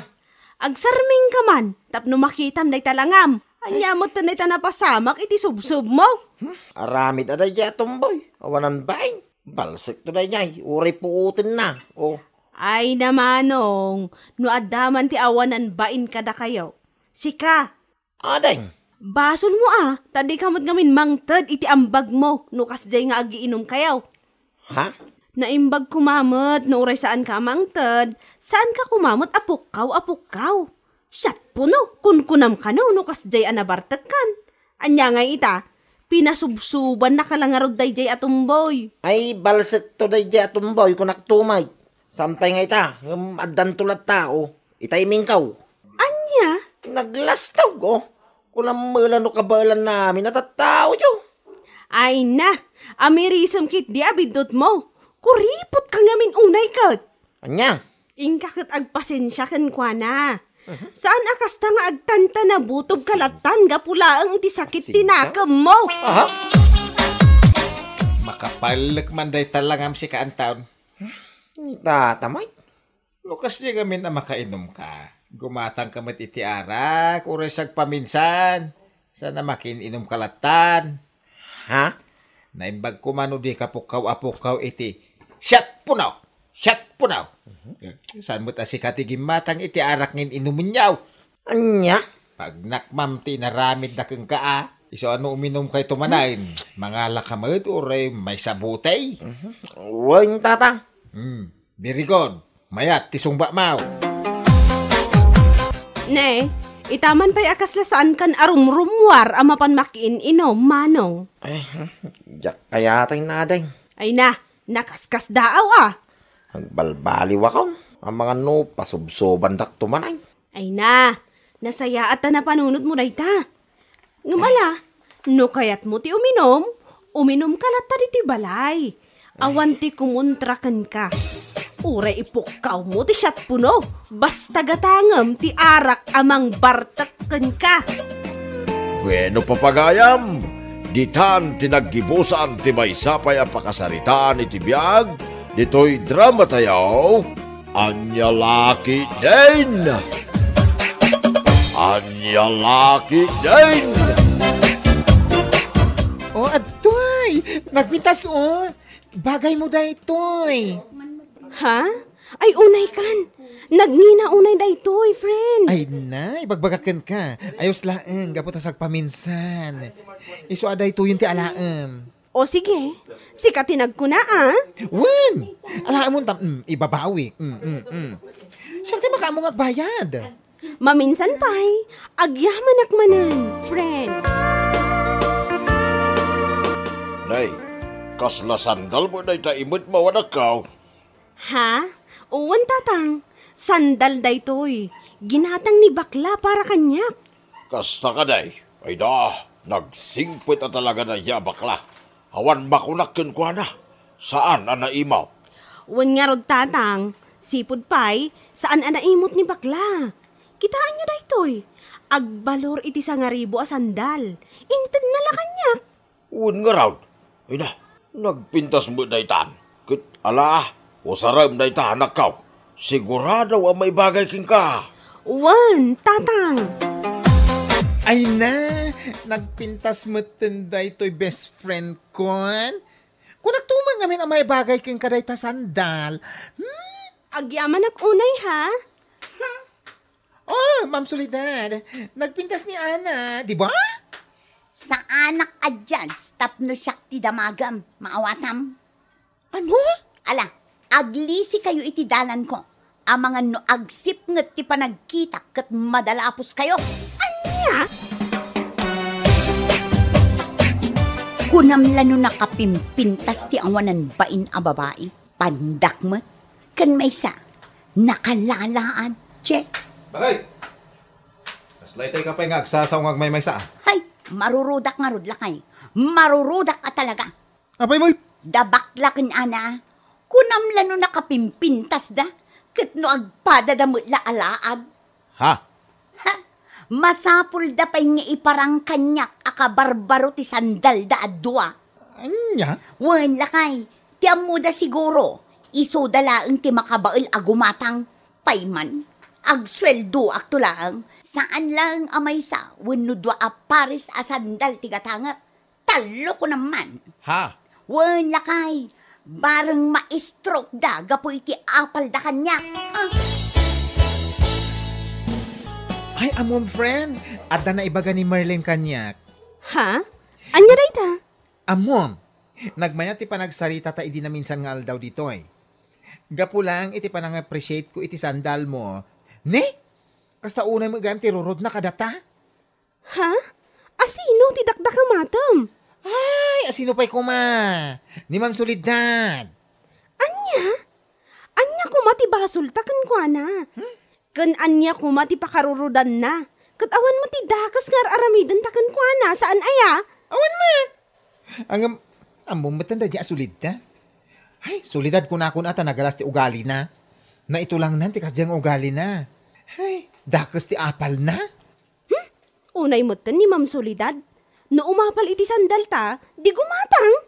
Agsarmingka man tapno makitam dayta langam. Ania met dayta napasamak iti subsobmo? Hmm? Aramid a daydiay a tumboy. Awanan bain. Balsekto daydiay. Uray puotenna. Oh. Ay na, manong, no adda man ti awanan bain kadakayo. Sika, Ading. Basolmo a, ta dika met ngamin mangted iti ambagmo no kasdiay nga agiinumkayo. Ha? Naimbag koma met no uray saanka a mangted, saanka koma met a pukkaw a pukkaw. Siat puno, kunkunam kano no kasdiay a nabartekkan. Ania ngay ita? Pinasubsobannaka la ngarud daydiay a tumboy. Ay, balsekto daydiay a tumboy, kunak tumay. Saan pay nga ita, ngem addanto latta, o, ita imingkaw. Ania? Naglastog, o. Kunam met la no kabaelannamin a tattaoyo. Ay na, amirisem ketdi a biddutmo. Kuripotka ngamin unay ket. Ania? Inka ket agpasensia kenkuana. Mhm. Saan a kasta nga agtantanabutob ka lattan gapu laeng iti sakit ti nakemmo. Aha. Makapallek man dayta langam, sika, Anton. Ni tata, may? No kasdiay ngamin a makainumka, gumatangka met iti arak, uray sagpaminsan, saan a makiin-inumka lattan. Ha? Naimbag koma no dika pukkaw a pukkaw iti siat puno! Siat puno! Mhm. Saan met a sika ti gimmatang iti arak nga in-inumenyo? Ania? Pagnakmam ti inaramidda kenka a, isu a no uminumkayto manen, mangalaka met uray maysa botey. Mhm. Wen, tata. Hmm. Very good. Mayat ti sungbamaw. Ne, ita man pay a kasla saankan a rumrummuar a mapan makiin-inum, manong. Eh, diak kayatay nadeng. Ay na, nakaskasdaaw a. Agbalbaliwakon. Amangan no pasubsobandakto manen. Ay na, nasayaat ta napanunotmo dayta. Ngem ala, no kayatmo ti uminum, uminumka latta ditoy balay. Awan ti kumontra kenka. Uray ipukkawmo ti siat puno, basta gatangem ti arak a mangbartek kenka. Bueno, papagayam, ditan ti naggibusan ti maysa pay a pakasaritaan iti biag ditoy dramatayo. Ania la ketdin? Ania la ketdin? Nagpintas, o. Bagay mo daytoy. Ha? Ay, unay kan. Nagngina unay daytoy, friend. Ay, na, ibagbagak kenka. Ayos laeng, gapu ta sagpaminsan. Isu a daytoyen ti alaem. O sige, sika ti nagkuna, a. Wen! Alaemon tam, mm, ibabawi. Mm, mm, mm. Siak ti makaammo nga agbayad. Maminsan pay, agyamanak manen, friend. Nay, kasla sandal mo dayta imed mawanagkaw? Ha? Wen, tatang. Sandal daytoy. Ginatang ni bakla para kaniak. Kasta kadi? Ay da, nagsingpet a talaga dayta a bakla. Awan makunak kenkuana. Saan a naimaw. Wen ngarud, tatang, sipud pay, saan a naimot ni bakla. Kitaenyo daytoy. Agbalor iti sangaribu a sandal. Intedna la kaniak. Wen ngarud, ina, nagpintas met daytan. Ket ala, usarem dayta, anakko. Sigurado a maibagay kenka. Wen, tatang. Ay na, nagpintas metten daytoy best friend kon. Kunak to man ngamin a maibagay kenka dayta sandal. Hmm? Agyamanak unay, ha? Oh, Ma'am Soledad, nagpintas ni Ana, di ba? Saanak a judge tapno siak ti damagem, maawatam. Ano? Ala, aglisikayo iti dalanko. Amangan no agsipnget ti panagkitak ket madalaposkayo. Ania? Kunam la no nakapimpintas ti awanan bain a babai. Pandak met. Ken maysa, nakalalaad, che. Bakit? Kasla itay ka pay nga agsasaw nga agmaymaysa, a? Hay, marurudak ngarud, lakay. Marurudak a talaga. Apay mo? Dabak la ken Ana. Kunam la no nakapimpintas da, ket no agpada da met la alaad. Ha? Ha? Masapulda pay nga iparang kaniak a kabarbaro ti sandalda a dua. Ania? Wen, lakay, ti ammoda siguro, isuda laeng ti makabael a gumatang. Payman, agsueldoakto laeng. Saan laeng a maysa wenno dua a pares a sandal ti gatangek. Tallo ko naman. Ha? Wen, lakay. Bareng ma-stroke da gapu iti apal da kaniak. Ah. Ay, ammom, friend. Adda naibaga ni Merlin kaniak. Ha? Ania dayta? Ammom, nagmayat ti panagsarita ta idi naminsan nga aldaw ditoy. Gapu lang iti panang-appreciate ko iti sandal mo. Ne? Kasta unay met gayam ti rurod na kadata? Ha? Asino ti dakdakamatem? Ay, asino pay koma? Ni Ma'am Soledad. Ania? Ania koma ti basolta kenkuana? Hmm? Ken ania koma ti pakarurudanna? Ket awan met ti dakes nga ar-aramidenta kenkuana, saan aya? Awan met. Ngem, ammom met daydiay a Soledad. Ay, Soledad kunakon a ta nagalas ti ugalina. Naitulangnan ti kasdiay nga ugalina. Ay, dakes ti apalna. Hmm? Unay metten ni Ma'am Soledad. No umapal iti sandalta, di gumatang.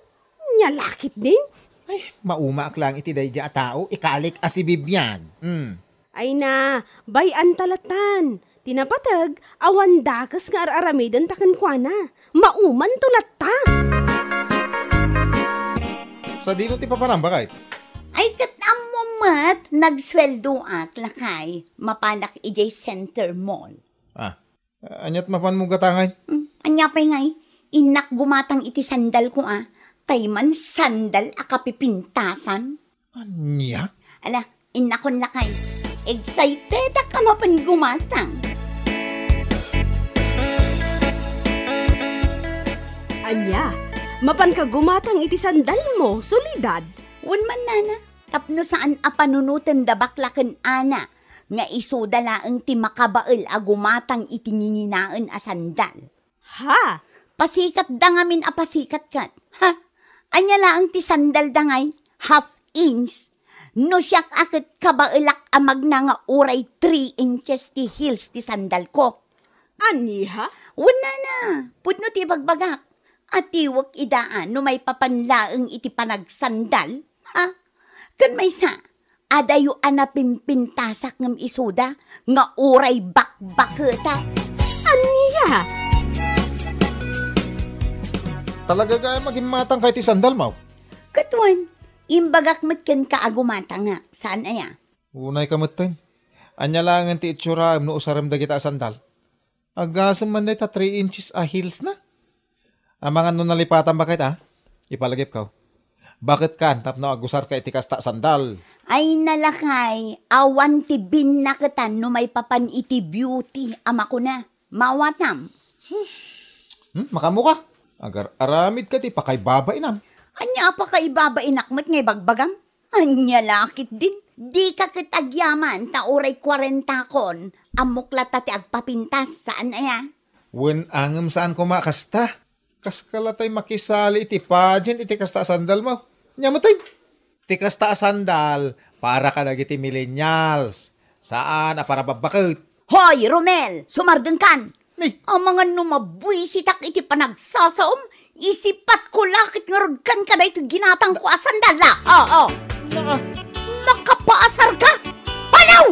Nia la ketdin. Ay, maumaak lang iti daydiay a tao, ikalik a sibibiag. Hmm. Ay na, bay-anta lattan. Ti napateg, awan dakes nga ar-aramidenta kenkuana. Maumanto latta. Sadino ti papanam, bakit? Ay, ket ammom met, nagsueldoak, lakay. Mapanak idiay Center Mall. Ah, aniat mapanmo gatangay? Hmm, ania pay ngay? Innak gumatang iti sandalko, a. Tay man sandal a kapipintasan. Ania? Ala, innakon lakay. Excitedak a mapan gumatang. Ania? Mapanka gumatang iti sandalmo, Soledad? Wen man, nana, tapno saan a panunoten da bakla ken Ana nga isuda laeng ti makabael a gumatang iti nginginaen a sandal. Ha? Pasikatda ngamin a pasikat ket. Ha? Ania laeng ti sandalda ngay? Half inch. No siak a ket kabaelak a magna nga uray three inches ti heels ti sandalko. Ania? Wen, nana, pudno ti ibagbagak. Atiwek ida a no maipapan laeng iti panagsandal. Ha? Ken maysa, adayo a napimpintasak ngem isuda nga uray bakbaketa. Ania? Talaga gayam a gimmatangka iti sandalmo? Ket wen, imbagak met kenka a gumatangak, saan aya? Unayka metten. Ania laengen ti itsuram no usarem dagita a sandal? Aggasem man dayta three inches a heelsna. Amangan no nalipatan baket, a? Ipalagipko. Baket kan tapno agusarka iti kasta a sandal? Ay, nalakay, awan ti binnaketan no maipapan iti beauty a makuna. Maawatam. Hmm, makaammoka? Agar-aramidka ti pakaibabainam. Ania a pakaibabainak met nga ibagbagam? Ania la ketdin? Dika ket agyaman ta uray kuarentakon, ammok latta ti agpapintas, saan aya? Wen, ngem saan koma a kasta. Kaska latay makisali iti pageant iti kasta a sandalmo? Ania metten? Ti kasta a sandal, para kadagiti millennials. Saan a para babbaket. Hoy, Romel! Sumardengkan! Ni? Amangan no mabuisitak iti panagsasaom, isipatko la ket ngarud kenka daytoy ginatangko a sandal, a? Oo. Naa. Makapaasarka? Panaw!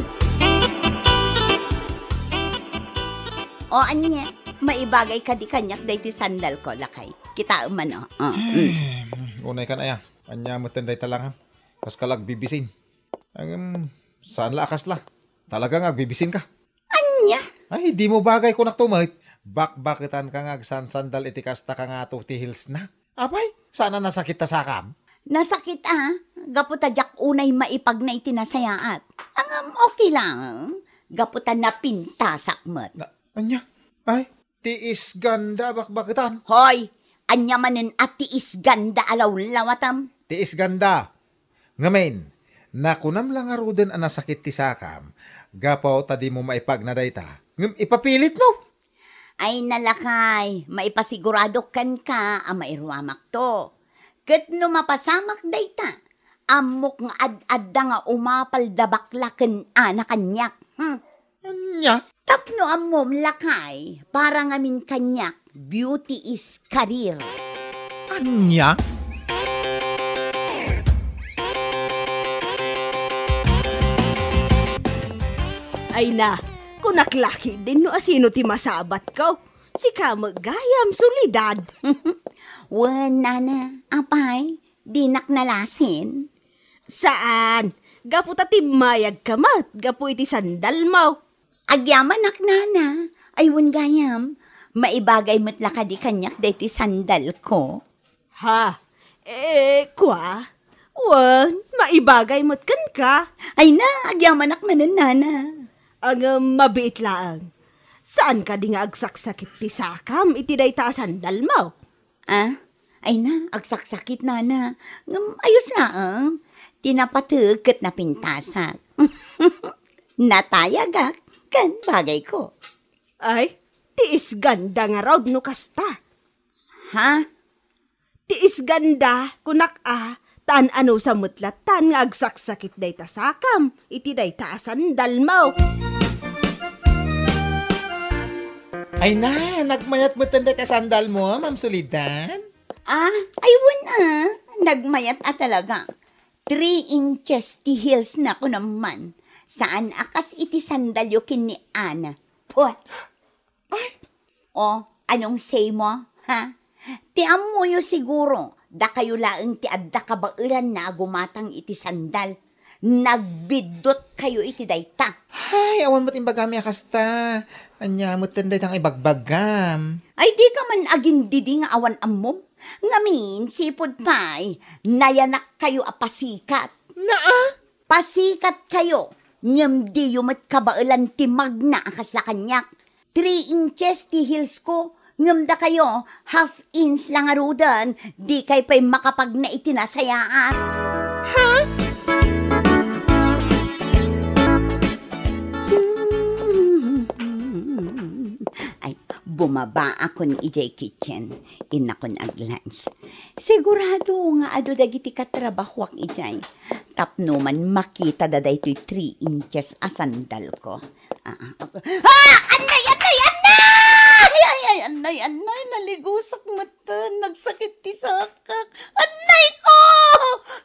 O, ania? Maibagay kadi kaniak daytoy sandalko, lakay? Kitaem man, o. O, mm. Eh, unaykan aya. Ania metten dayta langam? Kaska la agbibisin. Ngem, saan la a kasla. Talaga nga agbibisinka. Ania? Ay, dimo bagay, kunakto met. Bakbaketanka nga agsansandal iti kastaka ngato ti heelsna. Apay, saan a nasakit ta sakam? Nasakit a, gapu ta diak unay maipagna iti nasayaat. Ngem okay lang, gapu ta napintasak met. Na, ania? Ay, tiis ganda a bakbaketan. Hoy, ania manen a tiis ganda a lawlawatam? Tiis ganda. Ngamin, nakunam la ngaruden a nasakit ti sakam, gapu ta dimo maipagna dayta, ngem ipapilitmo. Ay, nalakay, maipasigurado kenka a mairuamakto. Ket no mapasamak dayta, ammok nga ad-adda nga umapal da bakla ken ana kaniak. Hmm. Ania? Tapno ammom, lakay, para ngamin kaniak, beauty is career. Ania? Ay na, kunak la ketdin no asino ti masabatko. Sika met gayam, Soledad. Wen, nana, apay, dinak nalasin? Saan, gapu ta timmayagka met gapu iti sandalmo. Agyamanak, nana. Ay, wen gayam, maibagay met la kadi kaniak daytoy sandalko? Ha? Eh, kua? Wen, maibagay met kenka. Ay na, agyamanak manen, nana. Ngem mabiit laeng. Saan kadi nga agsaksakit ti sakam iti dayta a sandalmo? Ah? Ay na, agsaksakit, nana. Ngem ayos laeng. Ti napateg ket napintasak. Natayagak ken bagayko. Ay, tiis ganda ngarud no kasta. Ha? Tiis ganda, kunak a, ta an-anusam met lattan nga agsaksakit dayta sakam iti dayta a sandalmo. Ay na, nagmayat metten dayta sandalmo, Ma'am Soledad? Ah, ay wen a, nagmayat a talaga. Three inches ti heelsna, kunam man. Saan a kas iti sandalyo ken ni Ana. Puh! Ay! O, anong say mo, ha? Ti ammoyo siguro, dakayo laeng ti adda kabaelanna a gumatang iti sandal. Nagbiddutkayo iti dayta. Ay, awan met imbagami a kasta. Ania metten dayta nga ibagbagam? Ay, dika man agindidi nga awan ammom. Ngamin, sipud pay, nayanakkayo a pasikat. Naa? Pasikatkayo, ngem diyo met kabaelan ti magna a kasla kaniak. Three inches ti heelsko, ngem dakayo, half inch la ngaruden, dikay pay makapagna iti nasayaat. Ha? Ay, bumabaakon idiay kitchen. Innakon ag-lunch. Sigurado nga adu dagiti katrabahoak idiay. Tapno man makitada daytoy three inches a sandalko. Ah, ah, ah, ah! Annay, annay, annay! Ay, ay, annay, annay, naligusak metten, nagsakit ti sakak. Annay ko!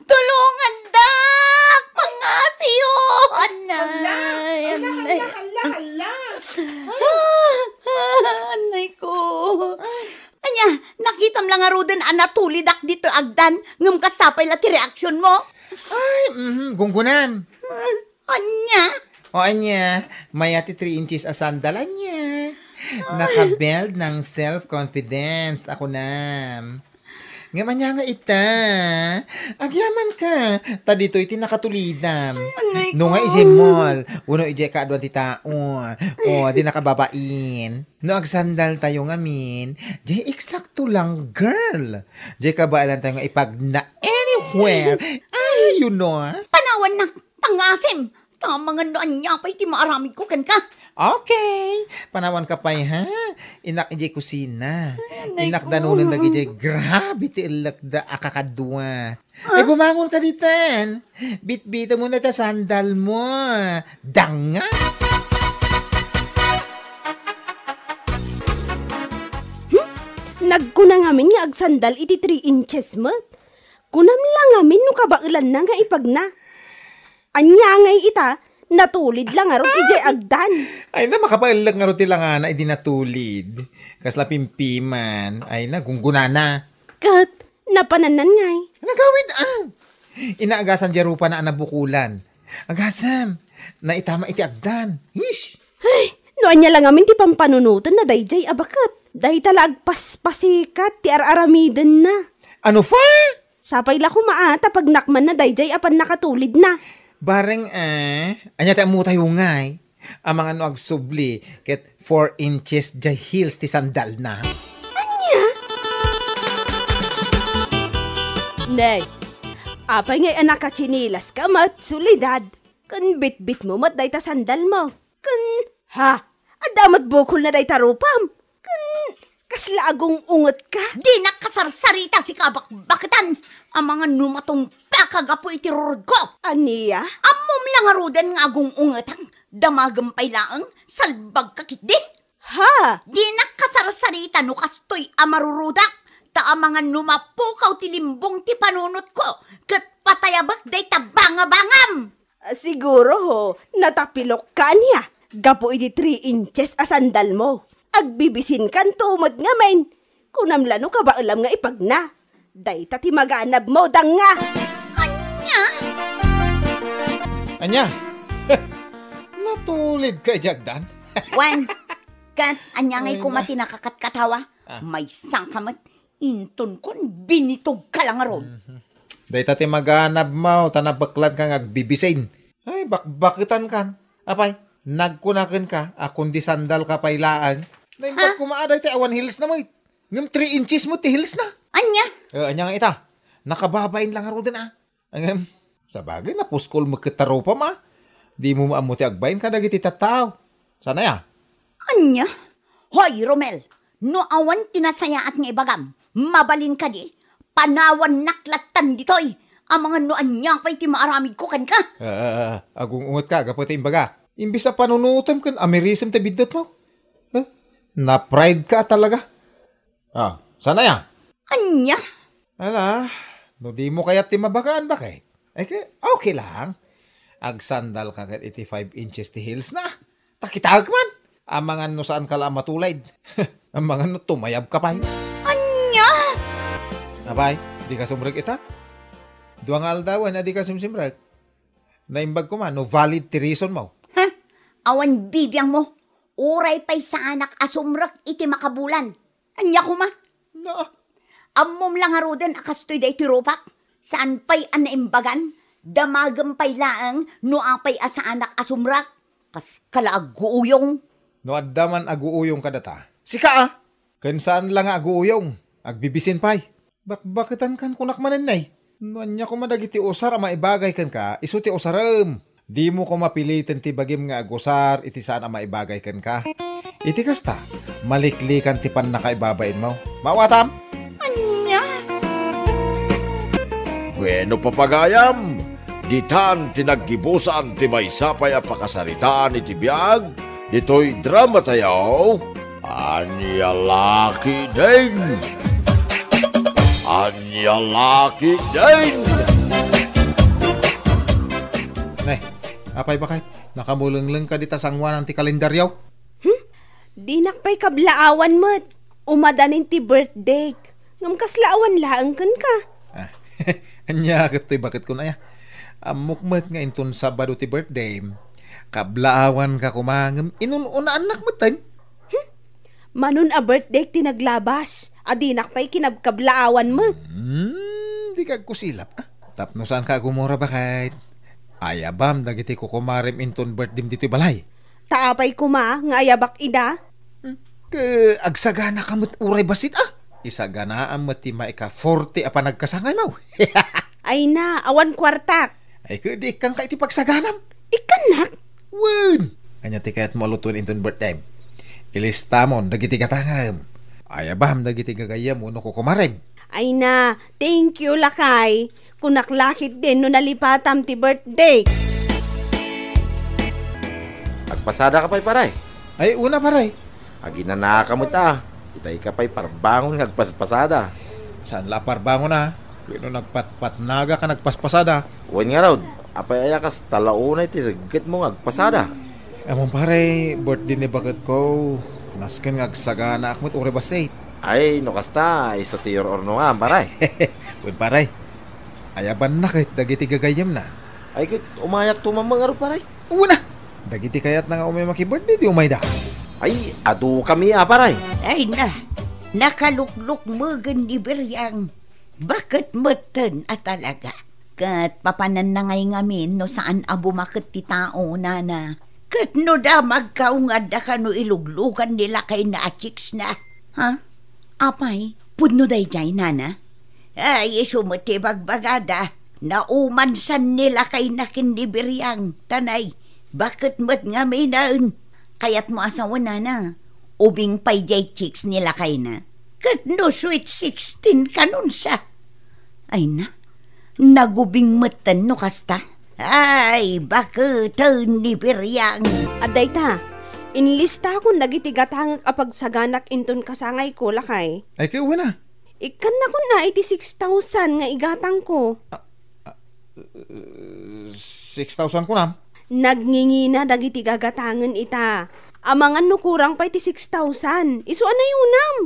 Tulongandak! Pangasiyo! Annay, annay. Hala, hala, hala, hala. Ah, ah, annay ko. Ania, nakitam la ngaruden Ngem kasta pay la ti reaksionmo? Ay, mhm, gunggunam. Ah, ania? O, ania, mayat ti three inches a sandal, ania. Naka-build ng self-confidence, a kunam. Ngem ania nga ita? Agyamanka, ta ditoy ti nakatulidam. Ay, anay ko. No nga idiay mall, wenno idiay kaaduan ti tao, o, di nakababain. No agsandaltayo ngamin, diay eksakto lang, girl. Diay kabaelantayo nga ipagna anywhere. Ay, you know. Panawannak, pangasim. Ta amangan no ania pay ti maaramidko kenka. Okay. Panawanka pay, ha? Innak idiay kusina. Ay, anay ko. Innak danunen dagidiay. Grabe ti ellekda a kakadua. Ha? Ay, bumangonka ditan. Bitbitemon dayta sandalmo. Danga. Hmm? Nagkuna ngamin nga agsandal iti three inches met. Kunam la ngamin no kabaelanna nga ipagna. Ania ngay ita, natulid la ngarud idiay agdan. Ay na, makapaellek ngarud ti langana idi natulid. Kasla pimpiman. Ay na, gunggunana. Ket, napanannan ngay. Nagawid, ah. Inagasan diay rupana a nabukulan. Agasam, naitama iti agdan. Ish! Ay, no ania la ngamin ti pampanunotenna daydiay a baket. Dayta la agpaspasikat ti ar-aramidenna. Ano fa? Sapay la koma a, ta pagnakmanna daydiay a pannakatulidna. Bareng, eh, ania ti ammotayo ngay? Amangan no agsubli ket four inches diay heels ti sandalna. Ania? Nay, apay ngay a nakatsinilaska met, Soledad? Ken bitbitmo met dayta sandalmo. Ken, ha? Adda met bukolna dayta rupam? Ken, kasla agung-ungetka? Dinak kasarsarita, sika a bakbaketan. Amangan no matungpaka gapu iti rurodko. Ania? Ammom la ngaruden nga agung-ungetak. Damagem pay laeng, salbagka ketdi. Ha? Dinak kasarsarita no kastoy a marurodak. Ta amangan no mapukaw ti limbong ti panunotko, ket patayabek dayta bangabangam. Ah, siguro, ho, natapilokka ania gapu iti three inches a sandalmo. Agbibisinkanto met ngamin. Kunam la no kabaelam nga ipagna. Dayta ti maganabmo, danga! Ania? Ania? Natulidka idiay agdan? Wen, ket ania ngay koma ti nakakatkatawa? Ah. Maysanka met, intonkon, binitogka la ngarud. Mhm. Dayta ti maganabmo, ta nabeklanka nga agbibisin. Ay, bakbaketankan. Apay, nagkuna kenka a kundi sandalka pay laeng. Naimbag koma a dayta awan heelsna met. Ngem three inches met ti heelsna. Ania? Eh, ania nga ita? Nakababain la ngaruden a. Ngem, sabagay, napuskol met ket ta rupam a. Dimo ammo ti agbain kadagiti tattao. Saan aya? Ania? Hoy, Romel, no awan ti nasayaat nga ibagam, mabalin kadi, panawannak lattan ditoy. Amangan no ania pay ti maaramidko kenka. Ah, ah, ah, agung-ungetka gapu ti imbaga. Imbes a panunotem ken amirisem ti biddutmo. Eh, na-pride ka talaga. Ah, saan aya? Ania? Ala, no dimo kayat ti mabagaan, baket? Ay, ke-, okay lang. Agsandalka ket iti five inches ti heelsna. Ta kitaek man. Amangan no saanka la a matulid. Amangan no tumayabka pay. Ania? Apay, dika sumrek ita? Dua nga aldawen a dika simsimrek. Naimbag koma no valid ti reasonmo. Ha? Awan bibiangmo. Uray pay saanak a sumrek iti makabulan. Ania koma? No. Ammom la ngaruden a kastoy daytoy rupak? Saan pay a naimbagan? Damagem pay laeng no apay a saanak a sumrek? Kaska la aguuyong. No adda man aguuyong kadata, sika a! Ken saan la nga aguuyong, agbibisin pay. Bakbaketankan kunak manen, nay. No ania koma dagiti usar a maibagay kenka, isu ti usarem. Dimo koma piliten ti bagim nga agusar iti saan a maibagay kenka. Iti kasta, maliklikan ti pannakaibabainmo. Maawatam? Ania? Bueno, papagayam, ditan ti naggibusan ti maysa pay a pakasaritaan iti biag ditoy dramatayo. Ania la ketdin? Ania la ketdin? Ne, apay baket? Nakamulengleng ka dita sanguanan ti kalendaryo? Hmm? Dinak pay kablaawan met. Umadanin ti birthday. Ngem kasla awan laeng kenka. Ah, Ania ket toy baket kun aya? Ammok met nga inton Sabado ti birthday. Kablaawanka koma ngem inun-unaannak metten. Hmm? Manon a birthday ti naglabas, a dinak pay kinabkablaawan met. Hmm, di ka agkusilap, ah. Tapno saanka agumura, baket. Ayabam dagiti kukumarem inton birthdayem ditoy balay. Ta apay koma nga ayabak ida? Hmm, ke agsagana ka met uray bassit, ah. Isaganaam met ti maika forty a panagkasangaymo. Ay na, awan kuartak. Ay, ke di ikkanka iti pagsaganam? Ikkannak? Wen! Ania ti kayatmo a lutoen inton birthday? Ilistamon dagiti gatangem. Ayabam dagiti gagayyem wenno kukumarem. Ay na, thank you, lakay. Kunak la ketdin no nalipatam ti birthday. Agpasada ka pay, pare? Ay, una, pare. Aginanaka met a. Itay ka pay parbangon nga agpaspasada. Saan la parbangon, a? Wenno nagpatpatnaga ka nagpaspasada? Wen ngarud, apay aya kasta la unay ti reggetmo nga agpasada? Ammom, pare, birthday ni baketko. Nasken nga agsaganaak met uray bassit. Ay, no kasta, isu ti ur-urnongam, pare. Wen, pare. Ayabanna ket dagiti gagayyemna. Ay, ket umayakto man ngarud, pare. Wen a, dagiti kayatna nga umay maki-birthday, di umayda. Ay, adu kami a, pare. Ay na, nakaluklukmegen ni Beriang. Baket metten a talaga. Ket papananna ngay ngamin no saan a bumaket ti tao, nana. Ket no damagka, ungadda kano iluglugan ni lakayna a chicks na. Ha? Apay, pudno daydiay, nana? Ay, isu met ti bagbagada. Naumansan ni lakayna ken ni Beriang. Tanay, baket met ngaminen. Kayatmo a sawen, nana? Ubing pay diay chicks ni lakayna. Ket no sweet sixteen kanonsa. Ay na, nagubing metten no kasta. Ay, baketen ni Beriang. Adda ita, inlistakon dagiti gatangek a pagsaganak inton kasangayko, lakay. Ay, ket wen a. Ikkannakon a iti six thousand nga igatangko. Ah, ah, six thousand kunam? Nagngingina dagiti gagatangen ita. Amangan no kurang pay ti six thousand. Isu a nayunam.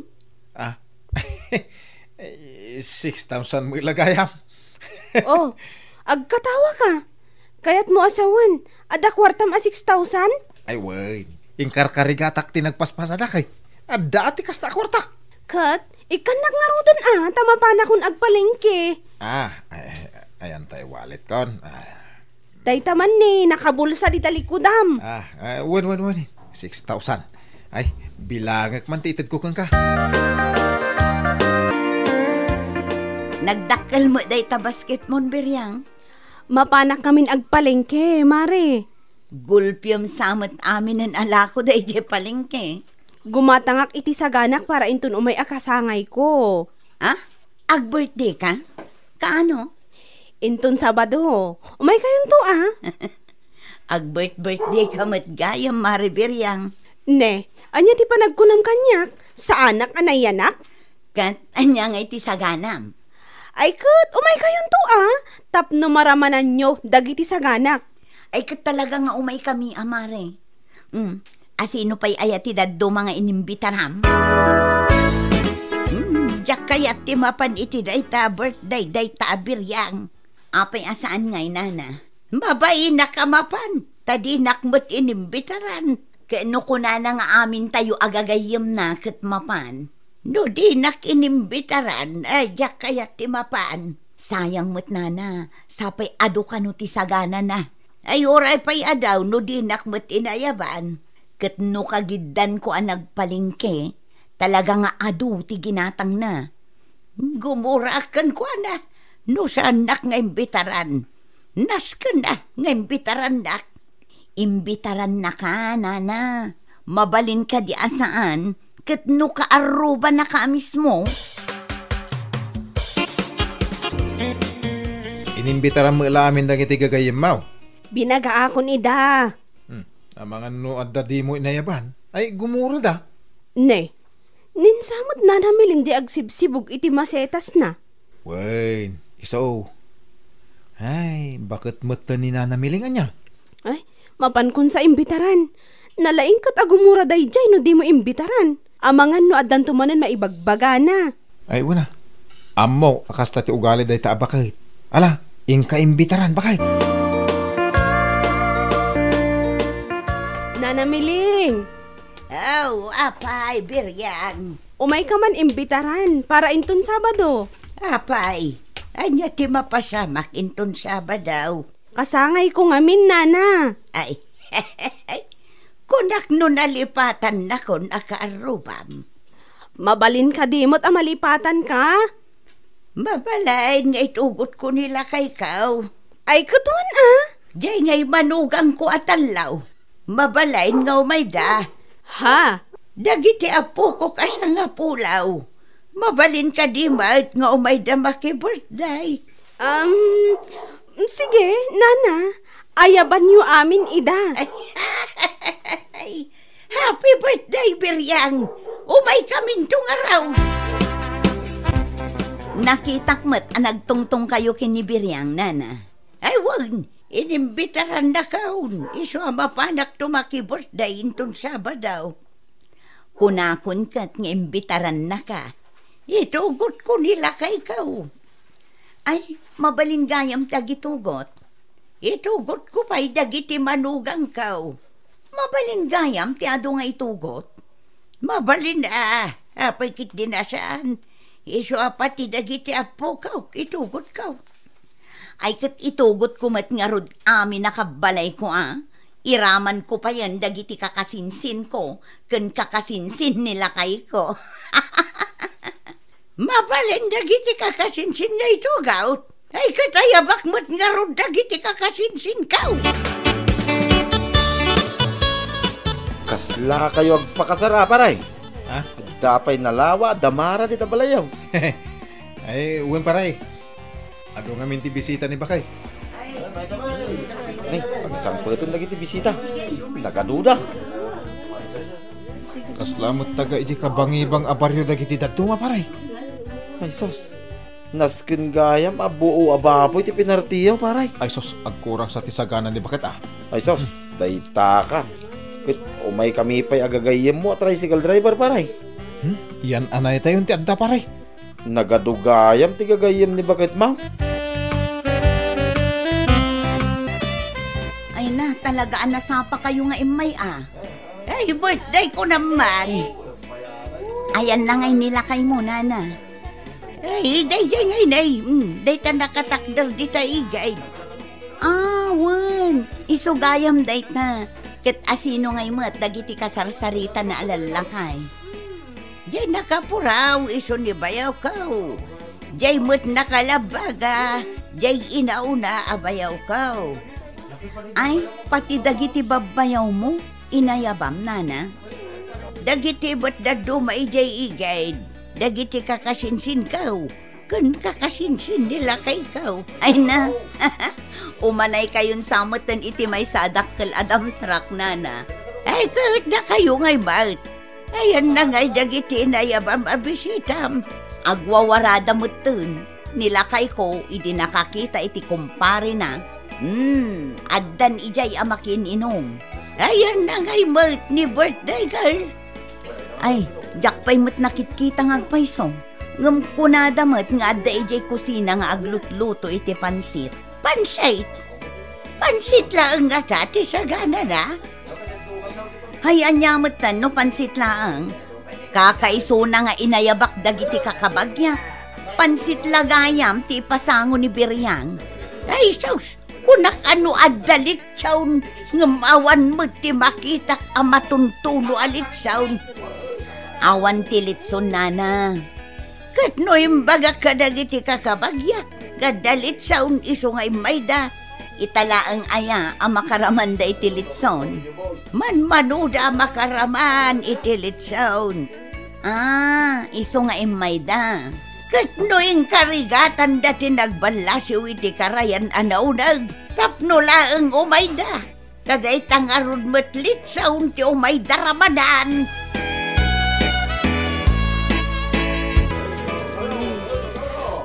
Ah. Six thousand met la gayam. Oh, agkatawa ka. Kayatmo a sawen, adda kuartam a six thousand? Ay, wen. Inkarkarigatak ti nagpaspasadak, ay. Adda ti kasta a kuarta. Ket, ikkannak ngaruden a, ta mapanakon agpalengke. Ah, ay, ay, ayan tay wallet kon. Ah. Dayta man ni nakabulsa di talikudam. Ah, ah, wen, wen, wen. Six thousand. Ay, bilangek man ti itedko kenka. Nagdakkel met dayta basketmon, Beriang. Mapanak ngamin agpalengke, mare. Gulpiem sa met aminen a lako daydiay palengke. Gumatangak iti saganak para inton umay a kasangayko. Ah? Ag-birthday ka? Kaano? Inton Sabado. Umay kayonto, ah? Ag-birth-birthday ka met gayam, Mare Beriang. Ne, ania ti panagkunam kaniak? Saanak a nayanak? Ket ania nga iti saganam? Ay ket, umay kayonto, ah, tapno maramananyo dagiti saganak. Ay ket talaga nga umay kami, a mare. Mm, asino pay aya ti dadduma nga inimbitaram? Mm, diak kayat ti mapan iti dayta a birthday dayta a Beriang. Apay a saan ngay, nana? Mabainak a mapan, ta dinak met inimbitaran. Ket no kunana nga amintayo a gagayyemna ket mapan, no dinak inimbitaran, ay, diak kayat ti mapan. Sayang met, nana, sapay adu kano ti saganana. Ay, uray pay a daw no dinak met inayaban. Ket no kagiddanko a nagpalengke, talaga nga adu ti ginatangna. Gumurak kenkuana no saannak nga imbitaran. Nasken a nga imbitarannak. Imbitarannaka, nana. Mabalin kadi a saan, ket no kaarrubanaka a mismo? Inimbitaram met la amin dagiti gagayyemmo. Binagaakon ida. Hmm. Amangan no adda dimo inayaban, ay gumurada. Ne, ninsamet Nana Miling di agsibsibug iti masetasna. Wen, isu. Ay, baket met ni Nana Miling ania? Ay, mapankon sa imbitaran. Nalaing ket a gumura daydiay no dimo imbitaran. Amangan no addanto manen maibagbagana. Ay, wen a. Ammok a kasta ti ugali dayta a baket. Ala, inka imbitaran, baket. Nana Miling! Aw, apay, Biriang. Umayka man imbitaran para inton Sabado. Apay, ania ti mapasamak inton Sabado? Kasangayko ngamin, nana. Ay, kunak no nalipatannakon a kaarrubam. Mabalin kadi met a malipatanka? Mabalin nga itugotko ni lakayko. Ay, ket wen a? Diay ngay manugangko a tallaw. Mabalin nga umayda. Ha? Dagiti appokok a sangapulo. Mabalin kadi met nga umayda maki-birthday? Um, sige, nana. Ayabanyo amin ida. Ay, happy birthday, Biriang! Umaykaminto ngarud! Nakitak met a nagtungtongkayo ken ni Biriang, nana. Ay, wen, inimbitarannakon. Isu a mapanakto maki-birthday inton Sabado. Kunakon ket nga imbitarannaka. Itugotko ni lakayko. Ay, mabalin gayam ti agitugot. Itugotko pay dagiti manugangko. Mabalin gayam ti adu nga itugot. Mabalin a, apay ket di nasaan. Isu a pati dagiti appokok, itugotko. Ay ket itugotko met ngarud amin a kabbalayko a, iramanko payen dagiti kakasinsinko ken kakasinsin ni lakayko. Mabalin dagiti kakasinsin nga itugot. Ay, ket ayabak met ngarud dagiti kakasinsinko. Kaslakayo agpakasar, paray? Ha? Adda pay nalawa, damara dita balayo. Ay, wen, paray. Adu ngamin ti bisita ni Bakay. Ni, pagsangpeten dagiti bisita. Nagaduda. Kasla met taga iti kabangibang a barrio dagiti dadduma, paray. Ay, sus. Nasken gayam a buo a baboy ti pinartiyo, paray. Ay, sus, agkurang sa ti sagana ni Baket, a. Ay, sus, dayta ka. Ket umaykami pay a gagayyemmo a tricycle driver, paray. Hmm? Yan anay tayon ti adda, paray. Nagadu gayam ti gagayyem ni Baket, ma'am. Ay na, talaga a nasapakayo nga immay, a. Ay, birthday ko naman. Ayan na ngay ni lakaymo, nana. Ay, daydiay ngay nay. Mm, dayta nakatakder dita igid. Ah, wen. Isu gayam dayta. Ket asino ngay met dagiti kasarsarita na a lallakay? Diay nakapuraw isu ni bayawko. Diay met nakalabbaga, diay inauna a bayawko. Ay, pati dagiti babbayawmo, inayabam, nana? Dagiti met dadduma idiay igid, dagiti kakasinsinko, ken kakasinsin ni lakayko. Ay na, umanaykayon sa meten iti maysa a dakkel a dump truck, nana. Ay, ket dakayo ngay met. Ayanna ngay dagiti inayabam a bisitam. Agwawarada metten ni lakayko idi nakakita iti kumparena. Hmm, addan idiay a makiin-inum. Ayanna ngay met ni birthday girl. Ay, diak pay met nakitkita nga agpayso. Ngem kunada met nga adda idiay kusina nga aglutluto iti pansit. Pansit? Pansit laeng ngata ti saganana? Hay, ania metten no pansit laeng? Kakaisuna nga inayabak dagiti kakabagiak. Pansit la gayam ti ipasango ni Biriang. Ay, sus! Kunak a no adda litson, ngem awan met ti makitak a matuntuno a litson. Awan ti litson, nana. Ket no imbagak kadagiti kakabagiak nga adda litson isu nga immayda, ita laeng aya a makaramanda iti litson? Manmanoda a makaraman iti litson. Ah, isu nga immayda. Ket no inkarigatanda ti nagballasiw iti karayan a nauneg tapno laeng umayda, ta dayta ngarud met litson ti umayda ramanan.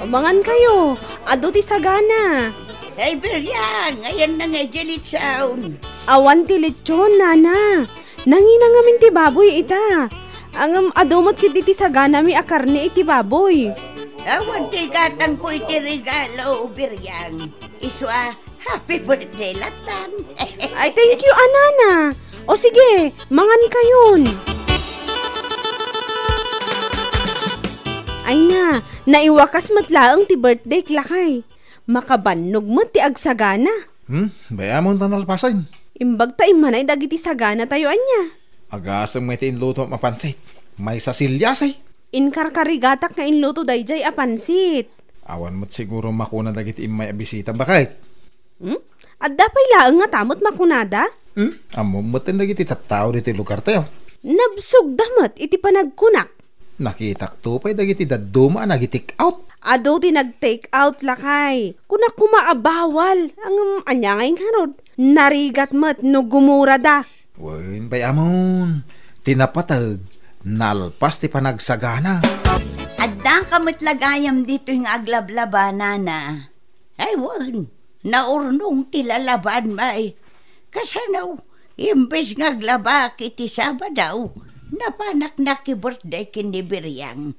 Mangankayo, adu ti sagana. Hey, Biriang, ayanna ngay diay litson? Awan ti litson, nana. Nangina ngamin ti baboy ita. Ngem adu met ketdi ti saganami a karne iti baboy. Awan ti gatangko iti regalo, Biryang. Isu a, happy birthday lattan. Ay, thank you, a, nana. O sige, mangankayon. Ay na, naiwakas met laeng ti birthday, lakay. Makabannog met ti agsagana. Hmm, bay-amon ta nalpasen. Imbag ta immanay dagiti saganatayo, ania? Agasem met ti inluto a pansit. Maysa siliasi. Inkarkarigatak nga inluto daydiay a pansit. Awan met siguro makuna dagiti immay a bisita, baket? Hmm? Adda pay laeng ngata met makunada? Hmm? Ammom met dagiti tattao ditoy lugartayo. Nabsogda met iti panagkunak. Nakitakto pay dagiti dadduma a nagi-take out. Adu ti nag-take out, lakay. Kunak koma a bawal. Ngem ania ngay ngarud? Narigat met no gumurada. Wen, bay-amon. Ti napateg, nalpas ti panagsagana. Adda ka met la gayam ditoy nga aglablaba, nana. Ay, wen, naurnong ti lalaban, may. Kasano, imbes nga aglabak iti Sabado, napanak na ki birthday ken ni Biryang.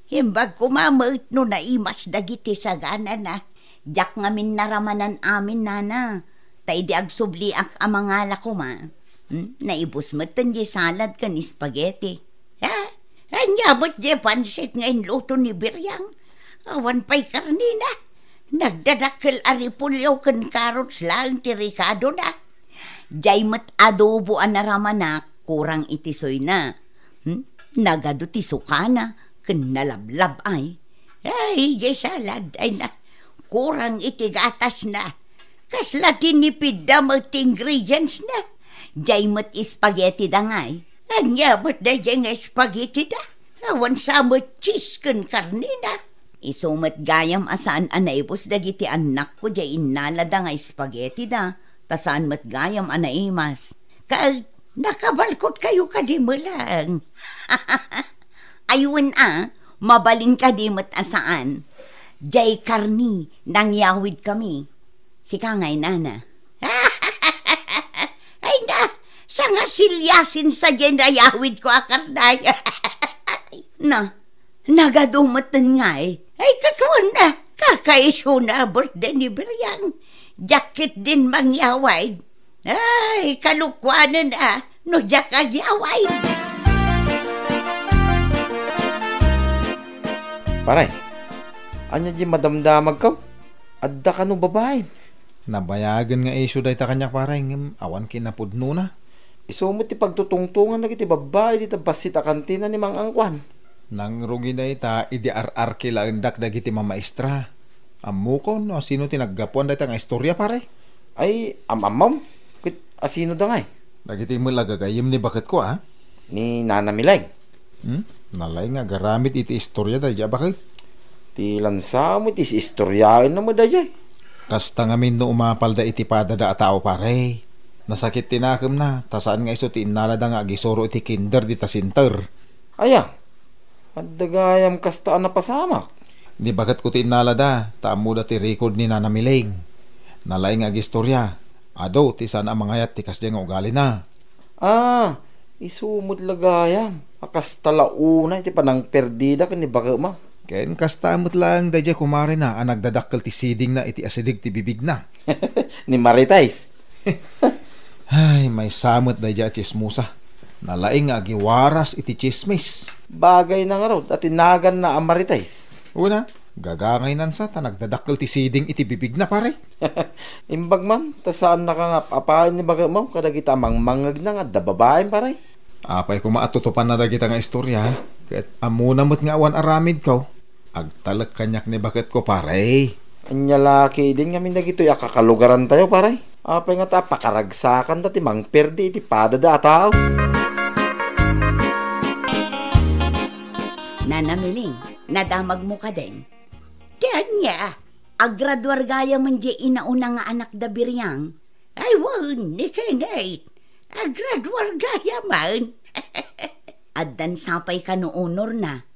Imbag koma met no naimas dagiti saganana. Diak ngamin naramanan amin, nana. Ta idi agsubliak a mangala koma, hmm, naibus met ti salad ken spaghetti. Ha? Ania met diay pansit nga inluto ni Biryang? Awan pay karnina. Nagdadakkel a repolyo ken carrots laeng ti rekadona. Diay met adobo a naramanak, kurang iti suyna. Hmm? Nagadu ti sukana ken nalablab-ay. Ay, diay salad, ay na, kurang iti gatasna. Kasla tinipidda met ti ingredients na. Diay met spaghetti da ngay. Ania met daydiay nga spaghetti da? Awan sa met cheese ken karne na. Isu met gayam a saan a naibus dagiti annakko diay innalada nga spaghetti da, ta saan met gayam a naimas. Ket nakabalkot kayo kadi melang. Aywen a, mabalin kadi met a saan. Diay karne, nangyawid kami. Sika ngay, nana. Ay na, sanga siliasin sa diay nayawid ko a karne. Na, nagadu met ngay. Ay, katuan na, kakaisuna a birthday ni Biryang. Diak ketdin mangyawid. Ay, kalokuanen a, no diak agyaway. Pare, ania diay madamdamagko? Adda kano babaen? Nabayagen nga isyu dayta kaniak, pare, ngem awan kinapudnona. Isu met ti pagtutungtongan dagiti babbai dita bassit a kantina ni Mang Angkuan. Nangrugi dayta idi ar-arki laendak dagiti mamaestra. Ammokon no asino ti naggapuan dayta nga istorya, pare? Ay, am-ammom? Ket asino da ngay? Dagiti met la gagayyem ni baketko, a? Ni Nana Mileng. Hmm? Nalaing nga agaramid iti istorya daydiay a baket. Ti lansa met ti istoryaenna met daydiay. Kasta ngamin no umapalda iti padada a tao, pare. Nasakit ti nakemna, ta saan nga isu ti innalada nga agisuro iti kinder dita center. Aya, adda gayam kasta a napasamak. Ni baketko ti innalada, ta ammoda ti record ni Nana Mileng. Nalaing nga agistorya. Adu ti saan a mangayat ti kasdiay nga ugalina. Ah, isu met la gayam a kasta la unay ti panangperdida ken ni baketmo. Ken kasta met laeng daydiay kumarena a nagdadakkel ti sidingna iti asideg ti bibigna. Ni Marites. Ay, maysa met daydiay a tsismosa. Nalaing nga agiwaras iti tsismis. Bagayna ngarud a ti naganna a Marites. Wen a, gagangaynan sa ta nagdadakkel ti siding iti bibigna, pare. Imbag man, ta saannaka nga ap-apayen ni baketmo kadagita a mangmangngegna nga adda babaen, pare. Apay koma a tutupanna dagita nga istorya, ket ammona met nga awan aramidko. Agtalek kaniak ni baketko, pare. Ania la ketdin ngamin dagitoy a kakalugarantayo, pare? Apay ngata a pakaragsakanda ti mangperdi iti padada a tao? Nana Miling, nadamagmo kadin? Ti ania? Agraduar gayamen diay inauna nga anakda Biriang? Ay, wen, ni Kenneth. Agraduar gayamen. Addan sapay kano honorna.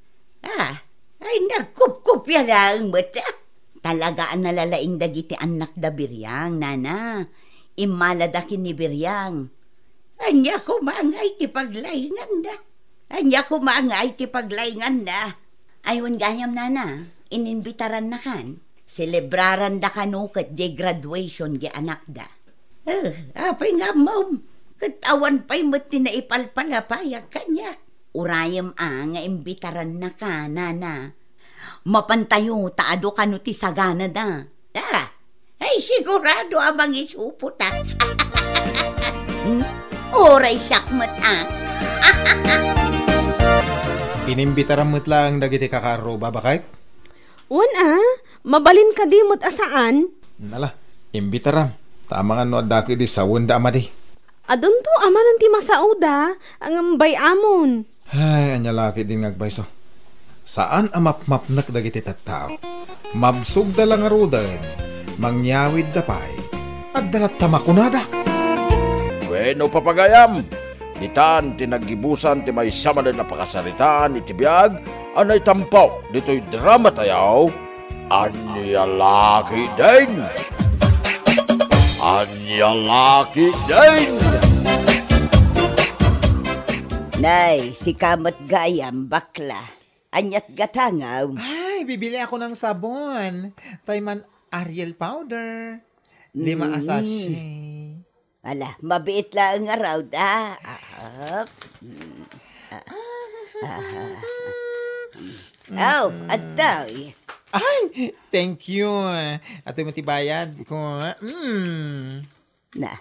Ah, ay, nagkupkupia laeng met, ah. Talaga a nalalaing dagiti annakda Biriang, nana. Immalada ken ni Biriang. Ania koma ngay ti paglainganna? Ania koma ngay ti paglainganna? Ay, wen gayam, nana. Inimbitarannakan, selebraranda kano ket diay graduation diay anakda. Eh, apay nga ammom? Ket awan pay met ti naipalpalapayag kaniak. Urayem a nga imbitarannaka, nana. Mapantayo ta adu kano ti saganada. Ah, ay sigurado a mangisuputak. Hmm? Uray siak met a. Inimbitaram met laeng dagiti kakaarruba, baket? Wen a, mabalin kadi met a saan? Nala, imbitaram. Ta amangan no adda ketdi sawenda a madi. Adunto a manen ti masaoda, ngem bay-amon. Ay, ania la ketdin nga agpayso. Saan a mapmapnek dagiti tattao. Mabsogda la ngaruden, mangyawidda pay. Adda latta makunada. Wenno, papagayam, ditan ti naggibusan ti maysa manen a pakasaritaan iti biag a naitampo ditoy drama tayo. Ania la ketdin? Ania la ketdin? Nay, sika met gayam, bakla. Aniat gatangam? Ay, bibili ako ng sabon. Tay man Ariel powder. Lima a Mm. sachet. Ala, mabiit laeng ngarud, ah. Ah, mm, ah, ah. Aw, Mm. adtoy. Ay, thank you. Atoy met ti bayad ko. Mm. Na,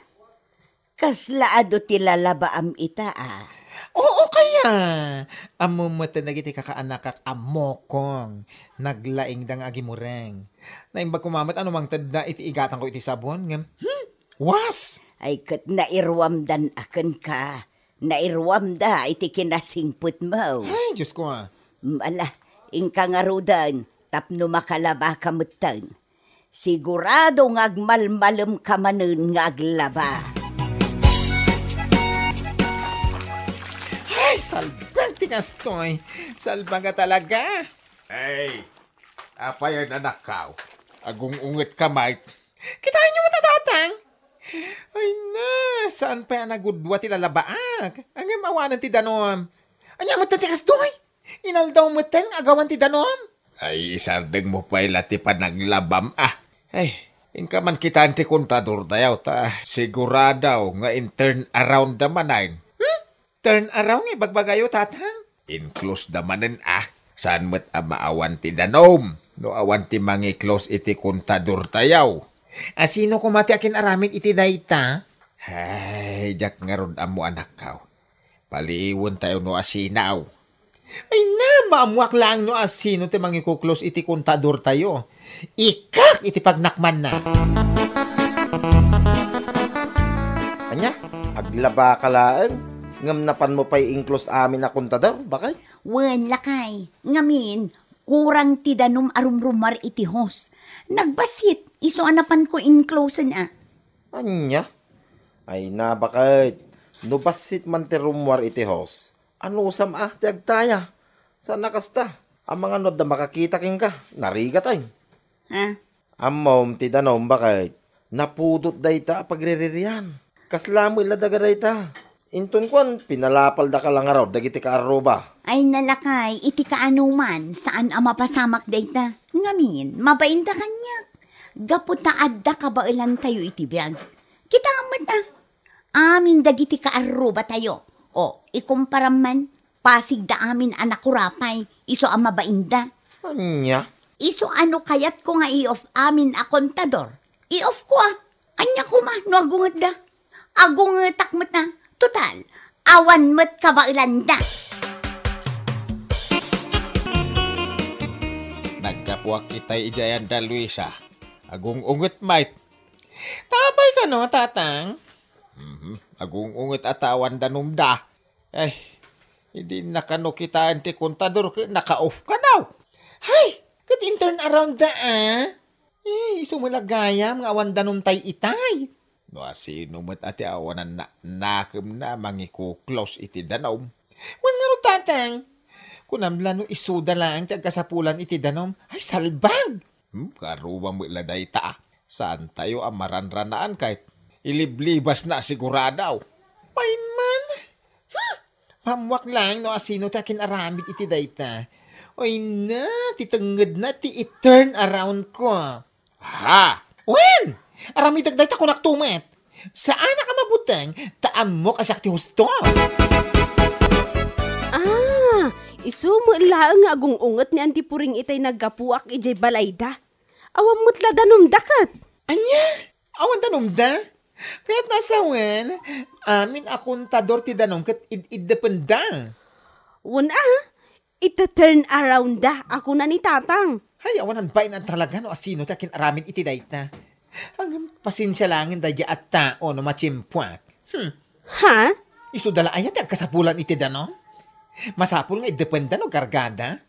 kasla adu ti lalabaam ita, ah? Oo, kaya. Ammom met dagiti kakaanakak a mokong. Naglaingda nga agimureng. Naimbag koma met a no mangtedda iti igatangko iti sabon, ngem, hmm, was! Ay, ket nairuamdan a kenka. Nairuamda iti kinasingpetmo. Ay, Diyos ko, ah. Mm, ala, inka ngaruden, tapno makalabaka metten. Sigurado nga agmalmalemka manen nga aglaba. Ay, salbag ti kastoy. Salbag a talaga. Ay, apay a nanakaw? Agung-ungetka, Mike. Kitaenyo met a tatang. Ay na, saan pay a nagudua ti lalabaak? Ngem awanen ti danum. Ania met ti kastoy? Inaldaw metten nga agawan ti danum? Ay, isardengmo pay la ti panaglabam, ah. Ay, inka man kitaen ti kontador tayo, ta sigurado nga in-turn around da manen. Hmm? Turn around nga ibagbagayo, tatang? In-close da manen, ah. Saan met a maawan ti danum no awan ti mangi-close iti kontador tayo? A, sino koma ti akin-aramid iti dayta? Ay, diak ngarud ammo, anakkaw. Paliiwen tayo no asinaw. Ay na, maammoak laeng no asino ti mangikuklose iti kontador tayo. Ikak iti pagnakmanna. Ania, aglabaka laeng, ngem napanmo pay inklose amin a kontador, baket? Wen, lakay. Ngamin, kurang ti danum a rumrumuar iti hose. Nagbassit, isu a napanko inklosen a. Ania? Ay na, baket. No bassit man ti rummuar iti hose, anusam a ti agtaya? Saan a kasta. Amangan no adda makakita kenka, narigat ay. Ha? Ammom ti danum, baket. Napudot dayta a pagriririan. Kasla met la daga dayta. Inton kuan, pinalapaldaka la ngarud dagiti kaarruba. Ay na, lakay, iti kaanoman, saan a mapasamak dayta. Ngamin, mabainda kaniak. Gapu ta adda kabaelantayo iti biag. Kita met a, amin dagiti kaarrubatayo. O, ikumparam man, pasigda amin a nakurapay, isu a mabainda. Ania? Isu a no kayatko nga i-off amin a kontador, i-off ko a. Ania koma no agungetda? Agungetak met a. Total, awan met kabaelanda. Naggapuak itay idiay anda, Luisa. Agung-unget met. Tapay kano, tatang? Mhm. Agung-unget a ta awan danumda. Ay, idi na kano kitaen ti kontador ket naka-off kano. Hay, ket in-turn around da, ah. Eh, isu met la gayam nga awan danumtay itay. No asino met a ti awanan na-, nakemna a mangikuklose iti danum. Wen ngarud, tatang, kunam la no isuda laeng ti agkasapulan iti danum. Ay, salbag! Hmm, karuba met la dayta, ah. Saantayo a maranranaan ket iliblibasna a sigurado. Pay man? Hmm! Maammoak laeng no asino ti akin-aramid iti dayta. Oy na, ti tengngedna ti i-turn around ko. Ha? Wen! Aramidek dayta, kunak to met. Saanak a mabuteng, ta ammok a siak ti husto. Ah, isu met laeng nga agung-unget ni Auntie Puring itay naggapuak idiay balayda. Awan met la danumda ket. Ania? Awan danumda? Kayat nasawen, amin a kontador ti danum ket id-iddependa. Wen a, ita-turn around da, a kuna ni Tatang. Hay, awan bain talaga no asino ti akin-aramid iti dayta. Ngem pasensia laengen daydiay a tao no matiempoak. Hmm. Ha? Isuda la aya ti agkasapulan iti danum? Masapul nga iddependa no kargada.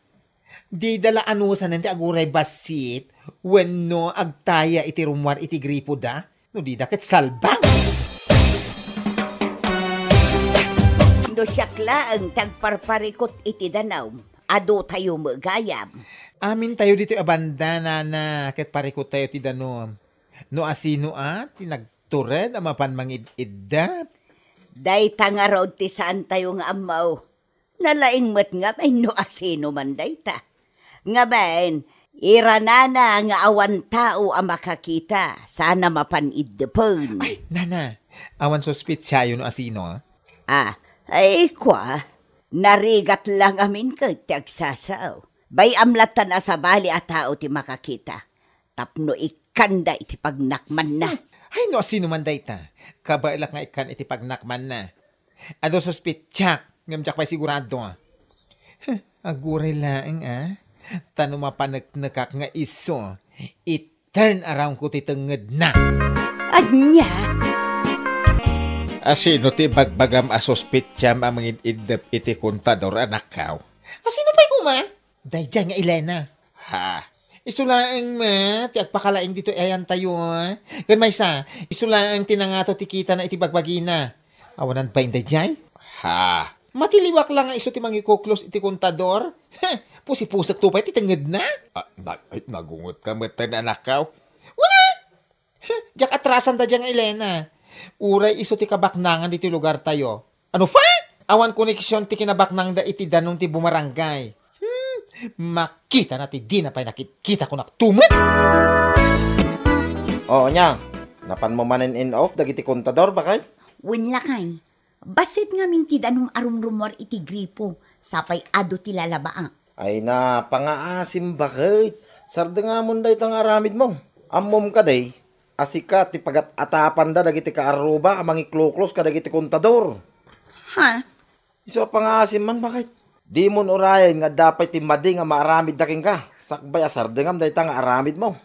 Dida la anusanen ti aguray bassit wenno agtaya iti rummuar iti gripoda no dida ket salbag. No siak laeng ti agparparikut iti danum, adotayo met gayam. Amintayo ditoy a banda, nana, ket parikuttayo ti danum. No asino a ti nagtured a mapan mangid-iddep? Dayta ngarud ti saantayo nga ammo. Nalaing met ngamin no asino man dayta. Ngamin, iranana nga awan tao a makakita, saan a mapan iddepen. Ay, nana, awan suspetsayo no asino, a? Ah, ay, kua, narigat la ngamin ket ti agsasao. Bay-am lattan a sabali a tao ti makakita. Tapno ikkanda iti pagnakmanna. Hmm. Ay, no asino man dayta, kabaelak nga ikkan iti pagnakmanna. Adu suspetsak, ngem diak pay sigurado. Huh, aguray laeng, a. Ta no mapaneknekak nga isu, i-turn around ko ti tengngedna. Ania? Asino ti bagbagam a suspetsam a mangid-iddep iti kontador, anakkaw? Asino pay koma? Daydiay nga Elena. Ha? Isu laeng met ti agpakalaing ditoy ayantayo, a? Ken maysa, isu laeng ti nangato ti kitana iti bagbagina. Awanan bain daydiay? Ha? Matiliwak la nga isu ti mangikuklos iti kontador? Heh, pusipusek to pay ti tengngedna? Ah, nag-, ay, nagungetka met, anakkaw? Wala! Heh, diak atrasan daydiay nga Elena. Uray isu ti kabaknangan ditoy lugartayo. Ano pa? Awan koneksion ti kinabaknangda iti danum ti bumarangay. Hmm, makitana ti dina pay nakitkita, kunak to met. O, ania? Napanmo manen in-off dagiti kontador, bakay? Wen lakay. Bassit ngamin ti danum a rumrumuar iti gripo, sapay adu ti lalabaak. Ay na, pangaasim, baket. Sardengamon dayta nga aramidmo. Ammom kadi, a sika ti pagat-atapanda dagiti kaarruba a mangikluklos kadagiti kontador. Ha? Isu a pangaasim man, baket. Dimon urayen nga adda pay ti madi nga maaramidda kenka, sakbay a sardengam dayta nga aramidmo.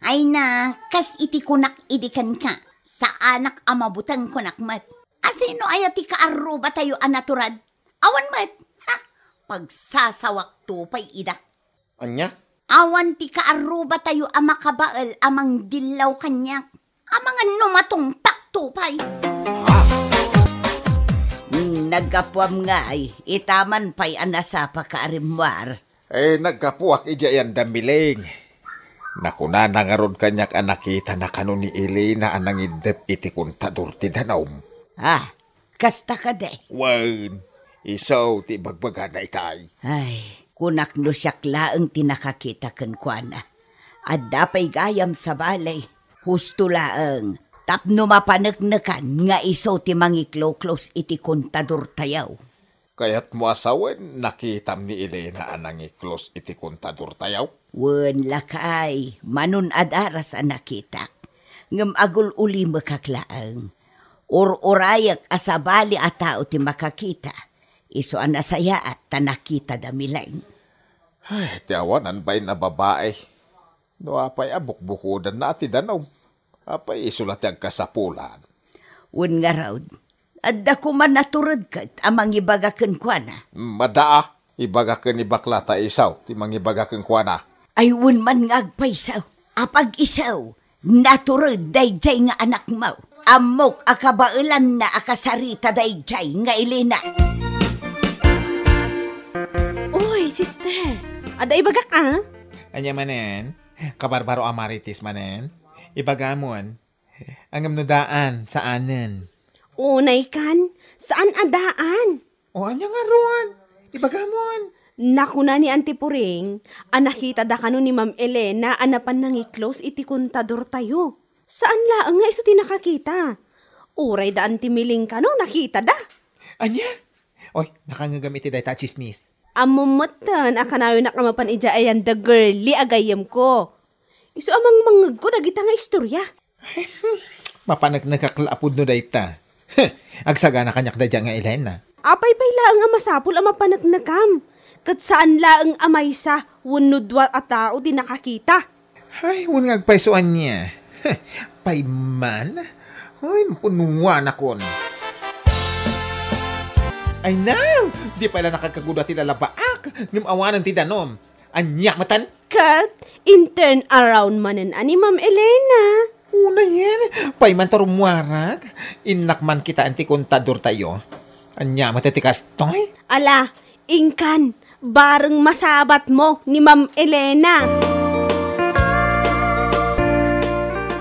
Ay na, kas iti kunak idi kenka, saanak a mabuteng, kunak met. Asino aya ti kaarrubatayo a natured? Awan met. Ha? Pagsasawakto pay ida. Ania? Awan ti kaarrubatayo a makabael a mangdillaw kaniak. Amangan no matungpakto pay. Ah. Hmm, naggapuam ngay, ita man pay a nasapaka a rimmuar. Eh, naggapuak idiay ayan da, Miling. Nakunana ngarud kaniak a nakitana kano ni Elena a nangiddep iti kontador ti danum. Ah, kasta kadi? Wen, isu ti ibagbagana itay. Ay, kunak no siak laeng ti nakakita kenkuana. Adda pay gayam sabali. Husto laeng, tapno mapaneknekan nga isu ti mangikluklos iti kontadortayo. Kayatmo a sawen, nakitam ni Elena a nangiklos iti kontadortayo? Wen, lakay, manun-adaras a nakitak. Ngem agul-ulimekak laeng. Ur-urayek a sabali a tao ti makakita. Isu a nasayaat ta nakita da, Miling. Ay, ti awanan bain a babai. No apay a bukbukodanna ti danum? Apay isu la ti agkasapulan? Wen ngarud, adda koma natured ket a mangibaga kenkuana. Mm, adda a. Ibaga ken ni bakla ta isu ti mangibaga kenkuana. Ay, wen man nga agpayso. Apag-isu, natured daydiay nga anakmo. Ammok a kabaelanna a kasarita daydiay nga Elena. Uy, sister, adda ibagak, a? Ania manen? Kabarbaro a Marites manen? Ibagamon. Ngem no daan, saanen? Unay kan, saan a daan? O, ania ngarud? Ibagamon. Nakuna ni Auntie Puring a nakitada kano ni Ma'am Elena a napan nangi-close iti kontadortayo. Saan laeng nga isu ti nakakita. Uray da Auntie Miling kano nakitada. Ania? Oy, nakangngegam iti dayta a tsismis. Ammom metten a kanayonak a mapan idiay ayan da girlie a gayyemko. Isu a mangmangngegko dagita nga istorya. Mapaneknekak la a pudno dayta. Agsagana kaniak daydiay nga Elena. Apay pay laeng a masapul a mapaneknekam? Ket saan laeng a maysa wenno dua a tao ti nakakita. Ay, wen nga agpayso ania. Pay man? Ay, mapunuanakon. Ay, naw! Di pay la nakagkaguda ti lalabaak, ngem awanen ti danom. Ania metten? Ket in-turn around manen a ni Ma'am Elena. Unayen, pay man ta rummuarak. Innak man kitaen ti kontadortayo. Ania metten ti kastoy? Ala, inkan, bareng masabatmo ni Ma'am Elena.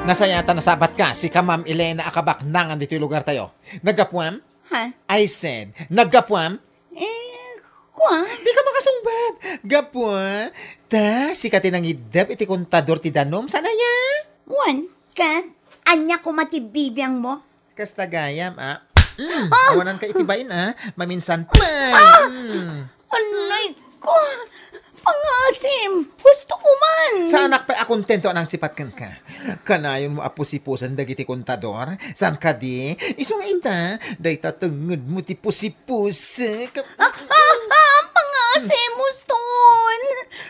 Nasayaat a nasabatka, sika Ma'am Elena a kabaknangan ditoy lugartayo. Naggapuam? Ha? I said, naggapuam? Eh, kua? Dika makasungbat. Gapu, ah. Ta, sika ti nangiddep iti kontador ti danom, saan aya? Wen, ket, ania koma ti bibiangmo? Kasta gayam, ah. Mm, ah! Awananka iti bain, ah. Maminsan pay. Ah! Mm. Anay ko! Pangaasim! Husto ko man! Saanak pay a kontento a nangsipat kenka. Kanayonmo a pusipusen dagiti kontador? Saan kadi? Isu nga ita, dayta tengngedmo ti pusipusek. Ah, ah, ah, pangaasim, huston!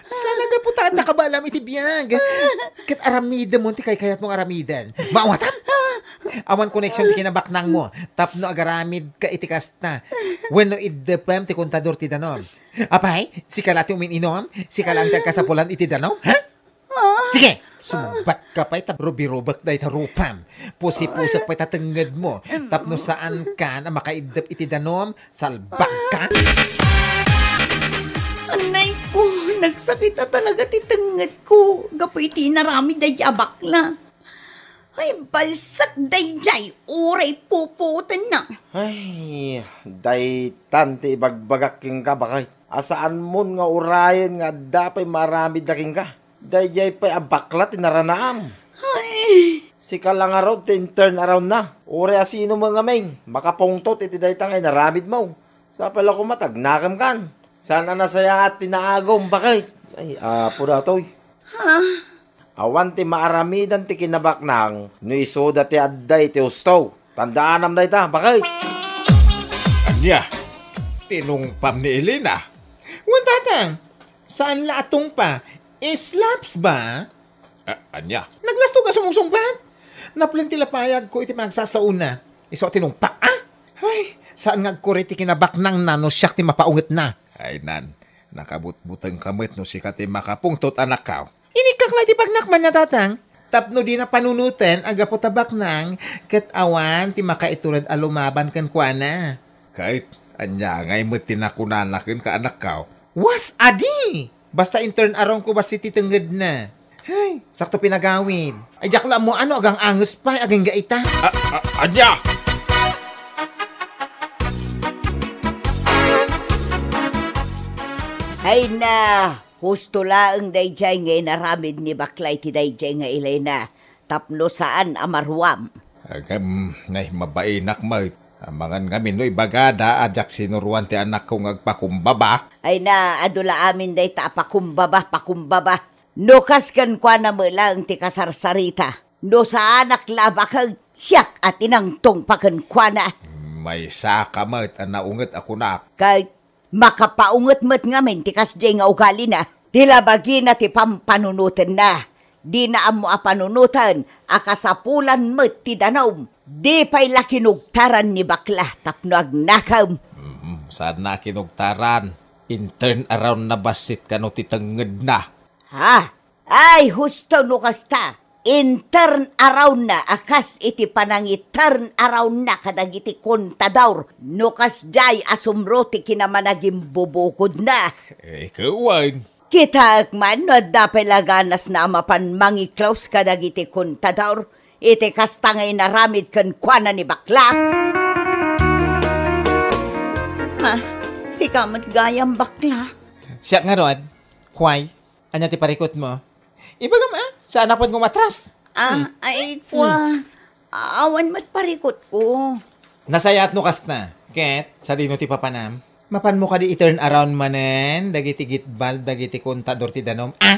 Saan a gapu ta adda kabaelam iti biag? Ket aramidemon ti kaykayatmo nga aramiden. Maawatam? Awan koneksion ti kinabaknangmo tapno agaramidka iti kasta. Wenno iddepem ti kontador ti danom. Apay, sika la ti umin-inom? Sika laeng ti agkasapulan iti danom, ha? Ah. Sige, sumungbatka pay ta rubirubek dayta rupam. Pusipusek pay ta tengngedmo. Tapno saankan a makaiddep iti danom, salbagka. Anay ko, nagsakit a talaga ti tengngedko gapu iti inaramid daydiay a bakla. Ay, balsak daydiay, uray pupuotenna. Ay, daytan ti ibagbagak kenka, baket. A saanmon nga urayen nga adda pay maaramidda kenka. Daydiay pay a bakla ti naranaam. Ay. Sika la ngarud ti in-turn around-na. Uray a sino met ngamin, makapungtot iti dayta nga inaramidmo. Sapay la koma ta agnakemkan. Saan a nasayaat ti naagum, baket. Ay, Apo datoy. Ha? Awan ti maaramidan ti kinabaknang no isuda ti adda iti husto. Tandaanam dayta, baket! Ania? Tinungpam ni Elena? Wen, Tatang. Saan la a tungpa? Slaps ba? A-, ania? Naglastog a sumungsungbat. Naplen ti lapayagko iti panagsasaona. Isu a tinungpak, a? Ay, saan nga agkuri ti kinabaknangna no siak ti mapaungetna. Ay nan, nakabutbutengka met no sika ti makapungtot, anakko. Inikkak la iti pagnak man, Tatang, tapno dina panunoten a gapu ta baknang ket awan ti makaitured a lumaban kenkuana. Ket ania ngay met ti nakunana kenka, anakko? Was adi! Basta in-turn around-ko bassit ti tengngedna. Hay, sakto pinagawid. Ay, diak la ammo no agang-anges pay agingga ita. A-, a-, ania? Ay na, husto laeng daydiay nga inaramid ni bakla iti daydiay nga Elena tapno saan a maruam. Agem, nay, mabainak met. Amangan ngamin no ibagada a diak sinuroan ti anakko nga agpakumbaba. Ay na, adu la amin dayta a pakumbaba, pakumbaba. No kas kenkuana met laeng ti kasarsarita, no saanak la a bakeg, siak a ti nangtungpa kenkuana. Maysaka met a naunget a kunak. Ket makapaunget met ngamin ti kasdiay nga ugalina. Ti labagina ti pampanunotenna. Dina ammo a panunoten a kasapulan met ti danum. Di pay la kinugtaran ni bakla tapno agnakem. Mhm, saanna a kinugtaran. In-turn around-na bassit kano ti tengngedna. Ha? Ay, husto no kasta. In-turn around-na a kas iti panangi-turn around-na kadagiti kontador no kasdiay a sumro ti kinamanagimbubukodna. Eh, ket wen. Kitaek man no adda pay la ganasna a mapan mangi-close kadagiti kontador iti kasta nga inaramid kenkuana ni bakla. Ha? Sika met gayam, bakla? Siak ngarud, Kuway, ania ti parikutmo? Ibagam, a, saanak met nga umatras. Ah, hmm. Ay, Kuwa, awan met parikutko. Nasayaat no kasta, ket sadino ti papanam? Mapanmo kadi i-turn around manen dagiti gitbal dagiti kontador ti danum, a?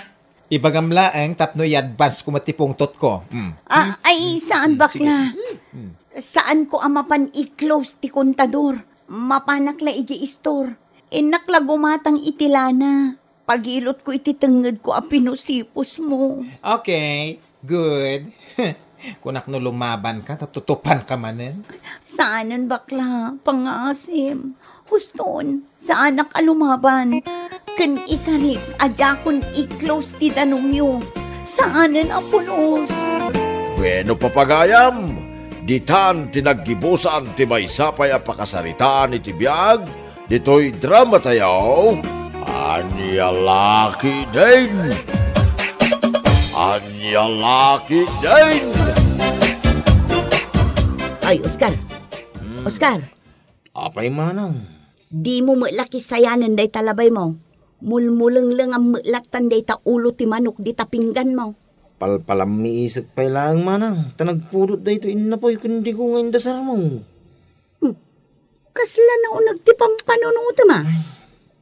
Ibagam laeng tapno i-advance ko met ti pungtotko. Mm. Ah, ay, saan, bakla. Sige. Mm. Saanko a mapan i-close ti kontador. Mapanak la idiay store. Innak la gumatang iti lana. Pagilutko iti tengngedko a pinusipusmo. Okay, good. Kunak no lumabanka, ta tutupanka manen. Saanen, bakla, pangngaasim. Huston, saanak a lumaban. Ken ikarik a diakon i-close ti danumyo. Saanen a pulos. Bueno, papagayam, ditan ti naggibusan ti maysa pay a pakasaritaan iti biag ditoy dramatayo, Ania La Ketdin! Ania La Ketdin! Ay, Oscar. Hmm. Oscar. Apay, manang? Dimo met la kisayanen dayta labaymo. Mulmulenglengam met lattan dayta ulo ti manok dita pingganmo. Palpalammiisek pay laeng, manang, ta nagpudot daytoy innapoy ken digo nga indasarmo. Hmm. Kasla nauneg ti pampanunotem, a? Ay,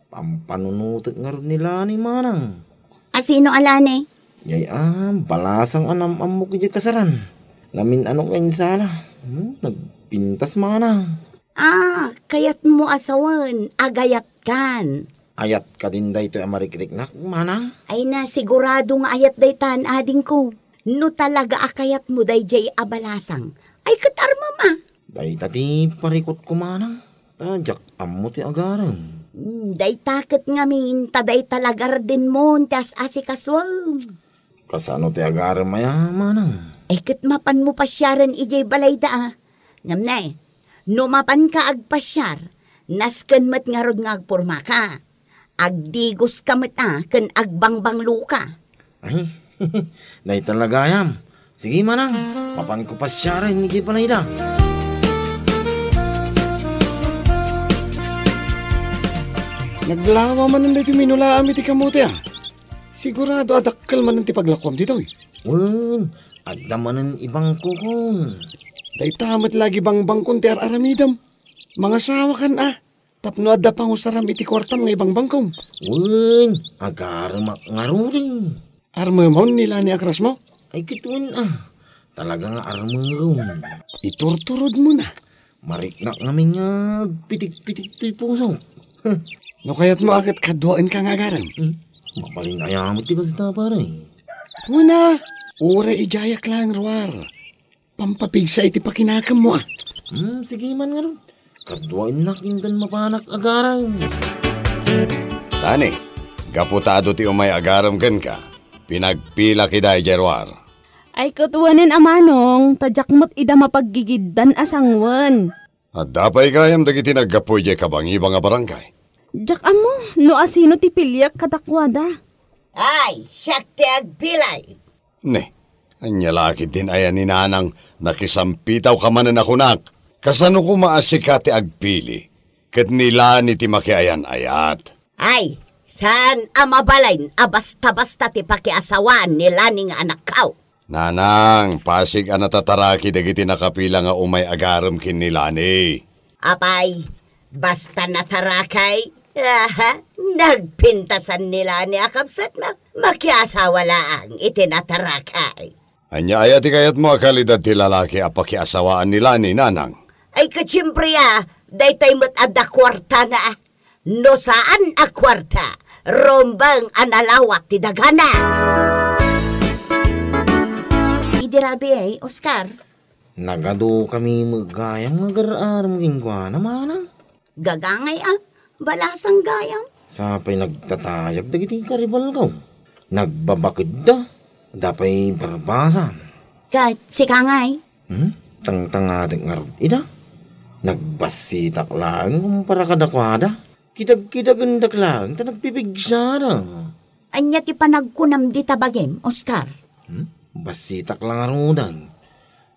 pampanunotek ngarud ni Lani, manang. A, sino a Lani? Jay, a, balasang a nam-ammok idiay kasaran. Namin-anok nga insala. Hmm, nagpintas, manang. A, kayatmo a sawen, agayatkan. Ayat kadin daytoy a marikriknak, manang? Ay na, sigurado nga ayat daytan, adingko. No talaga a kayatmo dayjay a balasang, ay ket armem, a. Dayta ti parikutko, manang. Ta diak ammo ti agarem. Hmm, dayta ket ngamin, ta dayta la gardenmo ti as-asikasuem. Kasano ti agarem aya, manang? Ay ket mapanmo pasiaren idiay balayda, a. Ngem ne, no mapanka agpasiar, nasken met ngarud nga agpormaka. Agdigoska met a ken agbangbangloka. Ay, dayta la gayam. Sige, manang, mapanko pasiaren idiay balayda. Naglawa manen daytoy minulaam iti kamote, a. Sigurado a dakkel manen ti paglakuam ditoy. Wen, adda manen ibangkokon. Dayta met la gibangbangkon ti ar-aramidem. Mangasawakan, a. Tapno adda pangusaram iti kuartam nga ibangbangkom. Wen, agaremak ngaruden. Armemon ni Lani a krasmo? Ay, ket wen, a. Talaga nga armem. Iturturodmo na. Mariknak ngamin nga agpitik-pitik toy puso. No kayatmo a ket kaduaenka nga agarem. Hmm? Mabalin aya met ti kasta, pare. Wen a, uray idiayak laeng ruar. Pampapigsa iti pakinakemmo, a. Hmm, sige man ngarud. Kaduaennak inton mapanak agarem. Lani, gapu ta adu ti umay agarem kenka, pinagpilak ida idiay ruar. Ay, ket wen a manong, ta diak met ida mapaggigiddan a sanguen. Adda pay gayam dagiti naggapu idiay kabangibang a barangay? Diak ammo no asino ti piliak kadakuada. Ay, siak ti agpili. Ne, ania la ketdin aya ni Nanang, nakisampitawka manen a kunak. Kasano koma a sika ti agpili, ket ni Lani ti makiayan-ayat? Ay, saan a mabalin a basta-basta ti pakiasawaan ni Lani nga anakko. Nanang, pasig a natataraki dagiti nakapila nga umay agarem ken ni Lani. Apay, basta natarakay, aha, nagpintasan ni Lani a kabsatmo, makiasawa laeng iti natarakay. Ania aya ti kayatmo a kalidad ti lalaki a pakiasawaan ni Lani, Nanang? Ay, ket siempre, a, daytoy met adda kuartana, a. No saan a kuarta, rumbeng a nalawat ti dagana. Idi rabii, Oscar. Nagadukami met gayam nga agar-arem kenkuana, manang. Gagangay a, balasang gayam. Sa pay nagtatayab dagiti karibalko. Nagbabakedda, adda pay barbasa. Ket sika ngay? Hmm? Tangtangatek ngarud ida. Nagbassitak laeng kumpara kadakuada. Kidagkidagendak laeng ta nagpipigsada. Ania ti panagkunam dita bagim, Oscar? Hmm? Bassitak la ngaruden.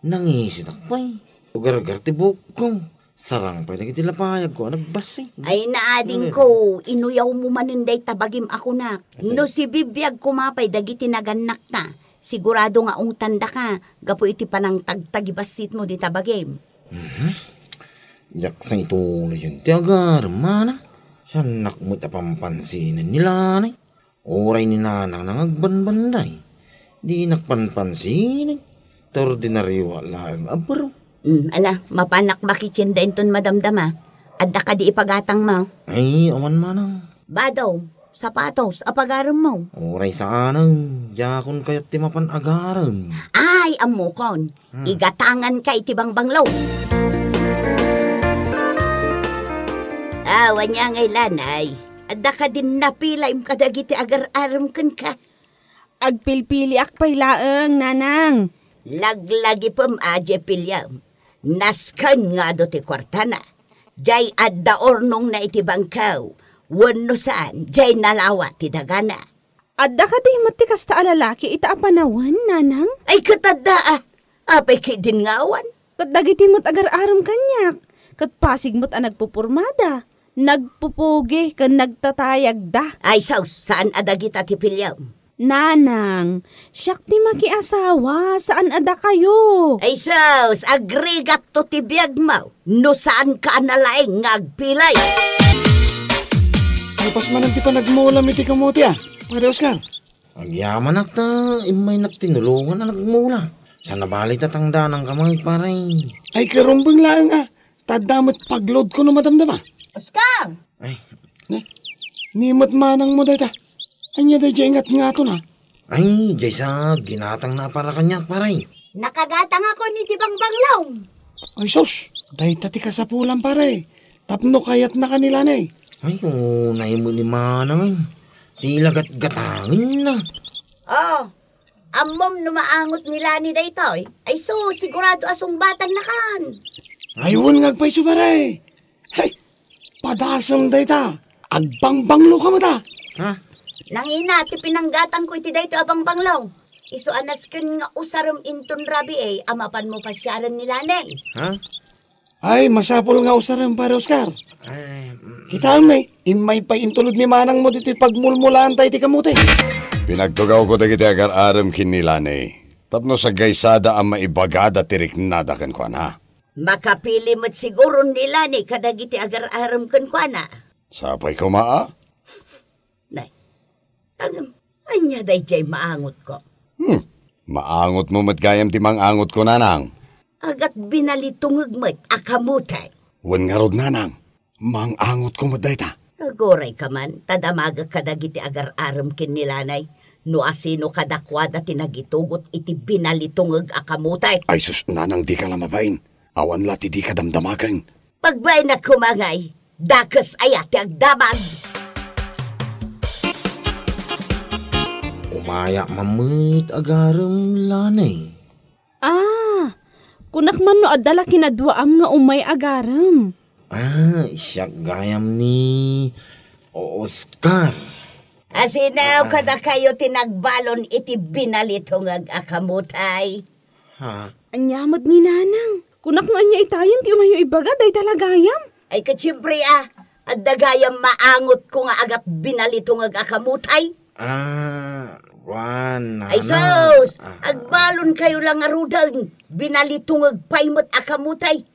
Nangisitak pay. Ugargar ti buokko. Sarang pay dagiti lapayagko a nagbassit. Ay, naadingko, inuyawmo manen dayta bagim a kunak. Asa? No sibibiag koma pay dagiti nagannakta, sigurado nga ungtandaka gapu iti panangtagtagibassitmo dita bagim. Mhm. Diak sa ituloyen ti agarem, manang. Siannak met a pampansinen ni Lanay. Uray ni nanang nga agbanbanday, dinak panpansinen. Ta ordinario laeng a baro. Hmm, ala, mapanak makitien da inton madamdama. Adda kadi ipagatangmo? Ay, awan manang. Bado, sapatos, a pagaremmo? Uray saanen, diakon kayat ti mapan agarem. Ay, ammokon. Hmm. Igatanganka iti bangbanglo. Awan nia ngay, Lanay. Adda kadin napilaim kadagiti agar-arem kenka? Agpilpiliak pay laeng, nanang. Laglagipem a diay piliam. Nasken nga adu ti kuartana. Diay adda urnongna iti bangkaw. Wenno saan, diay nalawa ti dagana. Adda kadi met ti kasta a lalaki ita a panawen, nanang? Ay, ket adda, a. Apay ketdin nga awan? Ket dagiti met agar-arem kaniak, ket pasig met a nagpupormada, nagpupugi, ken nagtatayagda. Ay, sus, saan a dagita ti piliam? Nanang, siak ti makiasawa, saan a dakayo. Ay, sus, agrigatto ti biagmo, no saanka a nalaing nga agpili. Kalpas manen ti panagmulam iti kamote, a, Pare Oscar. Agyamanak ta immaynak tinulongan a nagmula. Saan a bale ta tangdanangka met, pare. Ay, karumbeng laeng, a. Ta adda met pagloadko no madamdama. Oscar! Ay. Ne? Ni met manangmo dayta. Ania daydiay ngatngaton, a? Ay, diay sa ginatangna a para kaniak, pare. Nakagatangakon iti bangbanglo. Ay, sus! Dayta ti kasapulan, pare. Tapno kayatnaka ni Lanay. Ay, unay met ni manang, ay. Ti lagatgatangenna. Oh, ammom no maangot ni Lani daytoy? Ay, sus, sigurado a sungbatannakan. Ay, wen nga agpayso, pare. Hay, padasem dayta. Agbangbangloka met, a. Ha? Nangina ti pinanggatangko iti daytoy a bangbanglo. Isu a nasken nga usarem inton rabii a mapanmo pasiaren ni Lani. Ha? Ay, masapul nga usarem, Pare Oscar. Ay, mm. Kitaem ne, immay pay intulod ni manangmo ditoy pagmulmulaanta iti kamote. Pinagtugawko dagiti agar-arem ken ni Lani tapno sagaysada a maibagada ti riknada kenkuana. Makapili met siguro ni Lani kadagiti agar-arem kenkuana. Sapay koma, a? Nay, Ngem, ania daydiay maangotko? Hmm, maangotmo met gayam ti mang-angotko, nanang. Agat binalitungeg met a kamotay. Wen ngarud, nanang, mang-angotko met dayta. Agurayka man, ta damagek kadagiti agar-arem ken ni Lanay, no asino kadakuada ti nagitugot iti binalitungeg a kamotay. Ay sus, nanang, dika la mabain. Awan la ti dika damdamaken. Pagbaenak koma ngay, dakes aya ti agdamag? Umayak man met agarem, Lanay. Ah, kunak man no adda la kinaduaam nga umay agarem. Ah, siak gayam ni Oscar. Asino kadakayo ti nagbalon iti binalitungeg a kamotay? Ha? Ania met ni Nanang? Kunak no ania itayen ti umayo ibaga, dayta la gayam. Ay, ket siempre, a, adda gayam maangotko nga agat binalitungeg a kamotay. Ah, wan, Ay, Nana. Sus! Ah. Agbalonkayo la ngaruden, binalitungeg pay met a kamotay.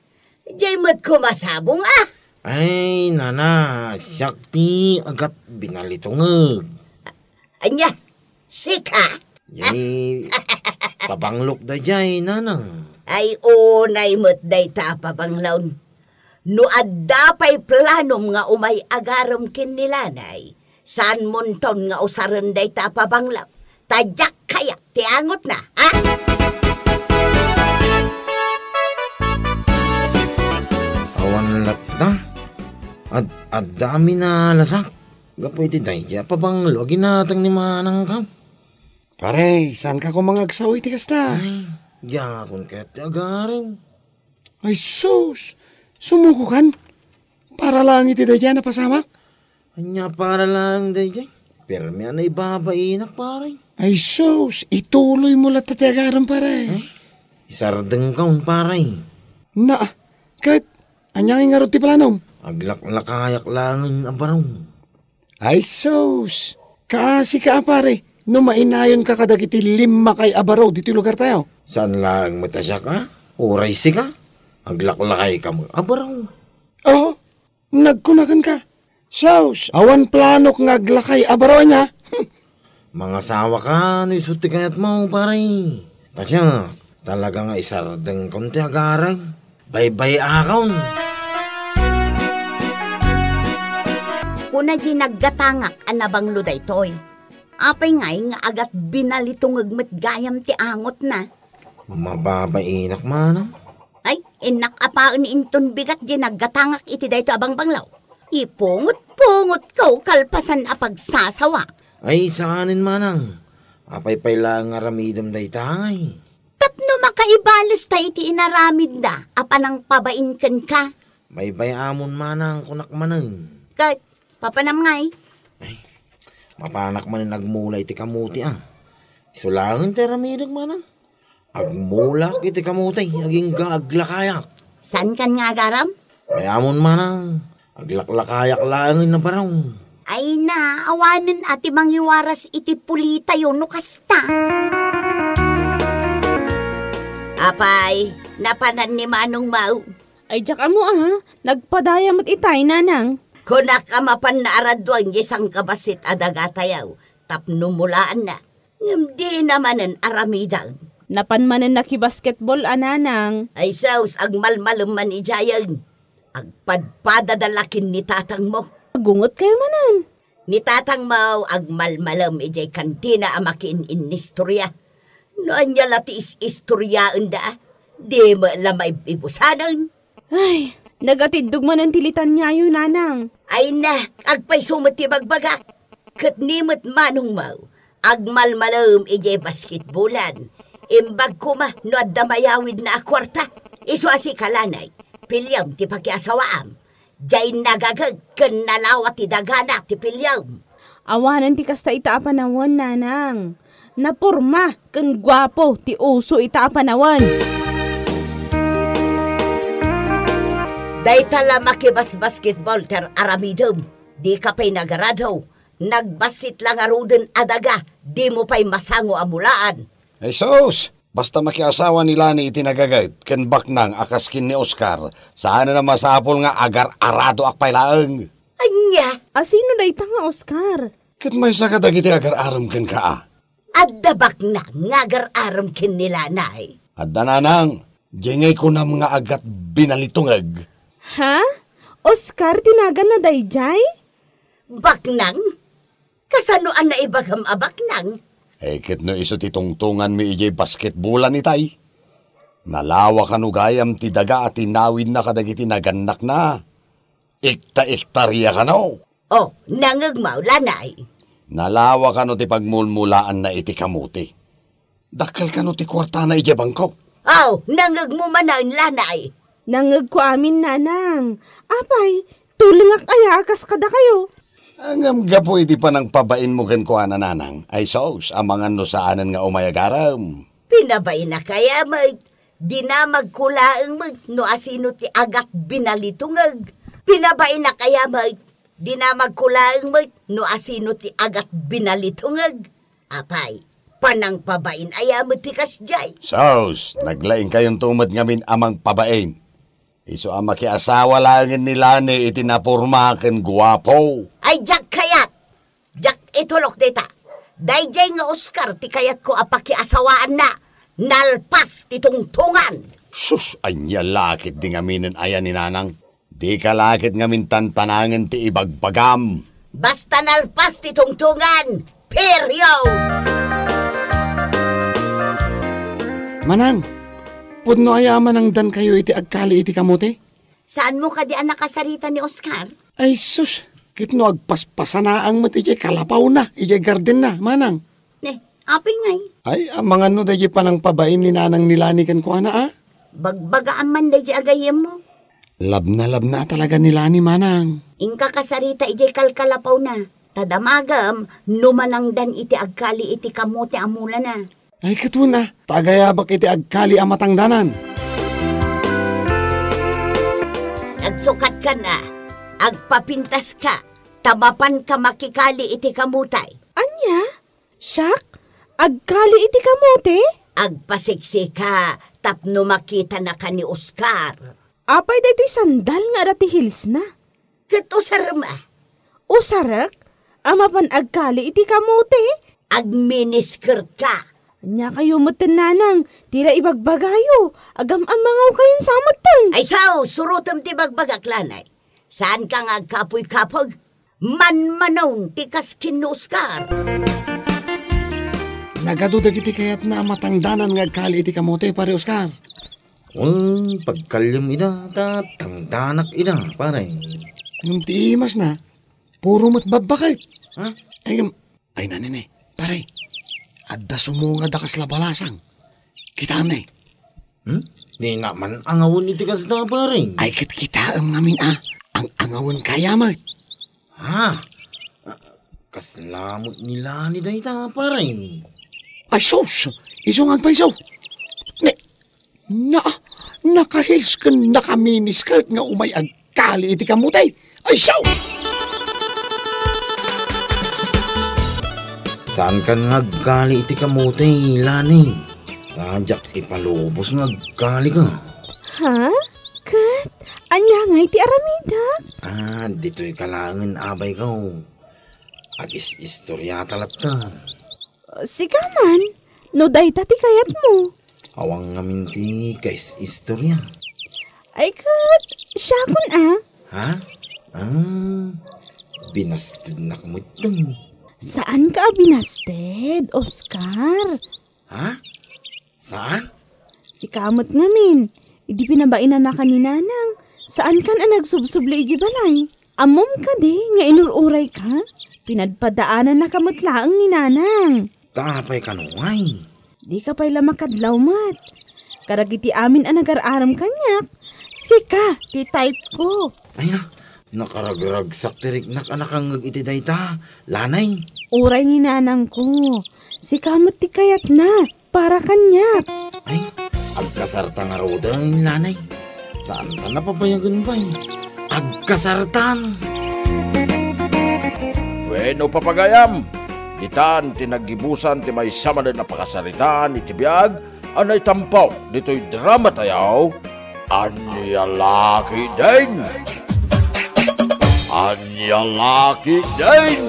Diay met koma sabong, a. Ay, Nana, siak ti agat binalitungeg. Ania? Sika? Jay, pabanglok dayjay, Nanang. Ay, unay met dayta a pabanglon. No adda pay planom nga umay agarem ken ni Lanay, saanmonton nga usaren dayta a pabanglo. Ta diak kayat ti angotna, ha? Awan latta. Ad-, adda a minalasak gapu iti dayjay a pabanglo a ginatang ni manangko. Pare, saanka koma nga agsao iti kasta? Ay, diakon kayat ti agarem. Ay sus! Sumukokan? Para laeng iti dayjay a napasamak? Ania para laeng dayjay? Permi a naibabainak, pare. Ay sus! Ituloymo latta ti agarem, pare. Ay, isardengkon, pare. Na, ket Ania ngay ngarud ti planom? Aglaklakayak laengen a barong. Ay sus! Kaasi ka a pare, no mainayonka kadagiti limmakay a baro ditoy lugartayo. Saan laeng met a siak a? Uray sika, aglaklakayka met a baro. Oo, nagkuna kenka. Sus, awan planok nga aglakay a baro ania. Hmm. Mangasawaka no isu ti kayatmo, pare. Ta siak, talaga nga isardengkon ti agarem. Baybay-akon. Kuna di naggatangak a nabanglo daytoy. Apay ngay nga agat binalitungeg met gayam ti angotna? Mababainak manang. Ay, innak a paen inton bigat di naggatangak iti daytoy a bangbanglo. Ipungot-pungotko kalpasan a pagsasawa. Ay, saanen manang. Apay pay laeng nga aramidem dayta ngay? Tapno makaibalesta iti inaramidna a panangpabain kenka. Baybay-amon manang kunak manen. Ket, papanam ngay? Ay, mapanak manen agmula iti kamote a. Isu laeng ti aramidek manang. Agmulak iti kamote, agingga aglakayak. Saan kan nga agaram? Baybay-amon manang. Aglaklakayak laeng a barong. Ay na, awanen a ti mangiwaras iti pulitayo no kasta. Apay, napanan ni Manong Mau? Ay, diak ammo a, nagpadaya met itay, nanang. Kunak a mapanna a radduen diay sangkabassit a dagatayo, tapno mulaanna. Ngem dina manen aramiden. Napan manen nakibasketball a nanang. Ay sus, agmalmalem man idiayen. Agpadpadada la ken ni tatangmo. Agungot kayo manen. Ni tatangmo, agmalmalem idiay kantina a makiin-innistoria. No ania la ti is-istoriaenda, di met la maib-ibusanen. Ay, nagatiddog manen ti litaniayo, nanang. Ay na, agpayso met ti bagbagak. Ket ni met Manong Mau, agmalmalem idiay basketbolan. Imbag koma no adda mayawidna a kuarta, isu a sika, Lanay, piliem ti pakiasawaam. Diay nagaged ken nalawa ti dagana ti piliem. Awanen ti kasta ita a panawen, nanang. Naporma ken guapo ti uso ita a panawen. Dayta la makibasbasketball ti ar-aramidem. Dika pay nagarado. Nagbassit la ngaruden a daga, dimo pay masango a mulaan. Ay sus! Basta makiasawa ni Lani iti nagaged ken baknang a kas ken ni Oscar, saanen a masapul nga agar-aradoak pay laeng. Ania? A sino dayta nga Oscar? Ket maysa kadagiti agar-arem kenka a. Adda baknang nga agar-arem ken ni Lanay. Adda, nanang, diay ngay kunam nga agat binalitungeg. Ha? Oscar ti naganna daydiay? Baknang? Kasano a naibagam a baknang? Eh, ket no isu ti tungtunganmi idiay basketbolan itay. Nalawa kano gayam ti daga a tinawidna kadagiti nagannakna. Ikta-iktaria kano. Oh, nangegmo, Lanay. Nalawa kano ti pagmulmulaanna iti kamote. Dakkel kano ti kuartana idiay bangko. Aw, nangegmo manen, Lanay. Nangegko amin, nanang. Apay, tulengak aya a kas kadakayo? Ngem gapu iti panangpabainmo kenkuana, nanang, ay sus, amangan no saanen nga umay agarem. Pinabainak aya met, dinamagko laeng met no asino ti agat binalitungeg. Pinabainak aya met, dinamagko laeng met no asino ti agat binalitungeg. Apay, panangpabain aya met ti kasdiay? Sus, naglaingkayonto met ngamin a mangpabain. Isu a makiasawa laengen ni Lani iti naporma ken guapo. Ay, diak kayat! Diak itulok dita. Daydiay nga Oscar ti kayatko a pakiasawaanna. Nalpas ti tungtungan. Sus, ania la ket di ngaminen aya ni nanang? Dika la ket ngamin tantanangen ti ibagbagam. Basta nalpas ti tungtungan, period! Manang, pudno aya a manangdankayo iti agkali iti kamote? Saanmo kadi a nakasarita ni Oscar? Ay sus, ket no agpaspasanaang met idiay kalapawna, idiay gardenna, manang. Ne, apay ngay? Ay, amangan no daydiay panangpabain ni nanang ni Lani kenkuana, a? Bagbagaam man daydiay a gayyemmo. Labnalabna a talaga ni Lani, manang. Inka kasarita idiay kalkalapawna, ta damagem no manangdan iti agkali iti kamote a mulana. Ay, ket wen a, ta agayabak iti agkali a matangdanan. Sukatkan a, agpapintaska, ta mapanka makikali iti kamote. Ania? Siak? Agkali iti kamote? Agpasiksika tapno makitanaka ni Oscar. Apay daytoy sandal nga adda ti heelsna? Ket usarem a. Usarek? A mapan agkali iti kamote? Agminiskirka. Ania kayo metten, nanang, ti la ibagbagayo? Agam-ammangawkayon sa metten. Ay sao, surotem ti bagbagak, lanay. Saanka nga agkapuy-kapuy? Manmanon ti kas ken ni Oscar. Nagadu dagiti kayatna a matangdanan nga agkali iti kamote, Pare Oscar. Wen, pagkaliam ida, ta tangdanak ida, pare. Ngem ti imasna, puro met babbaket. Ha? Ay, ngem, ay, nanine, pare, adda sumungad a kasla balasang. Kitaem ne. Hmm? Dina man angawen iti kasta, pare. Ay, ket kitaem ngamin a, ang angawen kaya met. Ha? Ah, kasla met ni Lani dayta, pare. Ay, sus! Isu nga agpayso. Ne, na, naka-heels ken naka-miniskirt nga umay agkali iti kamote. Ay, sus! Saankan nga agkali iti kamote, Lani. Ta diak ipalubos nga agkalika. Ha? Ket, ania ngay ti aramidek? Ah, ditoyka laengen, abayko. Agis-istoriata latta. Sika man, no dayta ti kayatmo. Awan ngamin ti kais-istoria. Ay ket, siakon a. Ha? Ah, binastednak metten. Saanka a binasted, Oscar. Ha? Saan? Sika met ngamin, idi pinabainanaka ni Nanang, saankan a nagsubsubli idiay balay. Ammom kadi nga inur-urayka? Pinadpadaanannaka met laeng ni Nanang. Ta apay kano ngay? Dika pay la makadlaw met. Kadagiti amin a nagar-aram kaniak, sika ti type ko. Ay na, nakaragragsak ti riknak a nakangngeg iti dayta, Lanay. Uray ni Nanangko, sika met ti kayatna. Para kaniak. Ay, agkasarta ngaruden, Lanay. Saanta napapayagen pay. Agkasartan. Wenno, papagayam, ditan ti naggibusan ti maysa manen a pakasaritaan iti biag a naitampo ditoy drama tayo, Ania La Ketdin? Ania La Ketdin?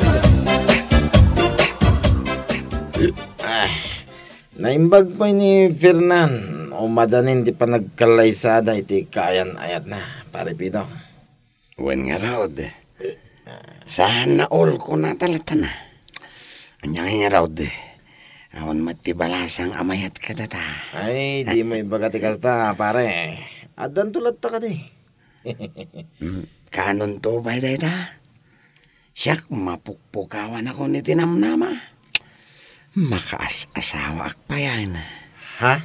Ah, Naimbag pay ni Fernan, umadanin ti panagkallaysada iti kaayan-ayatna, Pare Pidong. Wen ngarud, saan nga ulkona ta latta. Ania ngay ngarud, awan met ti balasang a mayat kadata. Ay, dimo ibaga ti kasta, pare. Addanto latta kadi. Hmm, kaanonto pay dayta? Siak, mapukpukawanakon iti namnama. Makaas-asawaak payen. Ha?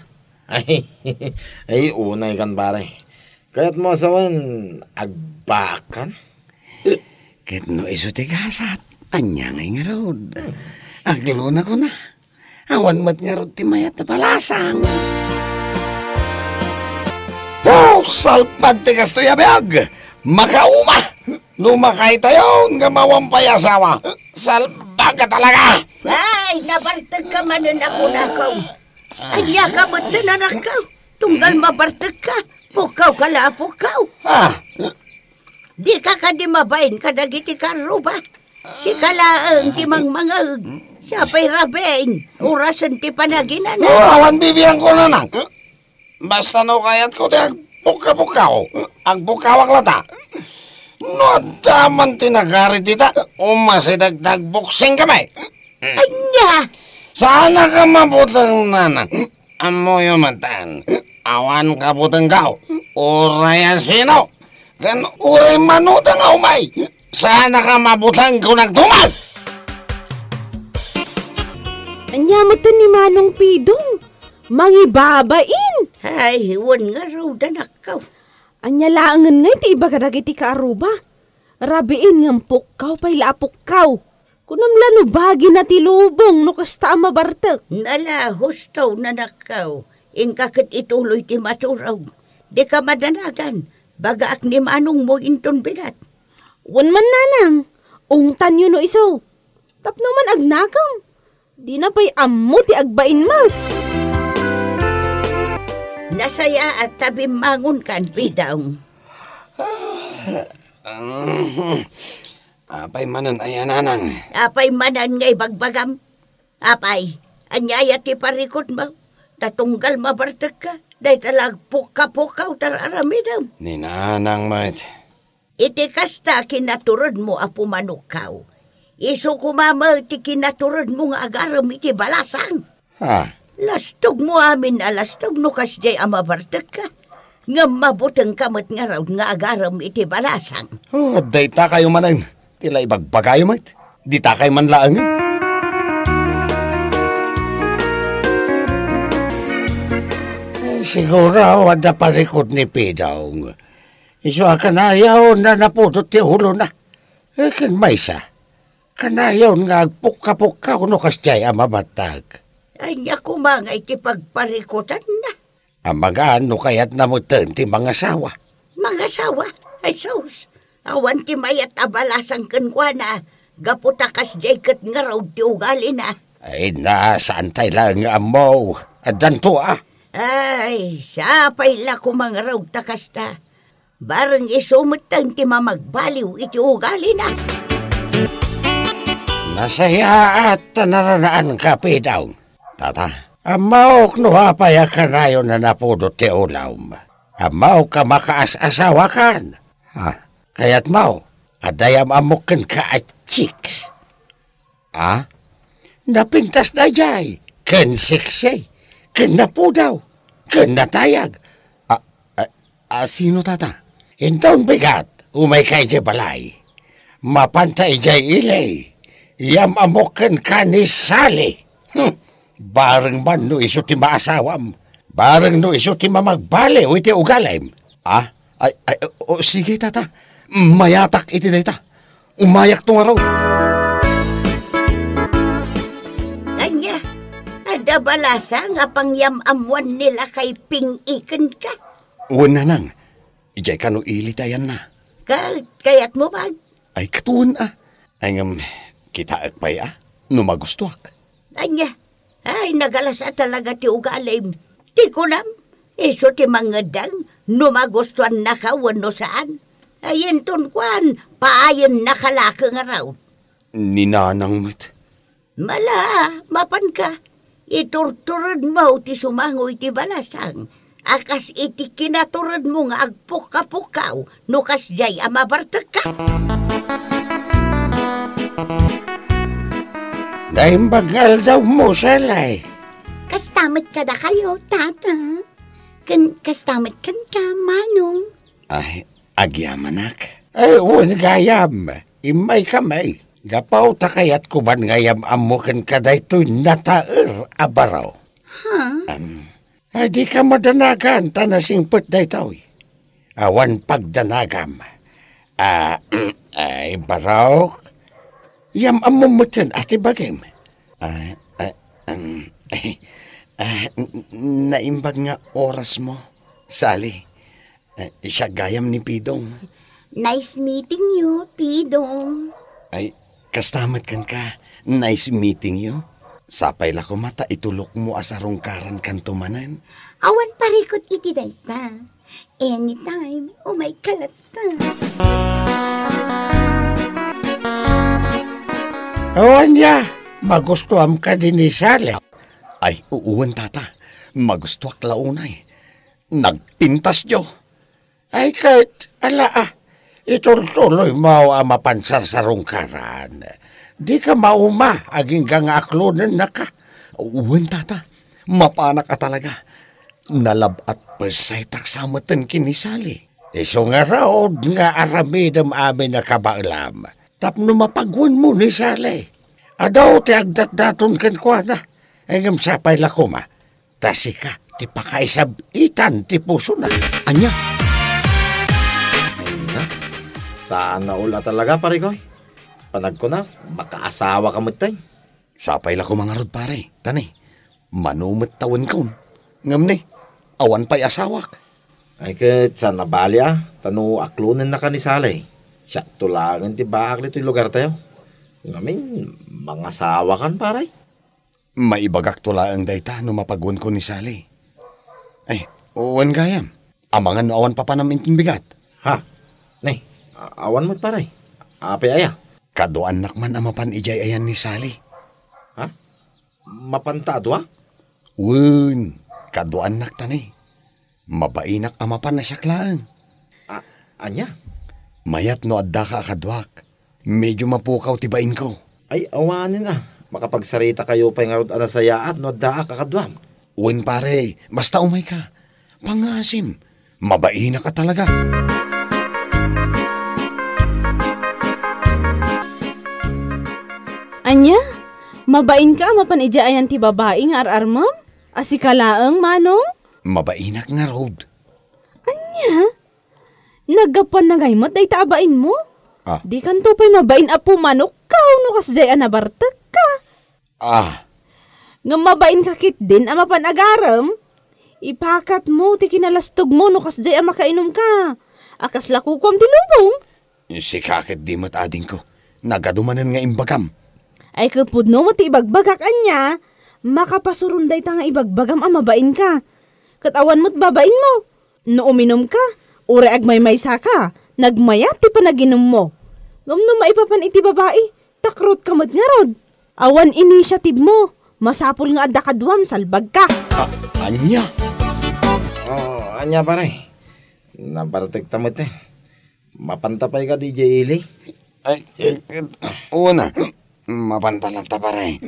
Ay, ay, unaykan, pare. Kayatmo a sawen, agbaakkan? Ket no isu ti gasat, ania ngay ngarud? Aglonakon a. Awan met ngarud ti mayat a balasang. Oh, salpag ti kastoy a biag! Makauma! Lumakaytayon nga awan pay asawa. Salbag ka talaga! Ay, nabartekka manen a kunakon. Ania ka met, anakko? Tunggal mabartekka. Pukkawka la a pukkaw. Ah, Dika kadi mabain kadagiti karruba? Sika laeng ti mangmangeg. Siapay rabiin, orasen ti panaginana. Oh, awan bibiangko, nanang. Basta no kayatko ti agpukka-pukkaw, agpukkawak latta. No adda man ti nakarit ita, umasideg ta agboksing kami. Ania? Saanka mabuteng, nanang. Ammoyo metten, awan kabutengko. Uray a sino. Ken uray mano ta nga umay. Saanka mabuteng, kunak, Tomas! Ania metten ni Manong Pidong? Mangibabain! Ay, wen ngarud, anakko. Ania laengen ngay ti ibaga dagiti kaarruba? Rabiin ngem pukkaw pay la a pukkaw. Kunam la no bagina ti lubong no kasta a mabartek. Nala, husto, nanakko. Inka ket ituloy ti maturog. Dika madanagan. Bagaak ni manongmo inton bigat. Wen man, nanang, ungtanyo no isu. Tapno man agnakam. Dina pay ammo ti agbain met. Nasayaat ta bimmangonkan, Pidong. Apay manen aya, nanang? Apay manen nga ibagbagam? Apay, ania aya ti parikutmo? Ta tunggal mabartekka, dayta la agpukkapukkawta aramidem. Ni nanang met. Iti kasta kinaturedmo a pumanukkaw, isu koma met ti kinaturedmo nga agarem iti balasang. Ha? Lastogmo amin a lastog no kasdiay a mabartekka. Ngem mabutengka met ngarud nga agarem iti balasang. Oh, dayta kayo manen ti la ibagbagayo met. Dita kay man laengen. Eh, siguro, adda parikut ni Pidong. Isu a kanayon a napudot ti ulona. Eh, ken maysa, kanayon nga agpukka-pukka no kasdiay a mabattag. Ania koma nga iti pagparikutanna? Amangan no kayatna metten ti mangasawa. Mangasawa? Ay sus, awan ti mayat a balasang kenkuana, gapu ta kasdiay ket ngarud ti ugalina. Ay na, saan tay laeng nga ammo? Addanto a. Ay, sapay la koma ngarud ta kasta. Bareng isu metten ti mamagbaliw iti ugalina. Nasayaat ta naranaanka, Pidong. Tata, ammaok no apay a kanayon a napudot ti ulom. Ammaok a makaas-asawakan. Ha? Kayatmo, adda yam-ammok kenka a chicks. Ah? Napintas daydiay, ken seksi, ken napudaw, ken natayag. A, a, a, sino, tata? Inton bigat, umayka idiay balay. Mapanta idiay ili, yam-ammok kenka ni Sally. Hmm. Bareng man no isu ti maasawam. Bareng no isu ti mamagbaliw iti ugalim. Ah? Ay, ay, o, sige, tata. Mayatak iti dayta. Umayakto ngarud. Ania, adda balasang a pangyam-ammoan ni lakay Ping-i kenka? Wen, nanang. Idiay kano ili ti ayanna. Ka-, kayatmo man? Ay, katon a. Ay, ngem, kitaek pay a, no magustuak. Ania? Ay, nagalas a talaga ti ugalim. Ti kunam, isu ti mangeddeng no magustuannaka wenno saan. Ay, inton kuan, paayennaka la ngarud. Ni nanang met. Mala, mapanka. Iturturedmo ti sumango iti balasang a kas iti kinaturedmo nga agpukka-pukkaw no kasdiay a mabartekka. Naimbag nga aldawmo, Sally. Kasta met kadakayo, Tata. Ken kasta met kenka, Manong. Ay, agyamanak. Ay, wen gayam. Immaykami. Gapu ta kayatko man nga yam-ammo kenka daytoy nataer a baro. Ha? Am, Ay, dika madanagan ta nasingpet daytoy. Awan pagdanagam. Ah, ay, barok. Yam-ammom metten a ti bagim. Ah, ah, um, ah, n-, n-, naimbag nga orasmo, Sally. Eh, siak gayam ni Pidong. Nice meeting you, Pidong. Ay, kasta met kenka. Nice meeting you. Sapay la koma ta itulokmo a sarungkarankanto manen. Awan parikut iti dayta. Anytime, umayka latta. Awan ya, magustuam kadi ni Sally. Ay, uwan, tata. Magustuak la unay. Nagpintasyo. Ay ket, ala a, itultuloymo a mapan sarsarungkaran. Dika mauma agingga nga aklonennaka. Wen, tata, mapanak a talaga. Nalab-at pay saytak sa metten ken ni Sally. Isu ngarud nga aramidem amin a kabaelam tapno mapagwenmo ni Sally. Adu ti agdatdaton kenkuana, ngem sapay la koma ta sika ti pakaisab-itan ti pusona. Ania? Ay na, saan a ul a talaga, parekoy. Panagkuna, makaasawaka metten. Sapay la koma ngarud, pare. Ta ni, mano met tawenkon. Ngem ni, awan pay asawak. Ay, ket saan a bali a, ta no aklonennaka ni Sally, siakto laengen ti baak ditoy lugartayo. Ngamin, mangasawakan, pare. Maibagakto laeng dayta no mapaguenko ni Sally. Ay, wen gayam. Amangan no awan papanam inton bigat. Ha? Ne, a-, awan met, pare. Apay aya? Kaduaannak man a mapan idiay ayan ni Sally. Ha? Mapanta a dua? Wen, kaduaannak ta ne. Mabainak a mapan a siak laeng. A-, ania? Mayat no addaka a kaduak. Medyo mapukaw ti bainko. Ay, awanen a. Makapagsaritakayo pay ngarud a nasayaat no addaak a kaduam. Wen, pare, basta umayka. Pangngaasim, mabainak a talaga. Ania? Mabainka a mapan idiay ayan ti babai nga ar-armem? A sika laeng, Manong? Mabainak ngarud. Ania? Naggapuan na ngay met dayta a bainmo? Ah. Dikanto pay mabain a pumanokka no kasdiay a nabartekka. Ah. Ngem mabainka ketdin a mapan agarem? Ipakatmo ti kinalastogmo no kasdiay a makainumka. A kasla kukuam ti lubong? Sika ketdi met, adingko. Nagadu manen nga imbagam. Ay, ket pudno met ti ibagbagak, ania? Makapasuron dayta nga ibagbagam a mabainka. Ket awan met babainmo. No uminumka, uray agmaymaysaka, nagmayat ti panaginummo. Ngem no maipapan iti babai, takrotka met ngarud. Awan initiativemo, masapul nga adda kaduam, salbagka. A-, ania? Oh, ania, pare? Nabartekta met, eh. Mapanta pay kadi idiay ili? Ay, una, mapanta latta, pare.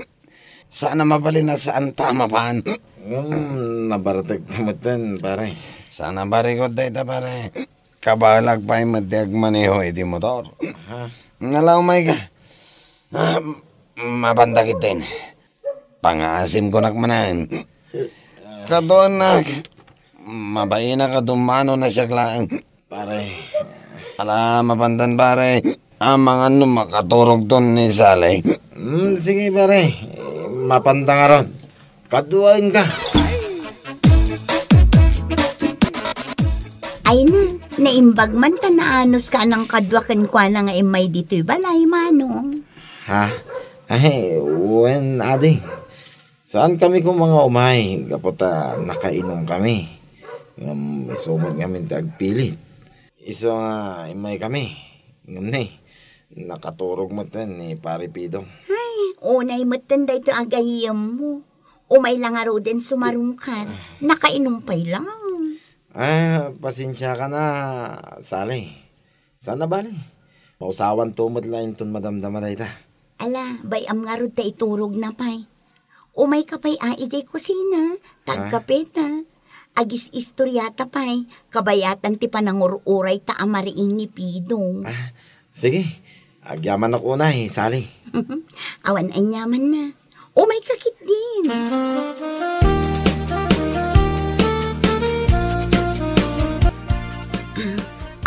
Saan a mabalin a saanta a mapan. Hmm, nabartekta metten, pare. Saan a barikod dayta, pare. Kabaelak pay met ti agmaneho iti motor. Aha. Nalaw may ka. Ah, mapanta ketdin. Pangaasim kunak manen. Kaduaannak, mabainak a dumano na siak laeng. Pare. Ala, mapantan, pare. Amangan no makaturogton ni Sally. Hmm, sige, pare. Mapanta ngarud. Kaduaenka. Ay na, naimbag man ta naanuska a nangkadua kenkuana nga immay ditoy balay, Manong. Ha? Ay, wen, adi. Saan kami koma nga umay, gapu ta nakainum kami. Ngem isu met ngamin ti agpilit. Isu nga immay kami. Ngem ne, nakaturog metten ni Pare Pido. Ay, unay metten daytoy a gayyemmo. Umay la ngaruden sumarungkar. Nakainum pay lang. Ah, pasensiaka na, Sally. Saan a bali? Mausawanto met la inton madamdama dayta. Ala, bay-am ngarud ta iturogna pay. Umayka pay a idiay kusina, ta agkapeta. Agis-istoriata pay, kabayatan ti panangur-urayta a mariing ni Pido. Ah, sige, agyamanak unay, Sally. Awan aniamanna. Umayka ketdin.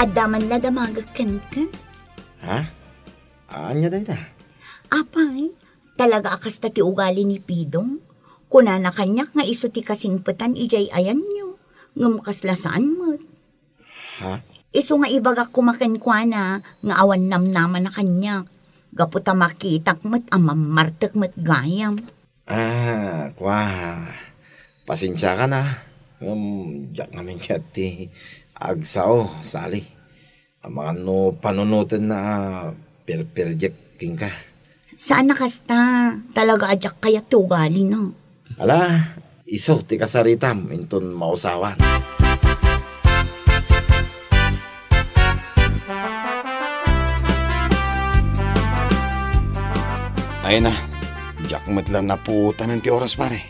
Adda man la damagek kenka? Ha? Ania dayta? Apay, talaga a kasta ti ugali ni Pido. Kunana kaniak nga isu ti kasingpetan idiay ayanyo, ngem kasla saan met. Ha? Isu nga ibagak koma kenkuana nga awan namnamana kaniak, gapu ta makitak met a mammartek met gayam. Ah, kua, pasensiaka na. Ngem diak ngamin kayat ti agsao, Sally. Amangan no panunotenna a perperdiek kenka. Saan a kasta, talaga a diak kayat ti ugalina. Ala, isu ti kasaritam inton mausawan. Ay na, diak met la napuotanan ti oras, pare.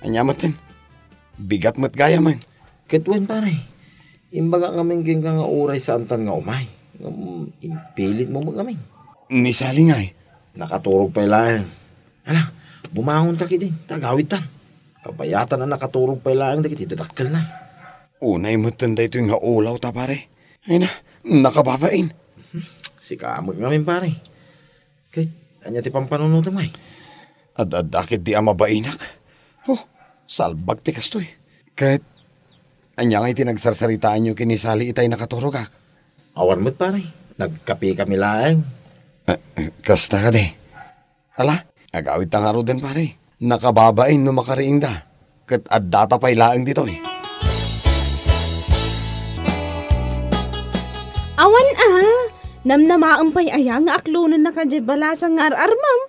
Ania metten? Bigat met gayamen. Ket wen, pare, imbagak ngamin kenka nga uray saantan nga umay. Ngem impilitmo met ngamin. Ni Sally ngay? Nakaturog pay laeng. Ala, bumangonka ketdin, ta agawidtan. Kabayatan a nakaturog pay laeng dagiti dadakkelna. Unay metten daytoy nga ulawta, pare. Ay na, nakababain. Sika met ngamin, pare. Ket ania ti pampanunotem ngay? Ad-adda ketdi a mabainak. Oh, salbag ti kastoy. Ket Ania ngay ti nagsarsaritaanyo ken ni Sally itay nakaturogak? Awan met, pare. Nagkapekami laeng. Ah, kasta kadi. Ala, agawidta ngaruden, pare. Nakababain no makariingda. Ket addata pay laeng ditoy. Awan a, namnamaem pay aya nga aklonennaka diay balasang nga ar-armem,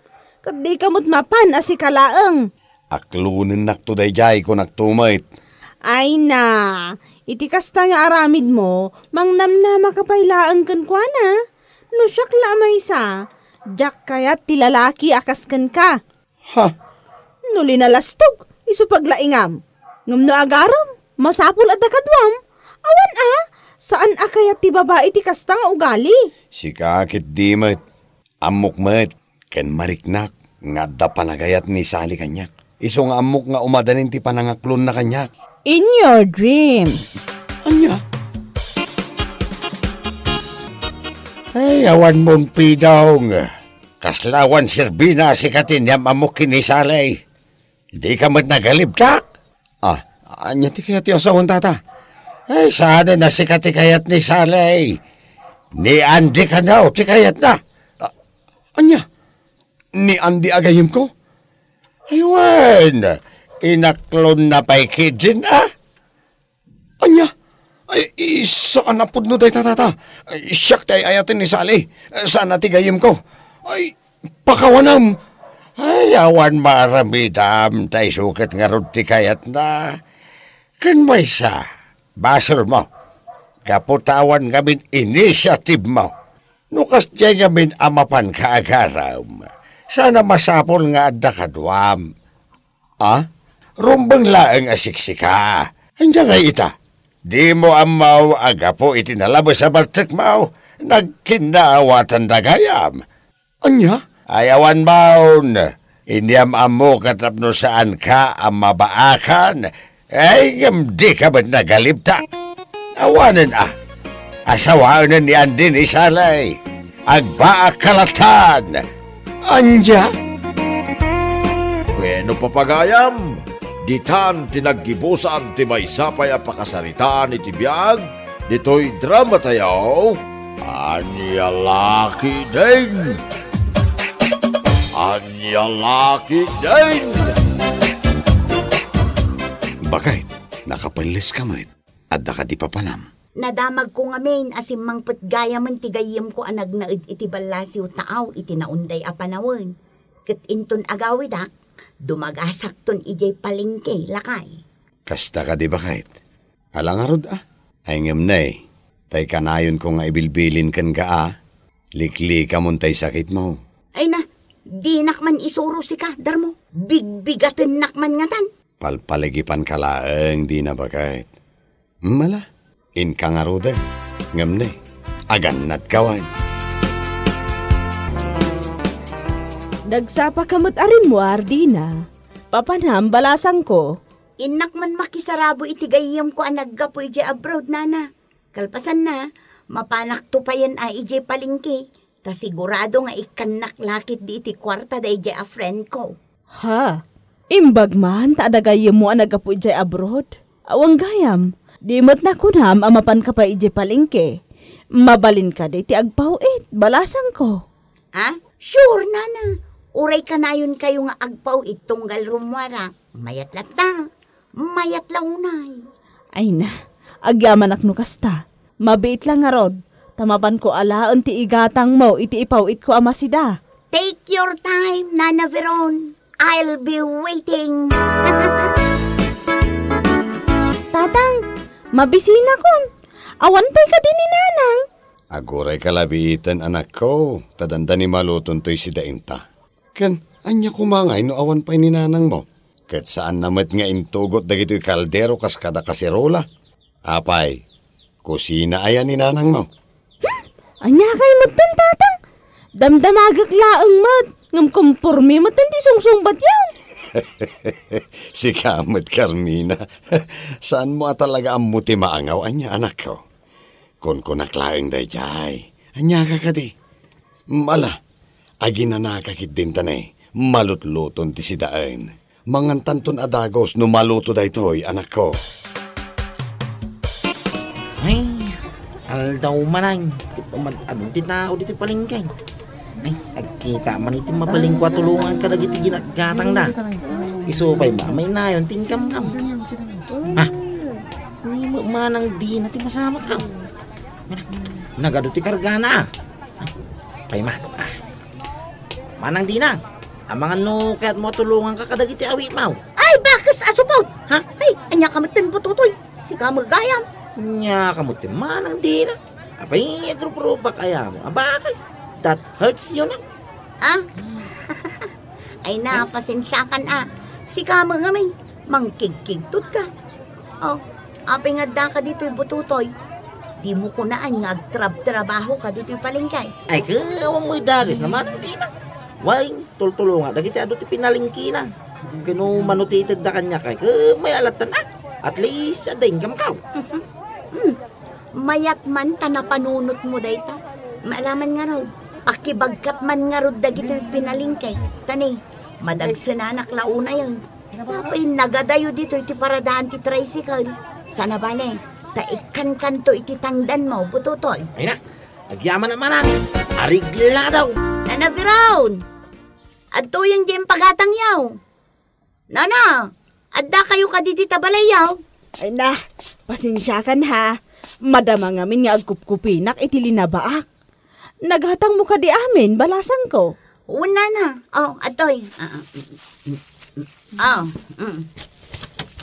ket dika met mapan a sika laeng. Aklonennakto daydiay, kunakto met. Ay na, iti kasta nga aramidmo, mangnamnamaka pay laeng kenkuana. No siak la a maysa, diak kayat ti lalaki a kas kenka. Ha? No linalastog, isu paglaingam. Ngem no agarem, masapul a dakaduam. Awan a, saan a kayat ti babai ti kasta nga ugali. Sika ket di met. Ammok met, ken mariknak nga adda panagayat ni Sally kaniak. Isu nga ammok nga umadanin ti panangaklonna kaniak. In your dreams. Ania? Ay, awan mon pidong. Kasla awan serbina a sika ti iniam-ammok ken ni Sally. Dika met nagalibtak? Ah, ania ti kayat ti asawan, tata? Ay, saanen a sika ti kayat ni Sally. Ni Andy kano ti kayatna. Ah, ania? Ni Andy a gayyemko? Ay, wen, inaklonna pay ketdin, a? Ania? Ay, i-, saan a pudno dayta, tata. Ay, siak ti ay-ayaten ni Sally. Saan a ti gayyemko. Ay, pakawanam. Ay, awan maaramidam, ta isu ket ngarud ti kayatna. Ken maysa, basolmo. Gapu ta awan ngamin initiative mo. No kasdiay ngamin a mapanka agarem, saan a masapul nga adda kaduam. A? Rumbeng laeng a siksika. Ania ngay ita? Dimo ammo a gapu iti nalames a baltekmo, nagkinnaawatanda gayam. Ania? Ay, awan maon. Iniam-ammok a tapno saanka a mabaakan. Ay, ngem dika met nagalibtak. Awanen a. Asawaenen ni Andy ni Sally. Agbaakka lattan. Ania? Wenno, papagayam, ditan ti naggibusan ti maysa pay a pakasaritaan iti biag ditoy dramatayo. Ania la ketdin? Ania la ketdin? Bakit? Nakapelles ka met? Adda kadi papanam? Nadamagko ngamin a simmangpet gayamen ti gayyemko a nagnaed iti ballasiw taaw iti naunday a panawen. Ket inton agawidak, dumagasakton idiay palengke, lakay. Kasta kadi, baket? Ala ngarud a. Ay ngem ne, tay kanayonko nga ibilbilin kenka a, liklikamon tay sakitmo. Ay na, dinak man isuro sika, Darmo. Bigbigatennak man ngatan. Palpaligipanka laeng dina, baket. Mala, inka ngaruden. Ngem ne, agannadka wen. Nagsapaka met a rimmuar dina. Papanam, balasangko. Innak man makisarabo iti gayyemko a naggapu idiay abroad, nana. Kalpasanna, mapanakto payen a idiay palengke, ta sigurado nga ikkannak la ketdi iti kuarta daydiay a friendko. Ha? Imbag man ta adda gayyemmo a naggapu idiay abroad? Awan gayam, di met nakunam a mapanka pay idiay palengke. Mabalin kadi ti agpaw-it, balasangko. Ha? Sure, nana. Uray kanayonkayo nga agpaw-it tunggal rummuarak, mayat latta. Mayat la unay. Ay na, agyamanak no kasta. Mabiit la ngarud, ta mapanko alaen ti igatangmo iti ipaw-itko a masida. Take your time, Nana Veron. I'll be waiting. Tatang, mabisinakon. Awan pay kadi ni Nanang? Aguray ka la biiten, anakko, ta dandani maluton toy sida inta. Ken, ania koma ngay no awan pay ni nanangmo? Ket saanna met nga intugot dagitoy kaldero kas kada kaserola. Apay, kusina aya ni nanangmo? Hmm? Ania kay metten, Tatang? Damdamagek laeng met, ngem komporme metten ti sungsungbatyo. Sika met, Carmina. Saanmo a talaga ammo ti maangaw ania, anakko? Kunkunak laeng daydiay. Ania ka kadi? Mala, aginanaka ketdin ta ne, malutluton ti sidaen. Mangantanton a dagus no maluto daytoy, anakko. Aldaw manen, ket umad-adu ti tao ditoy palengke. Ay, agkita man iti mabalin a tulongan kadagiti ginatgatangda. Isu pay mamaynayon ti inkamkam. Ha? Manang Dina ti masamak, a. Nagadu ti kargana, a. Pay man, a. Manang Dina, amangan no kayatmo a tulonganka kadagiti awitmo. Ay, bakes a supot! Ha? Ay, ania ka met, Butotoy? Sika met gayam. Ania ka met, Manang Dina? Apay, agruprupak ayam a bakes. That hurts you, no? Ah? Ay na, pasensiakan, a. Sika met ngamin, mangkigkigtot ka. Oh, apay nga addaka ditoy, Butotoy? Dimo kunaan nga agtrabtrabaho ka ditoy palengke? Ay, ket awan met dakes, Manang Dina. Wen, tultulongak dagiti adu ti pinalengkena. Ket no mano ti itedda kaniak, ay, ket mayat lattan, a. At least, adda inkamko. Hmm. Mayat man ta napanunotmo dayta. Maalaman ngarud, pakibagkat man ngarud dagitoy pinalengke. Ta ni, madagsenanak la unayen. Sapay nagadayo ditoy ti paradaan ti tricycle. Sana bale, ta ikkankanto iti tangdanmo, Butotoy. Ay na, agyamanak, Manang. Arigla daw. Nana Biron! Adtoyen diay impagatangyo. Nana, addakayo kadi dita balayyo? Ay na, pasensiakan, ha. Madama ngamin nga agkupkupinak iti linabaak. Nagatangmo kadi amin, balasangko? Wen, nana. Oh, adtoy. Ah, ah, mm, mm, mm. Oh, mm.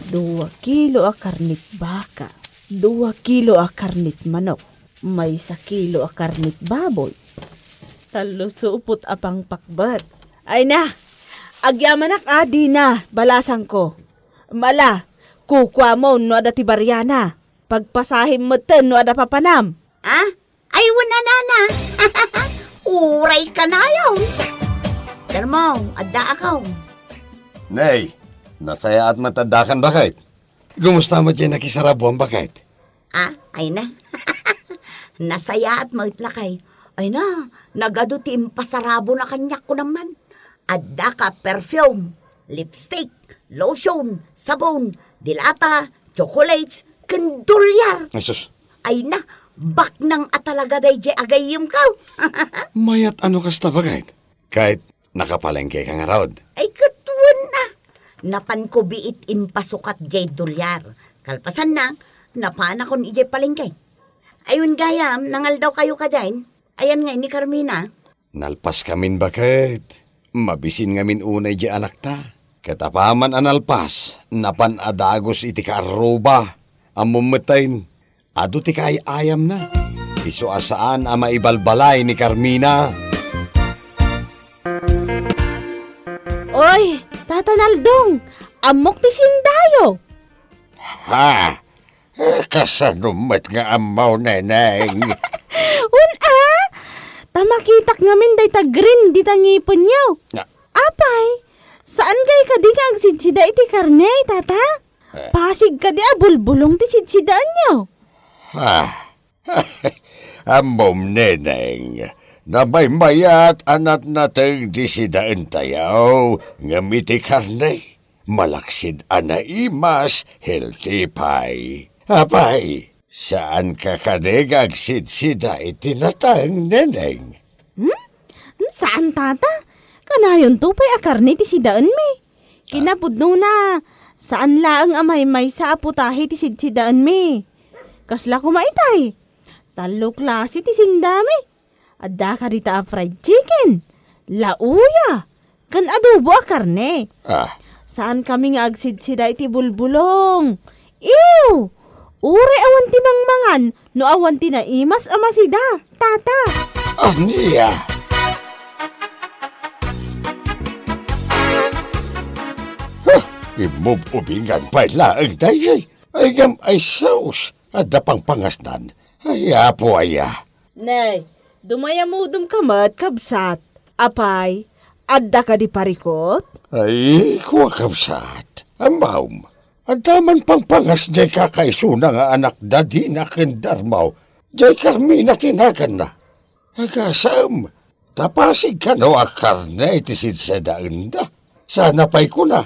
Dua kilo a karnit baka, dua kilo a karnit manok, maysa kilo a karnit baboy, tallo supot a pangpakbet. Ay na, agyamanak a, Dina, balasangko. Mala, kukuamon no adda ti bariana. Pagpasahim metten no adda papanam. Ah? Ay, wen a, nana. Uray kanayon. Termo, addaakon. Nay, nasayaat met addakan, baket. Kumusta met diay nakisarabuam, baket? Ah, ay na. Nasayaat met, lakay. Ay na, nagadu ti impasarabona kaniak kunam man. Addaka perfume, lipstick, lotion, sabon, dilata, chocolates, ken dolyar. Ay, sus. Ay na, baknang a talaga daydiay agayyemko. Mayat a no kasta, baket. Ket nakapalengkeka ngarud? Ay, ket wen a. Napanko biit impasukat diay dolyar. Kalpasanna, napanakon idiay palengke. Ay, wen gayam, nangaldawkayo kadin? Ayan ngay ni Carmina? Nalpaskamin, baket. Mabisin ngamin unay diay anakta. Ket apaman a nalpas, napan a dagus iti kaarruba. Ammom metten, adu ti kaay-ayamna. Isu a saan a maibalbalay ni Carmina. Oy, Tata Naldong, ammok ti sindayo. Ha? Eh, kasano met nga ammo, Neneng? Wen a, ta makitak ngamin dayta green dita ngipenyo. Ah. Apay, saan ngay kadi nga agsidsida iti karne, Tata? Eh. Pasig kadi a bulbulong ti sidsidaenyo? Ah. Ammom, Neneng, namaymayat a natnateng ti sidaentayo, ngem iti karne, malaksid a naimas, healthy pay. Apay, saanka kadi nga agsidsida iti nateng, Neneng? Hmm? Hmm, saan, Tata. Kanayonto pay a karne ti sidaenmi. Ah. Kinapudnona, saan laeng a maymaysa a putahe ti sidsidaenmi. Kasla koma itay? Tallo klase ti sindami. Adda kadita a fried chicken, lauya, ken adobo a karne. Ah. Saankami nga agsidsida iti bulbulong. Ew! Uray awan ti mangmangan no awan ti naimas a masida, Tata. Ania? Huh, immub-ubingan pay laeng daydiay. Ay, ngem, ay sus, adda pangpangasnan. Ay, Apo aya. Nay, dumayamudemka met, kabsat. Apay, adda kadi parikut? Ay, kua, kabsat. Ammom, adda man pangpangas diay kakaisuna nga anakda Dina ken Darmo. Diay Carmina ti naganna. Agasem, ta pasig kano a karne ti sidsidaenda. Sana pay kuna,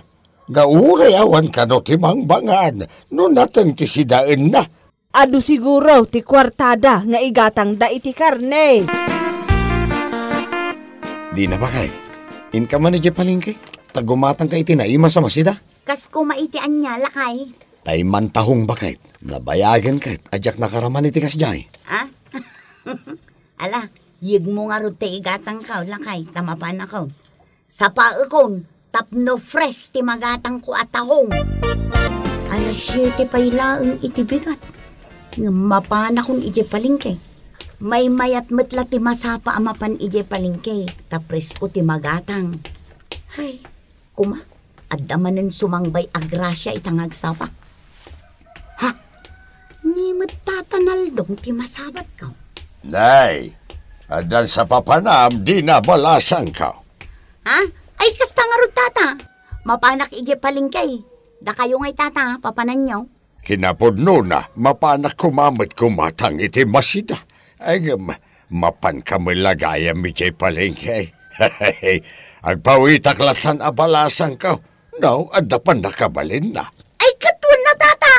nga uray awan kano ti mangmangan no nateng ti sidaenna. Adu siguro ti kuartada nga igatangda iti karne. Dina, baket. Inka man idiay palengke, ta gumatangka iti naimas a masida. Kas koma iti ania, lakay? Tay mantahong, baket. Nabayagen ket a diak nakaraman iti kasdiay. Ah? Ala, yegmo ngarud ti igatangko, lakay, ta mapanakon. Sapaekon tapno fresh ti magatangko a tahong. Alas siete pay laeng iti bigat. Ngem mapanakon idiay palengke. Maymayat met la ti masapa a mapan idiay palengke, ta presko ti magatang. Hay, koma, adda manen sumangbay a grasia ita nga agsapa. Ha? Ni met Tata Naldong ti masabatko. Nay, addan sapapanam, dina, balasangko. Ha? Ay, kasta ngarud, Tata. Mapanak idiay palengke. Dakayo ngay, Tata, papananyo? Kinapudnona, mapanak koma met gumatang iti masida. Ay, ngem, mapanka met la gayam idiay palengke. Agpawitak lattan a balasangko. No, adda pannakabalinna. Ay, ket wenno, Tata.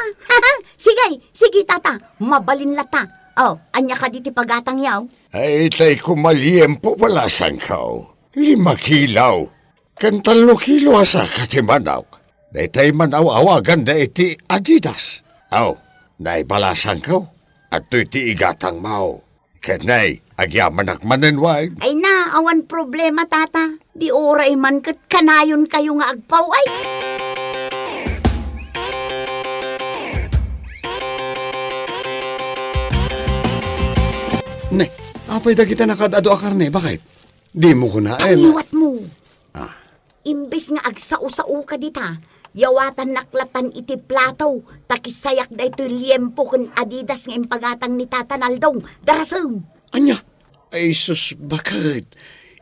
Sige, sige, Tata. Mabalin latta. Oh, ania kadi ti pagatangyo? Ay, tay koma liempo, balasangko. Lima kilo. Ken tallo kilo a saka ti manok. Daytay man aw-awaganda iti Adidas. Aw, nay, balasangko. Adtoy ti igatangmo. Ket nay, agyamanak manen wen. Ay na, awan problema, Tata. Di uray man ket kanayonkayo nga agpaw-ay. Ne, apay dagita nakaad-adu a karne, baket? Dimo kunaen. Paniwatmo. Ah. Imbes nga agsao-saoka dita, yawatannak lattan iti plato, ta kissayak daytoy liempo ken Adidas nga impagatang ni Tata Naldong. Darasem! Ania? Ay sus, baket?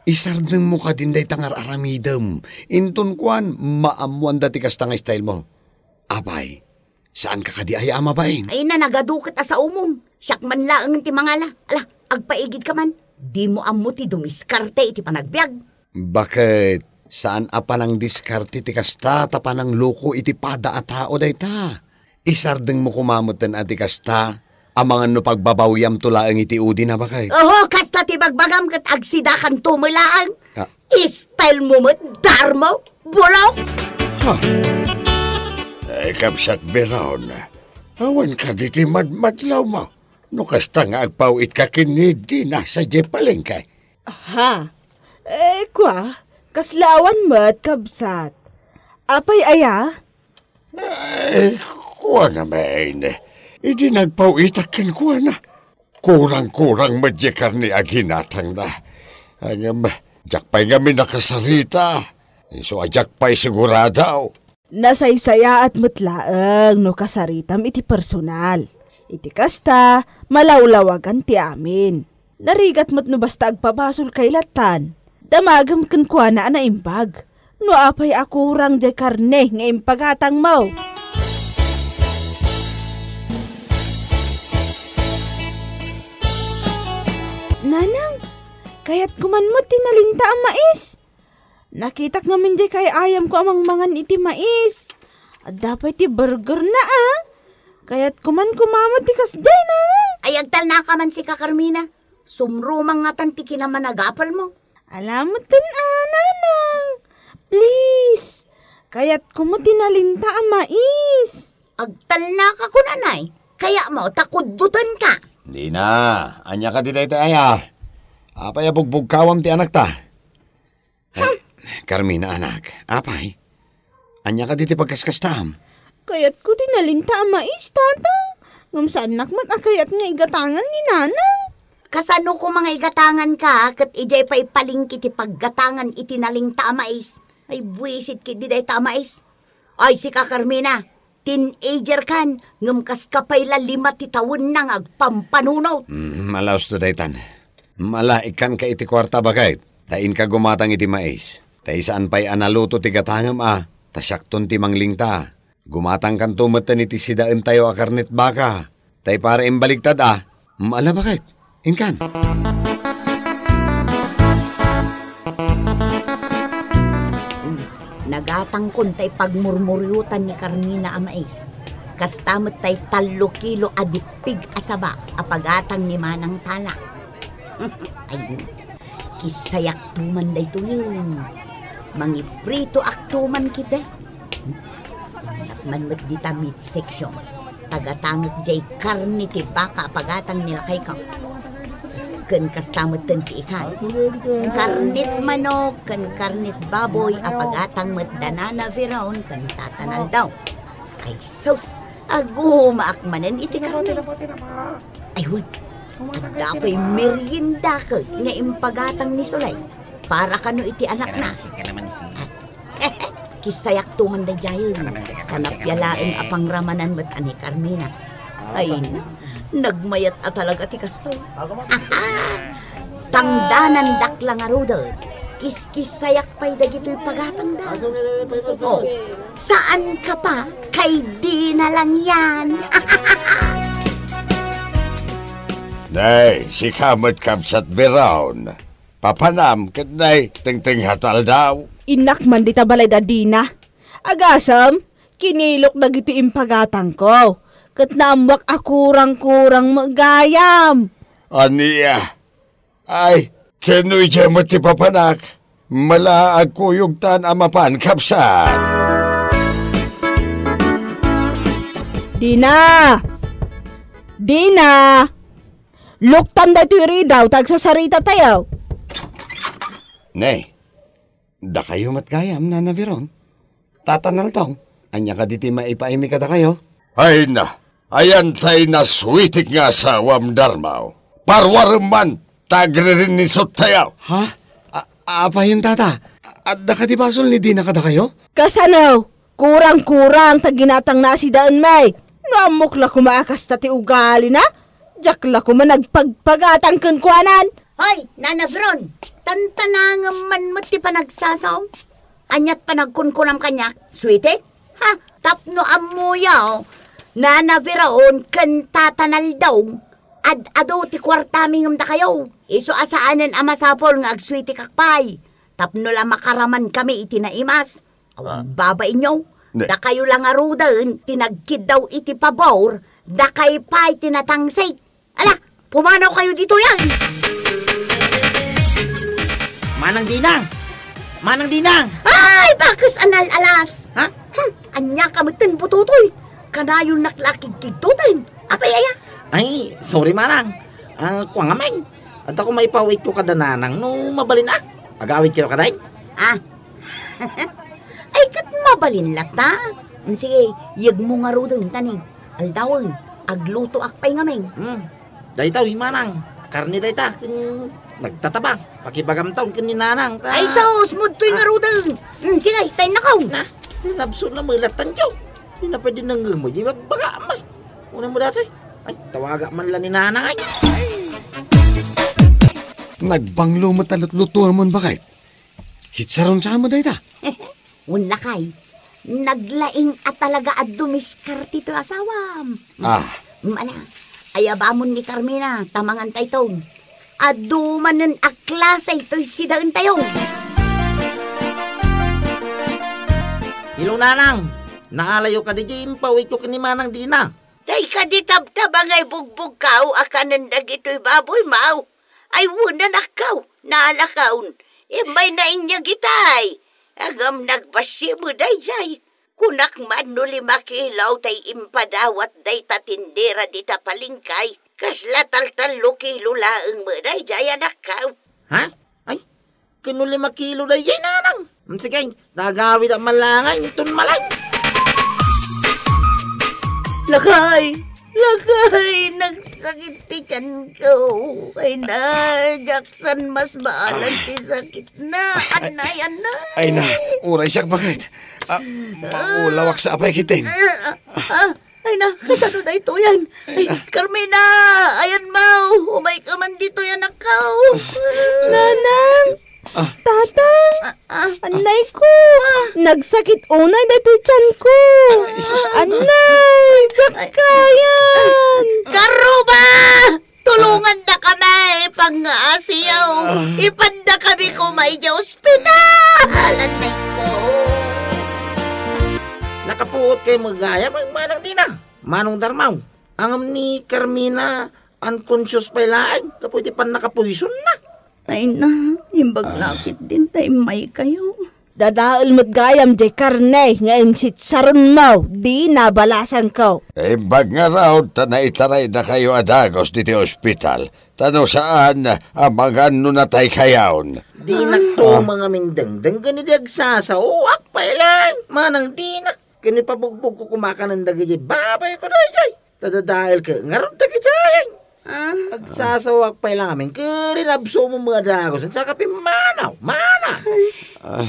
Isardengmo kadin dayta nga ar-aramidem. Inton kuan, maammoanda ti kasta nga stylemo. Apay, saanka kadi aya a mabain? Ay na, nagadu ket a saomon. Siak man laeng ti mangala. Ala, agpaigidka man. Dimo ammo ti dumiskarte iti panagbiag. Baket, saan a panangdiskarte ti kasta ta panangloko iti pada a tao dayta. Isardengmo koma metten a ti kasta, amangan no pagbabawiamto laeng iti udina, baket. Oho, kasta ti bagbagam ket agsidakanto met laeng. Ah. Stylemo met, darmo, bulok. Ha? Ay, kabsat Veron, awan kadi ti madmadlawmo no kasta nga agpaw-itka ken ni Dina sadiay palengke? Ha? Eh, kua, kasla awan met, kabsat. Apay aya? Eh, kuana main. Idi nagpaw-itak kenkuana, kurang-kurang met diay karne a ginatangna. Ngem, diak pay ngamin nakasarita. Isu a diak pay sigurado. Nasaysayaat met laeng no kasaritam iti personal. Iti kasta, malawlawagan ti amin. Narigat met no basta agpabasolkay lattan. Damagem kenkuana a naimbag. No apay a kurang diay karne nga impagatangmo? Nanang, kayatko man met ti nalinta a mais. Nakitak ngamin diay kaay-ayamko a mangmangan iti mais. Adda pay ti burgerna, a. Kayatko man koma met ti kasdiay, nanang. Ay, agtalnaka man sika, Carmina. Sumrumang ngatan ti kinamanagapalmo. Ala metten, a, nanang. Please. Kayatko met ti nalinta a mais. Agtalnaka kunanay. Kayatmo ta kuddutenka. Dina, ania kadi dayta aya? Apay a bugbugkawam ti anakta? Ay, Carmina, anak, apay? Ania kadi ti pagkaskastam? Kayatko ti nalinta a mais, Tatang. Ngem saannak met a kayat nga igatangan ni Nanang. Kasano koma nga igatanganka ket idiay pay palengke ti paggatangan iti nalinta a mais? Ay, buisit ketdi dayta a mais. Ay, sika, Carmina, teenager kan, ngem kaska pay la lima ti tawenna nga agpampanunot. Mm, ala usto daytan. Ala, ikkanka iti kuarta, baket, ta inka gumatang iti mais. Ta saan pay a naluto ti gatangem a, ta siakton ti manglingta. Gumatangkanto metten iti sidaentayo a karnet baka. Tay para imbaligtad a, mm, ala, baket. Inkan. Nagatangkon tay pagmurmuriotan ni Carmina a mais. Kasta met tay tallo kilo a dippig a saba a pagatang ni Manang Tana. Ay, kisayakto man daytoyen. Mangipritoakto man ketdi. Innak man met dita meat section. Tagatangek jay karne ti baka a pagatang ni lakayko. Ken kasta metten ti ikan. Karnet manok ken karnet baboy a pagatang met da Nana Veron ken Tata Naldaw. Ay sus, agumaak manen iti karne. Ay wen, adda pay meriendaket nga impagatang ni Sulay para kano iti anakna. Kisayakto man daydiayen. Kanapia laeng a pangramanan met a ni Carmina. Ay, na, nagmayat a talaga ti kastoy. Tangdanandak la ngaruden. Kiskisayak pay dagitoy pagatangda. Oh, saan ka pa? Kay Dina lang yan. Nay, sika met, Kabsat Veron. Papanam ket nay, Tengteng Hataldaw. Innak man dita balay da Dina. Agasem, kinilok dagiti impagatangko, ket naammuak a kurang-kurang met gayam. Ania? Ay, ken no idiay met ti papanak, mala agkuyogtan a mapan, kabsat. Dina! Dina! Luktam daytoy ridaw ta agsasarita tayo. Ne, dakayo met gayam, Nana Veron? Tata Naldaw, ania kadi ti maipaaymi kadakayo? Ay na, ayan tay nasuitik nga asawam, Darmaw. Parwarem man, ta agririnnisot tayo. Ha? A-, apayen, Tata? Adda kadi basol ni Dina kadakayo? Kasano? Kurang-kurang ta ginatangna a sidaenmi. No ammok la koma a kasta ti ugalina, diak la koma nagpagpagatang kenkuanan. Hoy, Nana Veron, tantanangem man met ti panagsasaom. Aniat panagkunkunam kaniak, Sweetie? Ha? Tapno ammoyo, Nana Veron ken Tata Naldaw, ad-adu ti kuartami ngem dakayo. Isu a saanen a masapul nga agsweetikak pay. Tapno la makaramankami iti naimas. Awan babainyo. Ne. Dakayo la ngaruden ti nagkiddaw iti pabor, dakay pay ti natangsik. Ala, pumanawkayo ditoy. Manang Dina! Manang Dina! Ay, bakes a nal-alas! Ha? Hmm, ania ka metten, butotoy? Kanayon nak la kigkigtoten. Apay aya? Ay, sorry, Manang. Ah, kua ngamin. Adda ko maipaw-itko kada Nanang no mabalin a. Agawidkayo kadi? Ah. Ay, ket mabalin latta. Mm, sige, yegmo ngaruden ta ni. Aldawen, aglutoak pay ngamin. Hmm. Dayta, uy, Manang. Karne dayta, ken nagtataba. Pakibagamta ken ni Nanang, ta. Ay, sus, mudtoy ngaruden. Mm, sige, taynakaw. Na, nabsor na melattan, Joe. Di na pwede nangngemo, di mabagam, ay. Unay mo datoy. Ay, tawaga man la ni Nanang, ay. Nagbanglo met a lutlutoam, baket. Sitsaron sa met dayta. Wen lakay, naglaing a talaga a dumiskarte toy asawam. Ah. Mana, ayabamon ni Carmina, ta mangan tayton. Adu manen a klase toy sidaentayo. Hello, Nanang. Naalayo kadi diay impaw-itko ken ni Manang Dina? Tay kadi tabtabangay bugbugkaw a kanen dagitoy baboy, maw? Ay, wen, anakkaw, naalakaw. Immay nainyag itay. Ngem nagbassim daydiay. Kunak man no lima kilo tay impadawat dayta tindera dita palengke. Kasla taltallo kilo laeng met daydiay, anakkaw. Ha? Ay, ken no lima kilo daydiay, Nanang. Mm, sige, nagawid a malangay, inton malay. Lakay! Lakay! Nagsakit ti tiyanko. Ay na, Jackson, mas maalan ti sakit na. Ay, anay, anay. Ay na, uray siak, baket. Ah, maulawak sa apay kitin. Ah, ah, ah. Ay na, kasano daytoyen? Ay, Carmina, ayan, maw, umayka man ditoy, anakkaw. Nanang, ah. Tatang, ah, ah, annay ko. Nagsakit unay daytoy tiyan ko. Ay, sus. Annay, diak kayan. Karuba! Tulongandakami, pangngasiyo. Ah. Ipandakami koma idiay ospital. Alanay ko. Nakapuot kayo magaya, Manang Dina. Manong Darmaw, ngem ni Carmina, unconscious pay laeng gapu iti pannakapuysunna. Ay na, imbag la ketdin ta immaykayo. Dadael met gayam diay karne nga insitsaronmo, di nabalasanko. Imbag ngarud ta naitaraydakayo a dagus ditoy ospital, ta no saan, amangan no nataykayon. Dinak to mangamindengdeng ken idi agsasaoak pay laeng, manang dinak. Ken ipabugbogko koma kanen dagiti babayko daydiay. Ta dadaelko ngarud dagiti ayay. Ah. Agsasaoak pay laeng ngamin, ket rinabsommo met a dagus, saka pimmanaw, mana. Ah,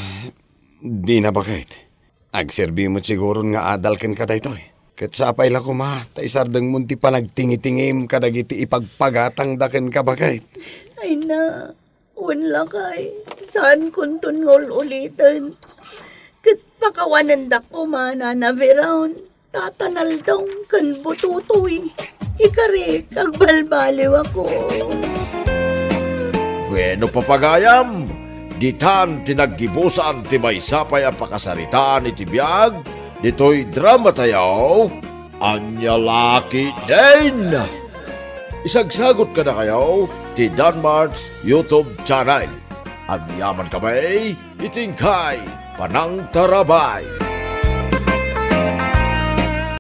dina baket. Agserbi met siguron nga adal kenka daytoy. Ket sapay la koma, ta isardengmon ti panagtingitingim kadagiti ipagpagatangda kenka baket. Ay na, wen lakay, saankonton nga ul-uliten. Ket pakawanendak koma, Nana Veron, Tata Naldong ken Bututoy. Ikarik, agbalbaliwko. Bueno, papagayam, ditan ti naggibusan ti maysa pay a pakasaritaan iti biag ditoy dramatayo, Ania La Ketdin. Isagsagot kadakayo ti Danmart's YouTube channel. Agyamankami iti inkay panangtarabay.